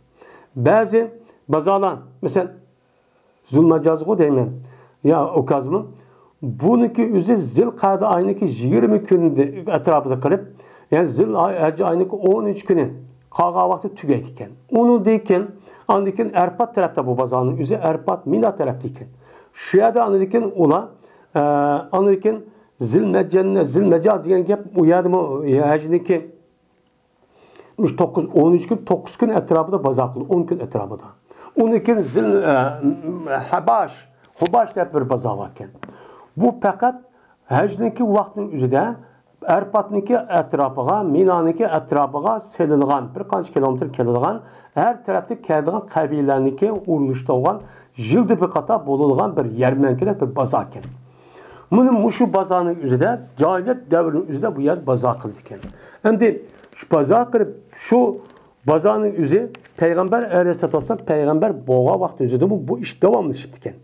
بەزى بازارلار، مەسىلەن، زۇلمەجازغۇ دەيمەن، يا ئۇكازمۇ، بۇنىڭكى ئۆزى زىل قەدە ئاينىڭكى يىگىرمە كۈن ئەتراپىدا قىلىپ، يەنى زىل ئاي، ھەج ئاينىڭكى ئون ئۈچ كۈنى قالغان ۋاقتى تۈگەيدىكەن. ئۇنىڭدىن كېيىن، ئاندىن كېيىن ئەرپات تەرەپتە بۇ بازارنىڭ ئۆزى، ئەرپات، مىنا تەرەپتە ئىكەن. شۇ يەردە ئاندىن كېيىن ئۇلار، ئە، ئاندىن كېيىن زىل مەجەننە، زىل مەجاز دېگەن گەپ، ئۇ يەردىمۇ ھەجنىڭكى مۇشۇ توققۇز، ئون ئۈچ كۈن، توققۇز كۈن ئەتراپىدا بازار قىلىدۇ، ئون كۈن ئەتراپىدا. ئۇنىڭ كېيىن زىل، ئە، ھەباش، ھۇباش دەپ بىر بازار بار ئىكەن. بۇ پەقەت ھەجنىڭكى ۋاقتىنىڭ ئۆزىدە ئەرپاتنىڭكى ئەتراپىغا، مىنانىڭكى ئەتراپىغا سېلىنغان، بىر قانچە كىلومېتىر كېلىدىغان، ھەر تەرەپتىن كېلىدىغان قەبىلىلەرنىڭكى ئورۇنلىشىدىغان يىلدا بىر قاتار بولىدىغان بىر يەرمەنكىدەك بىر بازار ئىكەن. مانا مۇشۇ بازارنىڭ ئۆزىدە، جاھىلىيەت دەۋرىنىڭ ئۆزىدە بۇ يەردە بازار قىلىدىكەن. ئەمدى شۇ بازار قىلىپ، شۇ بازارنىڭ ئۆزى پەيغەمبەر ئەلەيھىسسالاتۇ ۋەسسالام پەيغەمبەر بولغان ۋاقتى ئۆزىدىمۇ بۇ ئىش داۋاملىشىپتىكەن.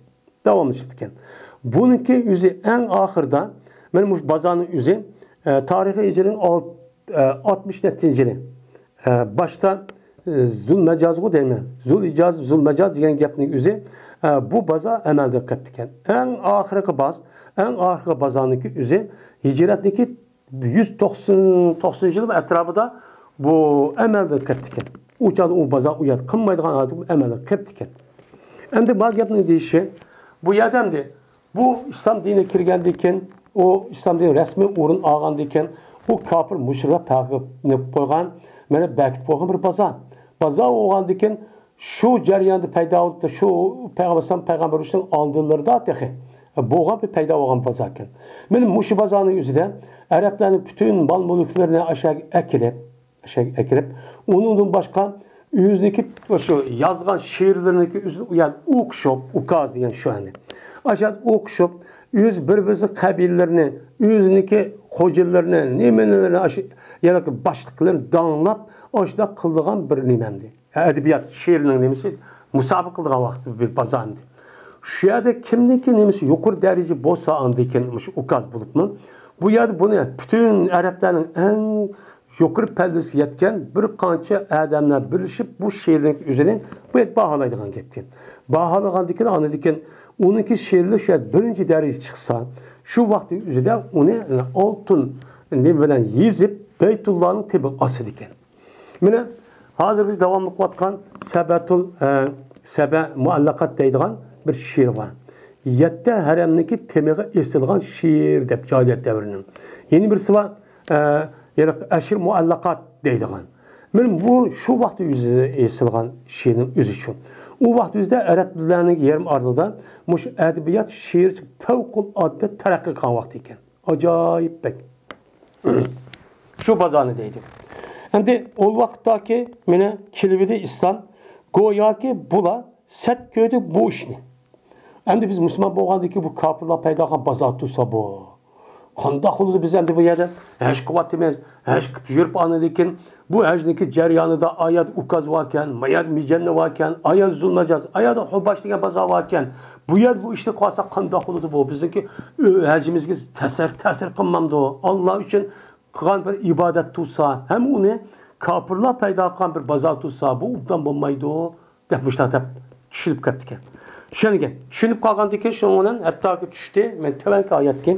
داۋاملىشىپتىكەن. بۇنىڭكى ئۆزى ئەڭ ئاخىرىدا، مانا مۇشۇ بازارنىڭ ئۆزى، ئە، تارىخىي ھىجرىنىڭ ئال-، ئە، ئاتمىش نەچچىنچى يىلى، ئە، باشتا، ئە، زۇلمەجازغۇ دەيمەن. زۇل ئىجاز، زۇلمەجاز دېگەن گەپنىڭ ئۆزى، ئە، بۇ بازار ئەمەلدىن قېپتىكەن. ئەڭ ئاخىرقى باز-، ئەڭ ئاخىرقى بازارنىڭكى ئۆزى ھىجرەتنىڭكى يۈز توقسان، توقسىنىنچى يىل ئەتراپىدا بۇ ئەمەلدىن قېپتىكەن. ئۇ چاغدا ئۇ بازار ئۇ يەردە قىلمايدىغان ھالەتتە ئەمەلدىن قېپتىكەن. ئەمدى ما گەپنىڭ دېيىشى، بۇ يەردە ئەمدى بۇ ئىسلام دىنى كىرگەندىن كېيىن، ئۇ ئىسلام دىنى رەسمىي ئورۇن ئالغاندىن كېيىن، ئۇ كاپىر مۇشرىكلار پەرقلىنىپ قويغان، مانا بەكىتىپ قويغان بىر بازار. بازار بولغاندىن كېيىن، شۇ جەرياندا پەيدا بولۇپتۇ، شۇ پەيغەمبەر ئەلەيھىسسالام پەيغەمبەر بولۇشنىڭ ئالدىلىرىدا تېخى بولغان بىر پەيدا بولغان بازار ئىكەن. مانا مۇشۇ بازارنىڭ ئۆزىدە ئەرەبلەرنىڭ پۈتۈن مال-مۈلۈكلىرىنى ئاشۇ يەرگە ئەكىرىپ، ئاشۇ يەرگە ئەكىرىپ، ئۇنىڭدىن باشقا ئۆزىنىڭكى شۇ يازغان شېئىرلىرىنىڭكى ئۆزىنى ئۇ يەردە ئوقۇشۇپ، ئۇكاز دېگەن شۇ ئەمدى. ئاشۇ يەردە ئوقۇشۇپ، ئۆز بىر-بىرسى قەبىلىلىرىنى، ئۆزىنىڭكى خوجىلىرىنى، نېمىلىرىنى، ئاشۇ يەردىكى باشلىقلىرىنى داڭلاپ، ئاشۇنداق قىلىدىغان بىر نېمە ئەمدى. ئەدەبىيات، شېئىرنىڭ نېمىسى، مۇسابىقە قىلىدىغان ۋاقىت بىر بازار ئىدى. شۇ يەردە كىمنىڭكى نېمىسى يۇقىرى دەرىجە بولسا، ئاندىن كېيىن مۇشۇ ئۇكاز بولۇپمۇ، بۇ يەردە بۇنى پۈتۈن ئەرەبلەرنىڭ ئەڭ يۇقىرى پەللىسىگە يەتكەن بىر قانچە ئادەملەر بىرلىشىپ، بۇ شېئىرنىڭ ئۆزىنى بۇ يەردە باھالايدىغان گەپكەن. باھالىغاندىن كېيىن، ئاندىن كېيىن ئۇنىڭكى شېئىرى شۇ يەردە بىرىنچى دەرىجىگە چىقسا، شۇ ۋاقىت ئۆزىدە ئۇنى ئالتۇن نېمە بىلەن يېزىپ، بەيتۇللانىڭ تېمىغا ئاسىدىكەن. مانا، ھازىرغىچە داۋاملىق قىلىۋاتقان سەبەتۇل، ئە، سەبە مۇئەللەقات دەيدىغان بىر شېئىر بار. يەتتە ھەرەمنىڭكى تېمىغا ئېسىلغان شېئىر دەپ، جاھىلىيەت دەۋرىنىڭ. يەنە بىرسى بار، ئە، يەنە ئەشر مۇئەللەقات دەيدىغان. مانا بۇ شۇ ۋاقىتتا يۈزىگە ئېسىلغان شېئىرنىڭ ئۆزى شۇ. ئۇ ۋاقىت ئۆزىدە ئەرەبلەرنىڭ يېرىم ئارىلىدا مۇشۇ ئەدەبىيات شېئىر پەۋقۇلئاددە تەرەققىي قىلغان ۋاقتى ئىكەن. ئاجايىپ بەك. شۇ بازارنى دەيدۇ. ئەمدى ئۇ ۋاقىتتاكى مانا كېلىۋىدى ئىسلام، گوياكى بۇلار سەت كۆردى بۇ ئىشنى. ئەمدى بىز مۇسۇلمان بولغاندىن كېيىن بۇ كاپىرلار پەيدا قىلغان بازار تۇرسا بۇ. قانداق بولىدۇ بىز ئەمدى بۇ يەردە ھەج قىلىۋاتىمىز، ھەج قىلىپ يۈرۈپ ئاندىن كېيىن بۇ ھەجنىڭكى جەريانىدا ئايەت ئۇكاز باركەن، مايەت مىجەننە باركەن، ئايەت زۇلمەجاز، ئايەت خۇباش دېگەن بازار باركەن. بۇ يەردە بۇ ئىشنى قىلسا قانداق بولىدۇ بۇ؟ بىزنىڭكى ئۆ-، ھەجىمىزگە تەسىر، تەسىر قىلمامدۇ؟ ئاللا ئۈچۈن قىلغان بىر ئىبادەت تۇرسا، ھەم ئۇنى كاپىرلار پەيدا قىلغان بىر بازار تۇرسا، بۇ ئوبدان بولمايدۇ، دەپ مۇشۇنداق دەپ چۈشىنىپ كەپتىكەن. چۈشەنگەن. چۈشىنىپ قالغاندىن كېيىن شۇنىڭ بىلەن ھەتتاكى چۈشتى. مەن تۆۋەنكى ئايەتكە،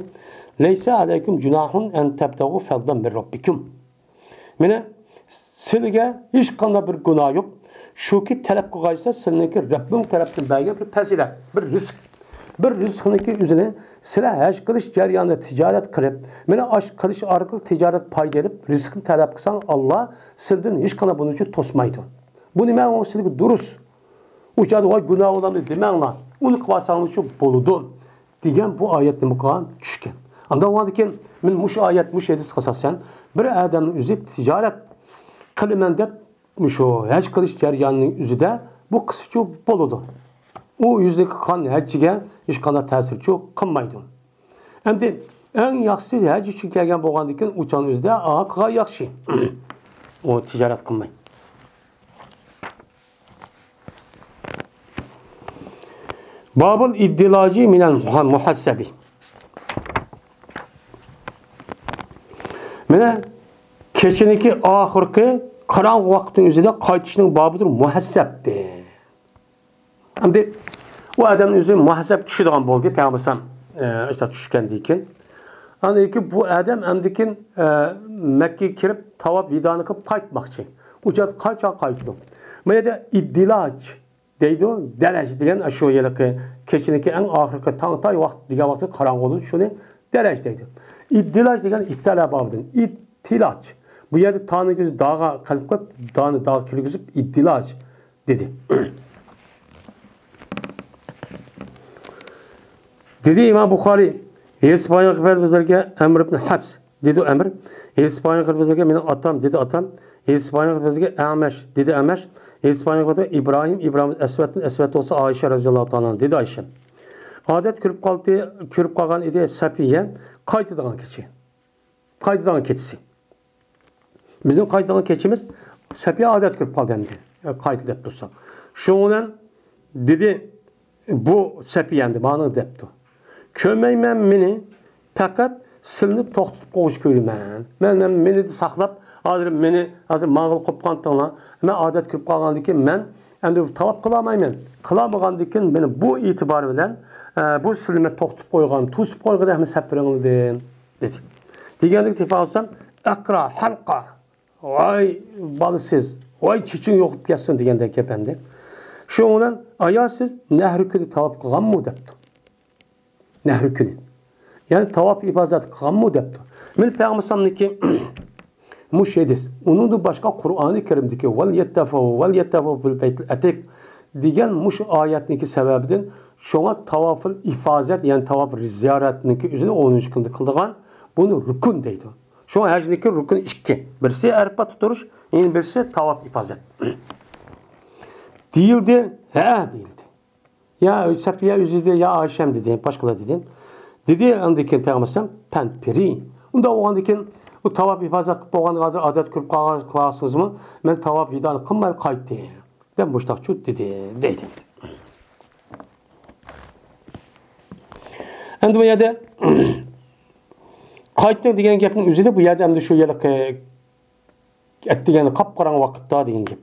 لەيسە ئەلەيكۇم جۇناھۇن ئەن تەبتەغۇ فەزلەن مىن رەببىكۇم. مانا، سىلىگە ھېچقانداق بىر گۇناھ يوق. شۇكى تەلەپ قىلغايسىلەر سىلىنىڭكى رەببىڭ تەرەپتىن بەرگەن بىر پەزىلەت، بىر رىزىق. بىر رىزىقنىڭكى ئۆزىنى سىلەر ھەج قىلىش جەريانىدا تىجارەت قىلىپ، مانا ئاش قىلىش ئارقىلىق تىجارەت پايدا ئېلىپ، رىزىقنى تەلەپ قىلساڭ، ئاللا سىلىدىن ھېچقانداق بۇنىڭ ئۈچۈن توسمايدۇ. بۇ نېمە؟ ئۇ سىلىگە دۇرۇس. ئۇ چاغدا ۋاي گۇناھ بولامدۇ دېمەڭلار. ئۇنى قىلىۋالساڭلار شۇ بولىدۇ. دېگەن بۇ ئايەت نېمە قىلغان؟ چۈشكەن. ئاندىن كېيىن مەن مۇشۇ ئايەت، مۇشۇ ھەدىسكە ئاساسەن، بىر ئادەمنىڭ ئۆزى تىجارەت قىلىمەن دەپ، مۇشۇ ھەج قىلىش جەريانىنىڭ ئۆزىدە بۇ قىلسىچۇ بولىدۇ. ئۇ ئۆزىنىڭكى قىلغان ھەجىگە ھېچقانداق تەسىرچۇ قىلمايدۇ. ئەمدى ئەڭ ياخشىسى ھەج ئۈچۈن كەلگەن بولغاندىن كېيىن ئۇ چاغنىڭ ئۆزىدە ئا قىلغان ياخشى. ئۇ تىجارەت قىلماي. بابۇل ئىددىلاجى مىنەل مۇھەسسەبى. مانا كېچىنىڭكى ئاخىرقى قاراڭغۇ ۋاقىتنىڭ ئۆزىدە قايتىشنىڭ بابىدۇر مۇھەسسەب دېدى. ئەمدى ئۇ ئادەمنىڭ ئۆزى مۇھەسسەب چۈشىدىغان بولدى، پەيغەمبەر ئەلەيھىسسالام، ئە، ئاشۇنداق چۈشكەندىن كېيىن. ئاندىن كېيىن بۇ ئادەم ئەمدىكىن، ئە، مەككىگە كىرىپ تاۋاپ ۋىدانى قىلىپ قايتماقچى. ئۇ چاغدا قاچان قايتىدۇ؟ ما يەردە ئىددىلاج دەيدۇ، دەرەج دېگەن ئاشۇ ھېلىقى كېچىنىڭكى ئەڭ ئاخىرقى تاڭ ئاتاي ۋاقىت دېگەن ۋاقىتتا قاراڭغۇ بولىدۇ، شۇنى دەرەج دەيدۇ. ئىددىلاج دېگەن ئىپتىلا بابىدىن، ئىتتىلاج. بۇ يەردە تانىڭ كۆزى داغا قىلىپ قويۇپ، دانى داغا كىرگۈزۈپ ئىددىلاج دېدى. دېدى ئىمام بۇخارىي، ھەدىس بايان قىلىپ بەردى بىزلەرگە ئەمر ئىبن ھەپس. دېدى ئەمىر. ھېلىسى پايغەمبىرىمىزگە مېنىڭ ئاتام، دېدى ئاتام. ھېلىسى پايغەمبىرىمىزگە ئەمەش، دېدى ئەمەش. ھېلىسى پايغەمبىرىمىزگە ئىبراھىم، ئىبراھىم ئەسۋەتتىن، ئەسۋەت بولسا ئائىشە رەزىياللاھۇ تائالا ئەنھا، دېدى ئائىشە. ئادەت كۆرۈپ قالدى، كۆرۈپ قالغان ئىدى سەپىيە قايتىدىغان كېچە. قايتىدىغان كېچىسى. بىزنىڭ قايتىدىغان كېچىمىز سەپىيە ئادەت كۆرۈپ قالدى ئەمدى. قايتى دەپ تۇرساق. شۇنىڭ بىلەن دېدى، بۇ سەپىيە ئەمدى مانا دەپتۇ. كۆرمەيمەن مېنى، پەقەت سىلىنى توختىتىپ قويۇش كۆرىمەن. مەن، مەن مېنى ساقلاپ، ھازىر مېنى، ھازىر ماڭغىلى قوپقانتىڭلار. مەن ئادەت كۆرۈپ قالغاندىن كېيىن مەن ئەمدى تاۋاپ قىلالمايمەن. قىلالمىغاندىن كېيىن مېنى بۇ ئېتىبار بىلەن، ئە، بۇ سىلىنى مەن توختىتىپ قويغان، توسۇپ قويغۇدەك مەن سەپىرىڭلىدىم، دېدى. دېگەندىكى تېپىۋالسام، ئەقرا، ھەلقا. ۋاي بالىسىز، ۋاي چېچىڭ يوقىپ كەتسۇن دېگەندەك گەپ ئەمدى. شۇنىڭ بىلەن ئايا سىز نەھرى كۈنى تاۋاپ قىلغانمۇ دەپتۇ. نەھرى كۈنى. يەنى تاۋاپ ئىپازەت قىلغانمۇ دەپتۇ. مېنى پەيغەمبەرنىڭكى مۇشۇ ھەدىس. ئۇنىڭدىن باشقا قۇرئانى كەرىمدىكى ۋەل يەتتەفەۋ، ۋەل يەتتەفەۋ بىل بەيتىل ئەتىق دېگەن مۇشۇ ئايەتنىڭكى سەۋەبىدىن شۇڭا تاۋاپىل ئىفازەت، يەنى تاۋاپ زىيارەتنىڭكى ئۆزىنى ئونىنچى كۈندە قىلىدىغان، بۇنى رۇكۇن دەيدۇ. شۇڭا ھەجنىڭكى رۇكۇن ئىككى. بىرسى ئەرپاتتا تۇرۇش، يەنە بىرسى تاۋاپ ئىپازەت. دېيىلدى، ھە دېيىلدى. يا سەپىيە ئۆزى دېدى، يا ئائىشەم دېدى، باشقىلار دېدى. دېدى، ئاندىن كېيىن پەيغەمبەر ئەلەيھىسسالام، پەنپىرى. ئۇنداق بولغاندىن كېيىن، ئۇ تاۋاپ ئىپازەت قىلىپ بولغان، ھازىر ئادەت كۆرۈپ قالغان، قالسىڭىزمۇ، مەن تاۋاپ ۋىدانى قىلماي قايتتىم، دەپ مۇشتاقچۇ دېدى، دەيدۇ. ئەمدى بۇ يەردە قايتتىڭ دېگەن گەپنىڭ ئۆزىدە بۇ يەردە ئەمدى شۇ ھېلىقى ئەتىگەن قاپقاراڭغۇ ۋاقىتتا دېگەن گەپ.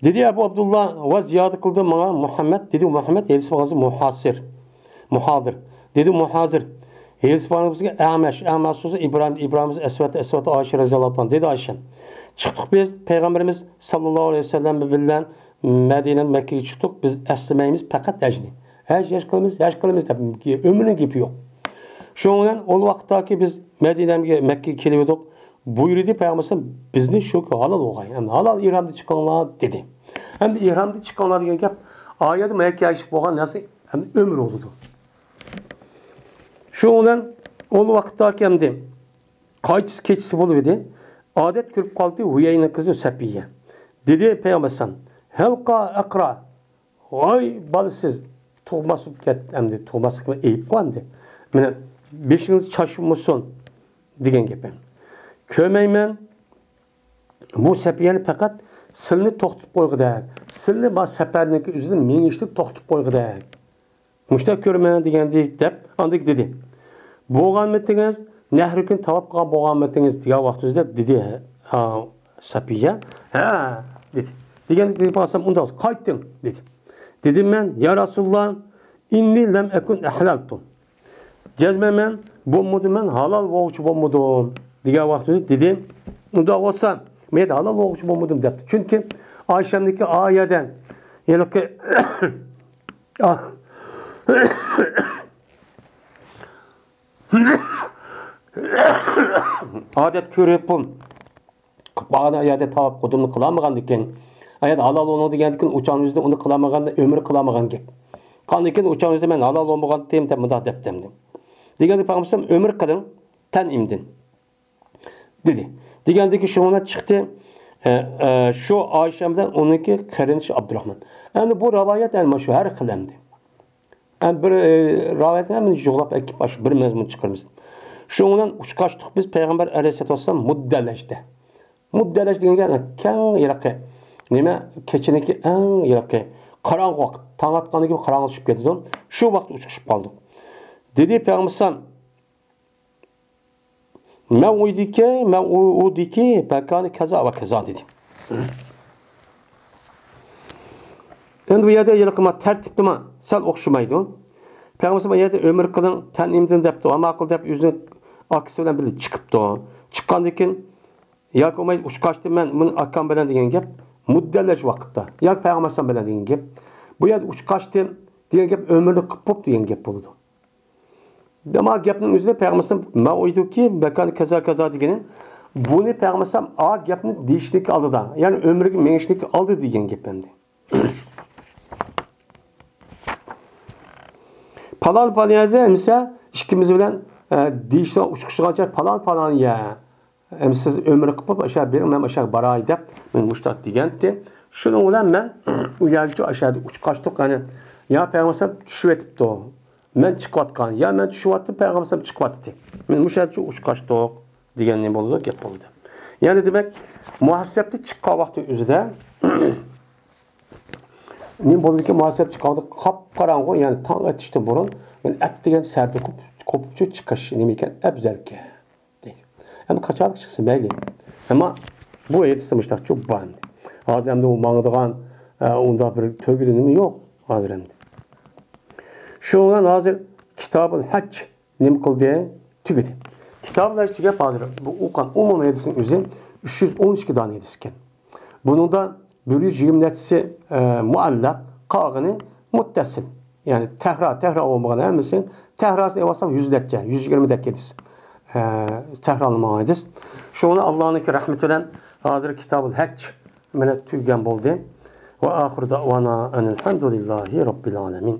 دېدى ئەبۇ ئابدۇللا، ۋە زىيادە قىلدى ماڭا مۇھەممەد، دېدى مۇھەممەد، ھېلىسى بولغان مۇھاسىر، مۇھازىر. دېدى مۇھازىر، ھېلىسى بولغان بىزگە ئەمەش، ئەمەش بولسا ئىبراھىم، ئىبراھىم ئەسۋەت، ئەسۋەت ئائىشە رەزىياللاھۇ تائالا، دېدى ئائىشە. چىقتۇق بىز پەيغەمبىرىمىز ساللاللاھۇ ئەلەيھى ۋەسەللەم بىلەن مەدىنە مەككىگە چىقتۇق، بىز ئەسلىمەيمىز پەقەت ھەجنى. ھەج، ھەج قىلىمىز، ھەج قىلىمىز دەپ ئۆمرىنىڭ گېپى يوق. شۇنىڭ بىلەن ئۇ ۋاقىتتاكى بىز مەدىنەمگە، مەككىگە كېلىۋىدۇق. بۇيرۇدى پەيغەمبەر بىزنى شۇ ھالال بولغاي. يەنى ھالال ئېھرامدا چىقىڭلار دېدى. ئەمدى ئېھرامدا چىقىڭلار دېگەن گەپ، ئايەتتە مەككە ئىش بولغان نەرسە ئەمدى ئۆمۈر بولىدۇ. شۇنىڭ بىلەن ئۇ ۋاقىتتاكى ئەمدى قايتىش كېچىسى بولۇپ ئىدى. ئادەت كۆرۈپ قالدى ھۇيەينىڭ قىزى سەپىيە. دېدى پەيغەمبەر ئەلەيھىسسالام، ھەلقا ئەقرا. ۋاي بالىسىز، تۇغماس بولۇپ كەتتى ئەمدى، تۇغماسلىقىمنى ئېيىپ قويامدى. مانا بېشىڭىز چاچ بولمىسۇن دېگەن گېپىم. كۆرمەيمەن، بۇ سەپىيەنى پەقەت سىلنى توختىتىپ قويغۇدەك، سىلنى ما سەپەرنىڭكى ئۆزىدە مېڭىشتىن توختىتىپ قويغۇدەك. مۇشۇنداق كۆرىمەن دېگەندى دەپ ئاندىن دېدى. بولغانمىتىڭىز، نەھرى كۈنى تاۋاپ قىلغان بولغانمىتىڭىز دېگەن ۋاقتىمىزدا دېدى، ھە، سەپىيە، ھە دېدى. دېگەندە دېدى، بولسام ئۇنداق قايتتىڭ دېدى. دېدىم مەن، يا رەسۇلاللا، ئىننى لەم ئەكۇن ئەھلەلتۇ. جەزمەن مەن بولمىدىم، مەن ھالال بولغۇچى بولمىدىم دېگەن ۋاقتىمىزدا دېدى، ئۇنداق بولسا مەن ھالال بولغۇچى بولمىدىم دەپتۇ. چۈنكى ئائىشەمنىڭكى ئايەدە ھېلىقى ئادەت كۆرۈپ بۇ باھانە ئايەدە تاۋاپ قۇدۇمنى قىلالمىغاندىكىن، ئايەدە ھالال بولۇڭ دېگەندىكىن ئۇچان يۈزىدە ئۇنى قىلالمىغاندا ئۆمرى قىلالمىغان گەپ. قاندىكىن ئۇچان يۈزىدە مەن ھالال بولمىغان دېدىم دەپ مۇنداق دەپتىمدى. دېگەندە پەيغەمبەر ئۆمرى قىلىڭ تەنئىمدىن. دېدى. دېگەندىكى شۇ بىلەن چىقتى. ئە، ئە، شۇ ئائىشە بىلەن ئۇنىڭكى قېرىندىشى ئابدۇراخمان. ئەمدى بۇ رىۋايەت ئەمدى مانا شۇ ھەر خىل ئەمدى. ئەمدى بىر، ئە، رىۋايەتنى ھەممىنى يىغلاپ ئەكىپ، ئاشۇ بىر مەزمۇن چىقىرىمىز. شۇنىڭ بىلەن ئۇچقاچتۇق بىز پەيغەمبەر ئەلەيھىسسالاتۇ ۋەسسالام مۇددەلەشتە. مۇددەلەش دېگەن گەپ كەڭ ھېلىقى نېمە، كېچىنىڭكى ئەڭ ھېلىقى قاراڭغۇ ۋاقىت، تاڭ ئاتقاندىن كېيىن قاراڭغۇلىشىپ كېتىدۇ. شۇ ۋاقىت ئۇچقىشىپ قالدۇق. دېدى پەيغەمبەر ئەلەيھىسسالام، مەۋئۇدىكى، مەۋئۇدىكى مەكانى كەزا ۋە كەزا دېدى. ئەمدى بۇ يەردە ھېلىقى ما تەرتىپتىما سەل ئوخشىمايدۇ. پەيغەمبەر بۇ يەردە ئۆمرە قىلىڭ تەنئىمدىن دەپتۇ، ۋە ماقۇل دەپ ئۆزىنىڭ ئاكىسى بىلەن بىللە چىقىپتۇ. چىققاندىن كېيىن ياكى بولمايدۇ ئۇچقاچتىم مەن مۇنى ئاكام بىلەن دېگەن گەپ، مۇددەلەش ۋاقىتتا ياكى پەيغەمبەر بىلەن دېگەن گەپ. بۇ يەردە ئۇچقاچتىم دېگەن گەپ ئۆمرىنى قىلىپ بوپتۇ دېگەن گەپ بولىدۇ. ئەمما گەپنىڭ ئۆزىدە پەيغەمبەر مەۋئۇدۇكى مەكانى كەزا كەزا دېگىنى، بۇنى پەيغەمبەر ئا گەپنى دېيىشنىڭكى ئالدىدا، يەنى ئۆمرىگە مېڭىشنىڭكى ئالدىدا دېگەن گەپ ئەمدى. پالان پالان يەردە مىسە ئىككىمىز بىلەن ئە، دېيىشسە ئۇچقۇچىغان جاي پالان، پالان يەر. ئەمدى سىز ئۆمرە قىلىپ ئاشۇ بېرىڭ، مەن ئاشۇ باراي دەپ، مەن مۇشۇنداق دېگەنتىم. شۇنىڭ بىلەن مەن ئۇ يەرگىچە ئاشۇ يەردە ئۇچقاچتۇق. يەنى يا پەيغەمبەر چۈشۈۋېتىپتۇ، مەن چىقىۋاتقان، يا مەن چۈشۈۋاتتىم، پەيغەمبەر چىقىۋاتتى. مەن مۇشۇ يەرگىچە ئۇچقاچتۇق دېگەن نېمە بولىدۇ؟ گەپ بولىدۇ. يەنى دېمەك، مۇھاسىپتىن چىققان ۋاقتى ئۆزىدە نېمە بولدىكى، مۇھاسىپتىن چىققان ۋاقتى قاپقاراڭغۇ، يەنى تاڭ ئېتىشتىن بۇرۇن مەن ئەتىگەن سەھەردە قوپ-، قوپۇپ چىقىش نېمە ئىكەن، ئەپزەلكەن دەيدۇ. ئەمدى قاچانلىق چىقسا مەيلى. ئەمما بۇ ھەدىستە مۇشۇنداق چوپان. ھازىر ئەمدى ئۇ ماڭىدىغان، ئە، ئۇنداق بىر تۆگىلى نېمە يوق ھازىر ئەمدى. شۇنىڭ بىلەن ھازىر كىتابۇل ھەج نېمە قىلدى؟ تۈگىدى. كىتابۇل ھەج تۈگەپ ھازىر بۇ ئوقۇغان ئومۇمىي ھەدىسنىڭ ئۆزى ئۈچ يۈز ئون ئىككى دانە ھەدىس ئىكەن. بۇنىڭدا بىر يۈز يىگىرمە نەچچىسى، ئە، مۇئەللەق، قالغىنى مۇتتەسىل. يەنى تەھرا، تەھرا بولمىغان ھەممىسى، تەھراسىنى ئېلىۋالسام يۈز نەچچە، يۈز يىگىرمە دەك ھەدىس. ئە، تەھرالانمىغان ھەدىس. شۇڭا ئاللانىڭكى رەھمىتى بىلەن ھازىر كىتابۇل ھەج مانا تۈگىگەن بولدى. ۋە ئاخىرۇ دەۋانا ئەنىلھەمدۇلىللاھى رەببىل ئالەمىن.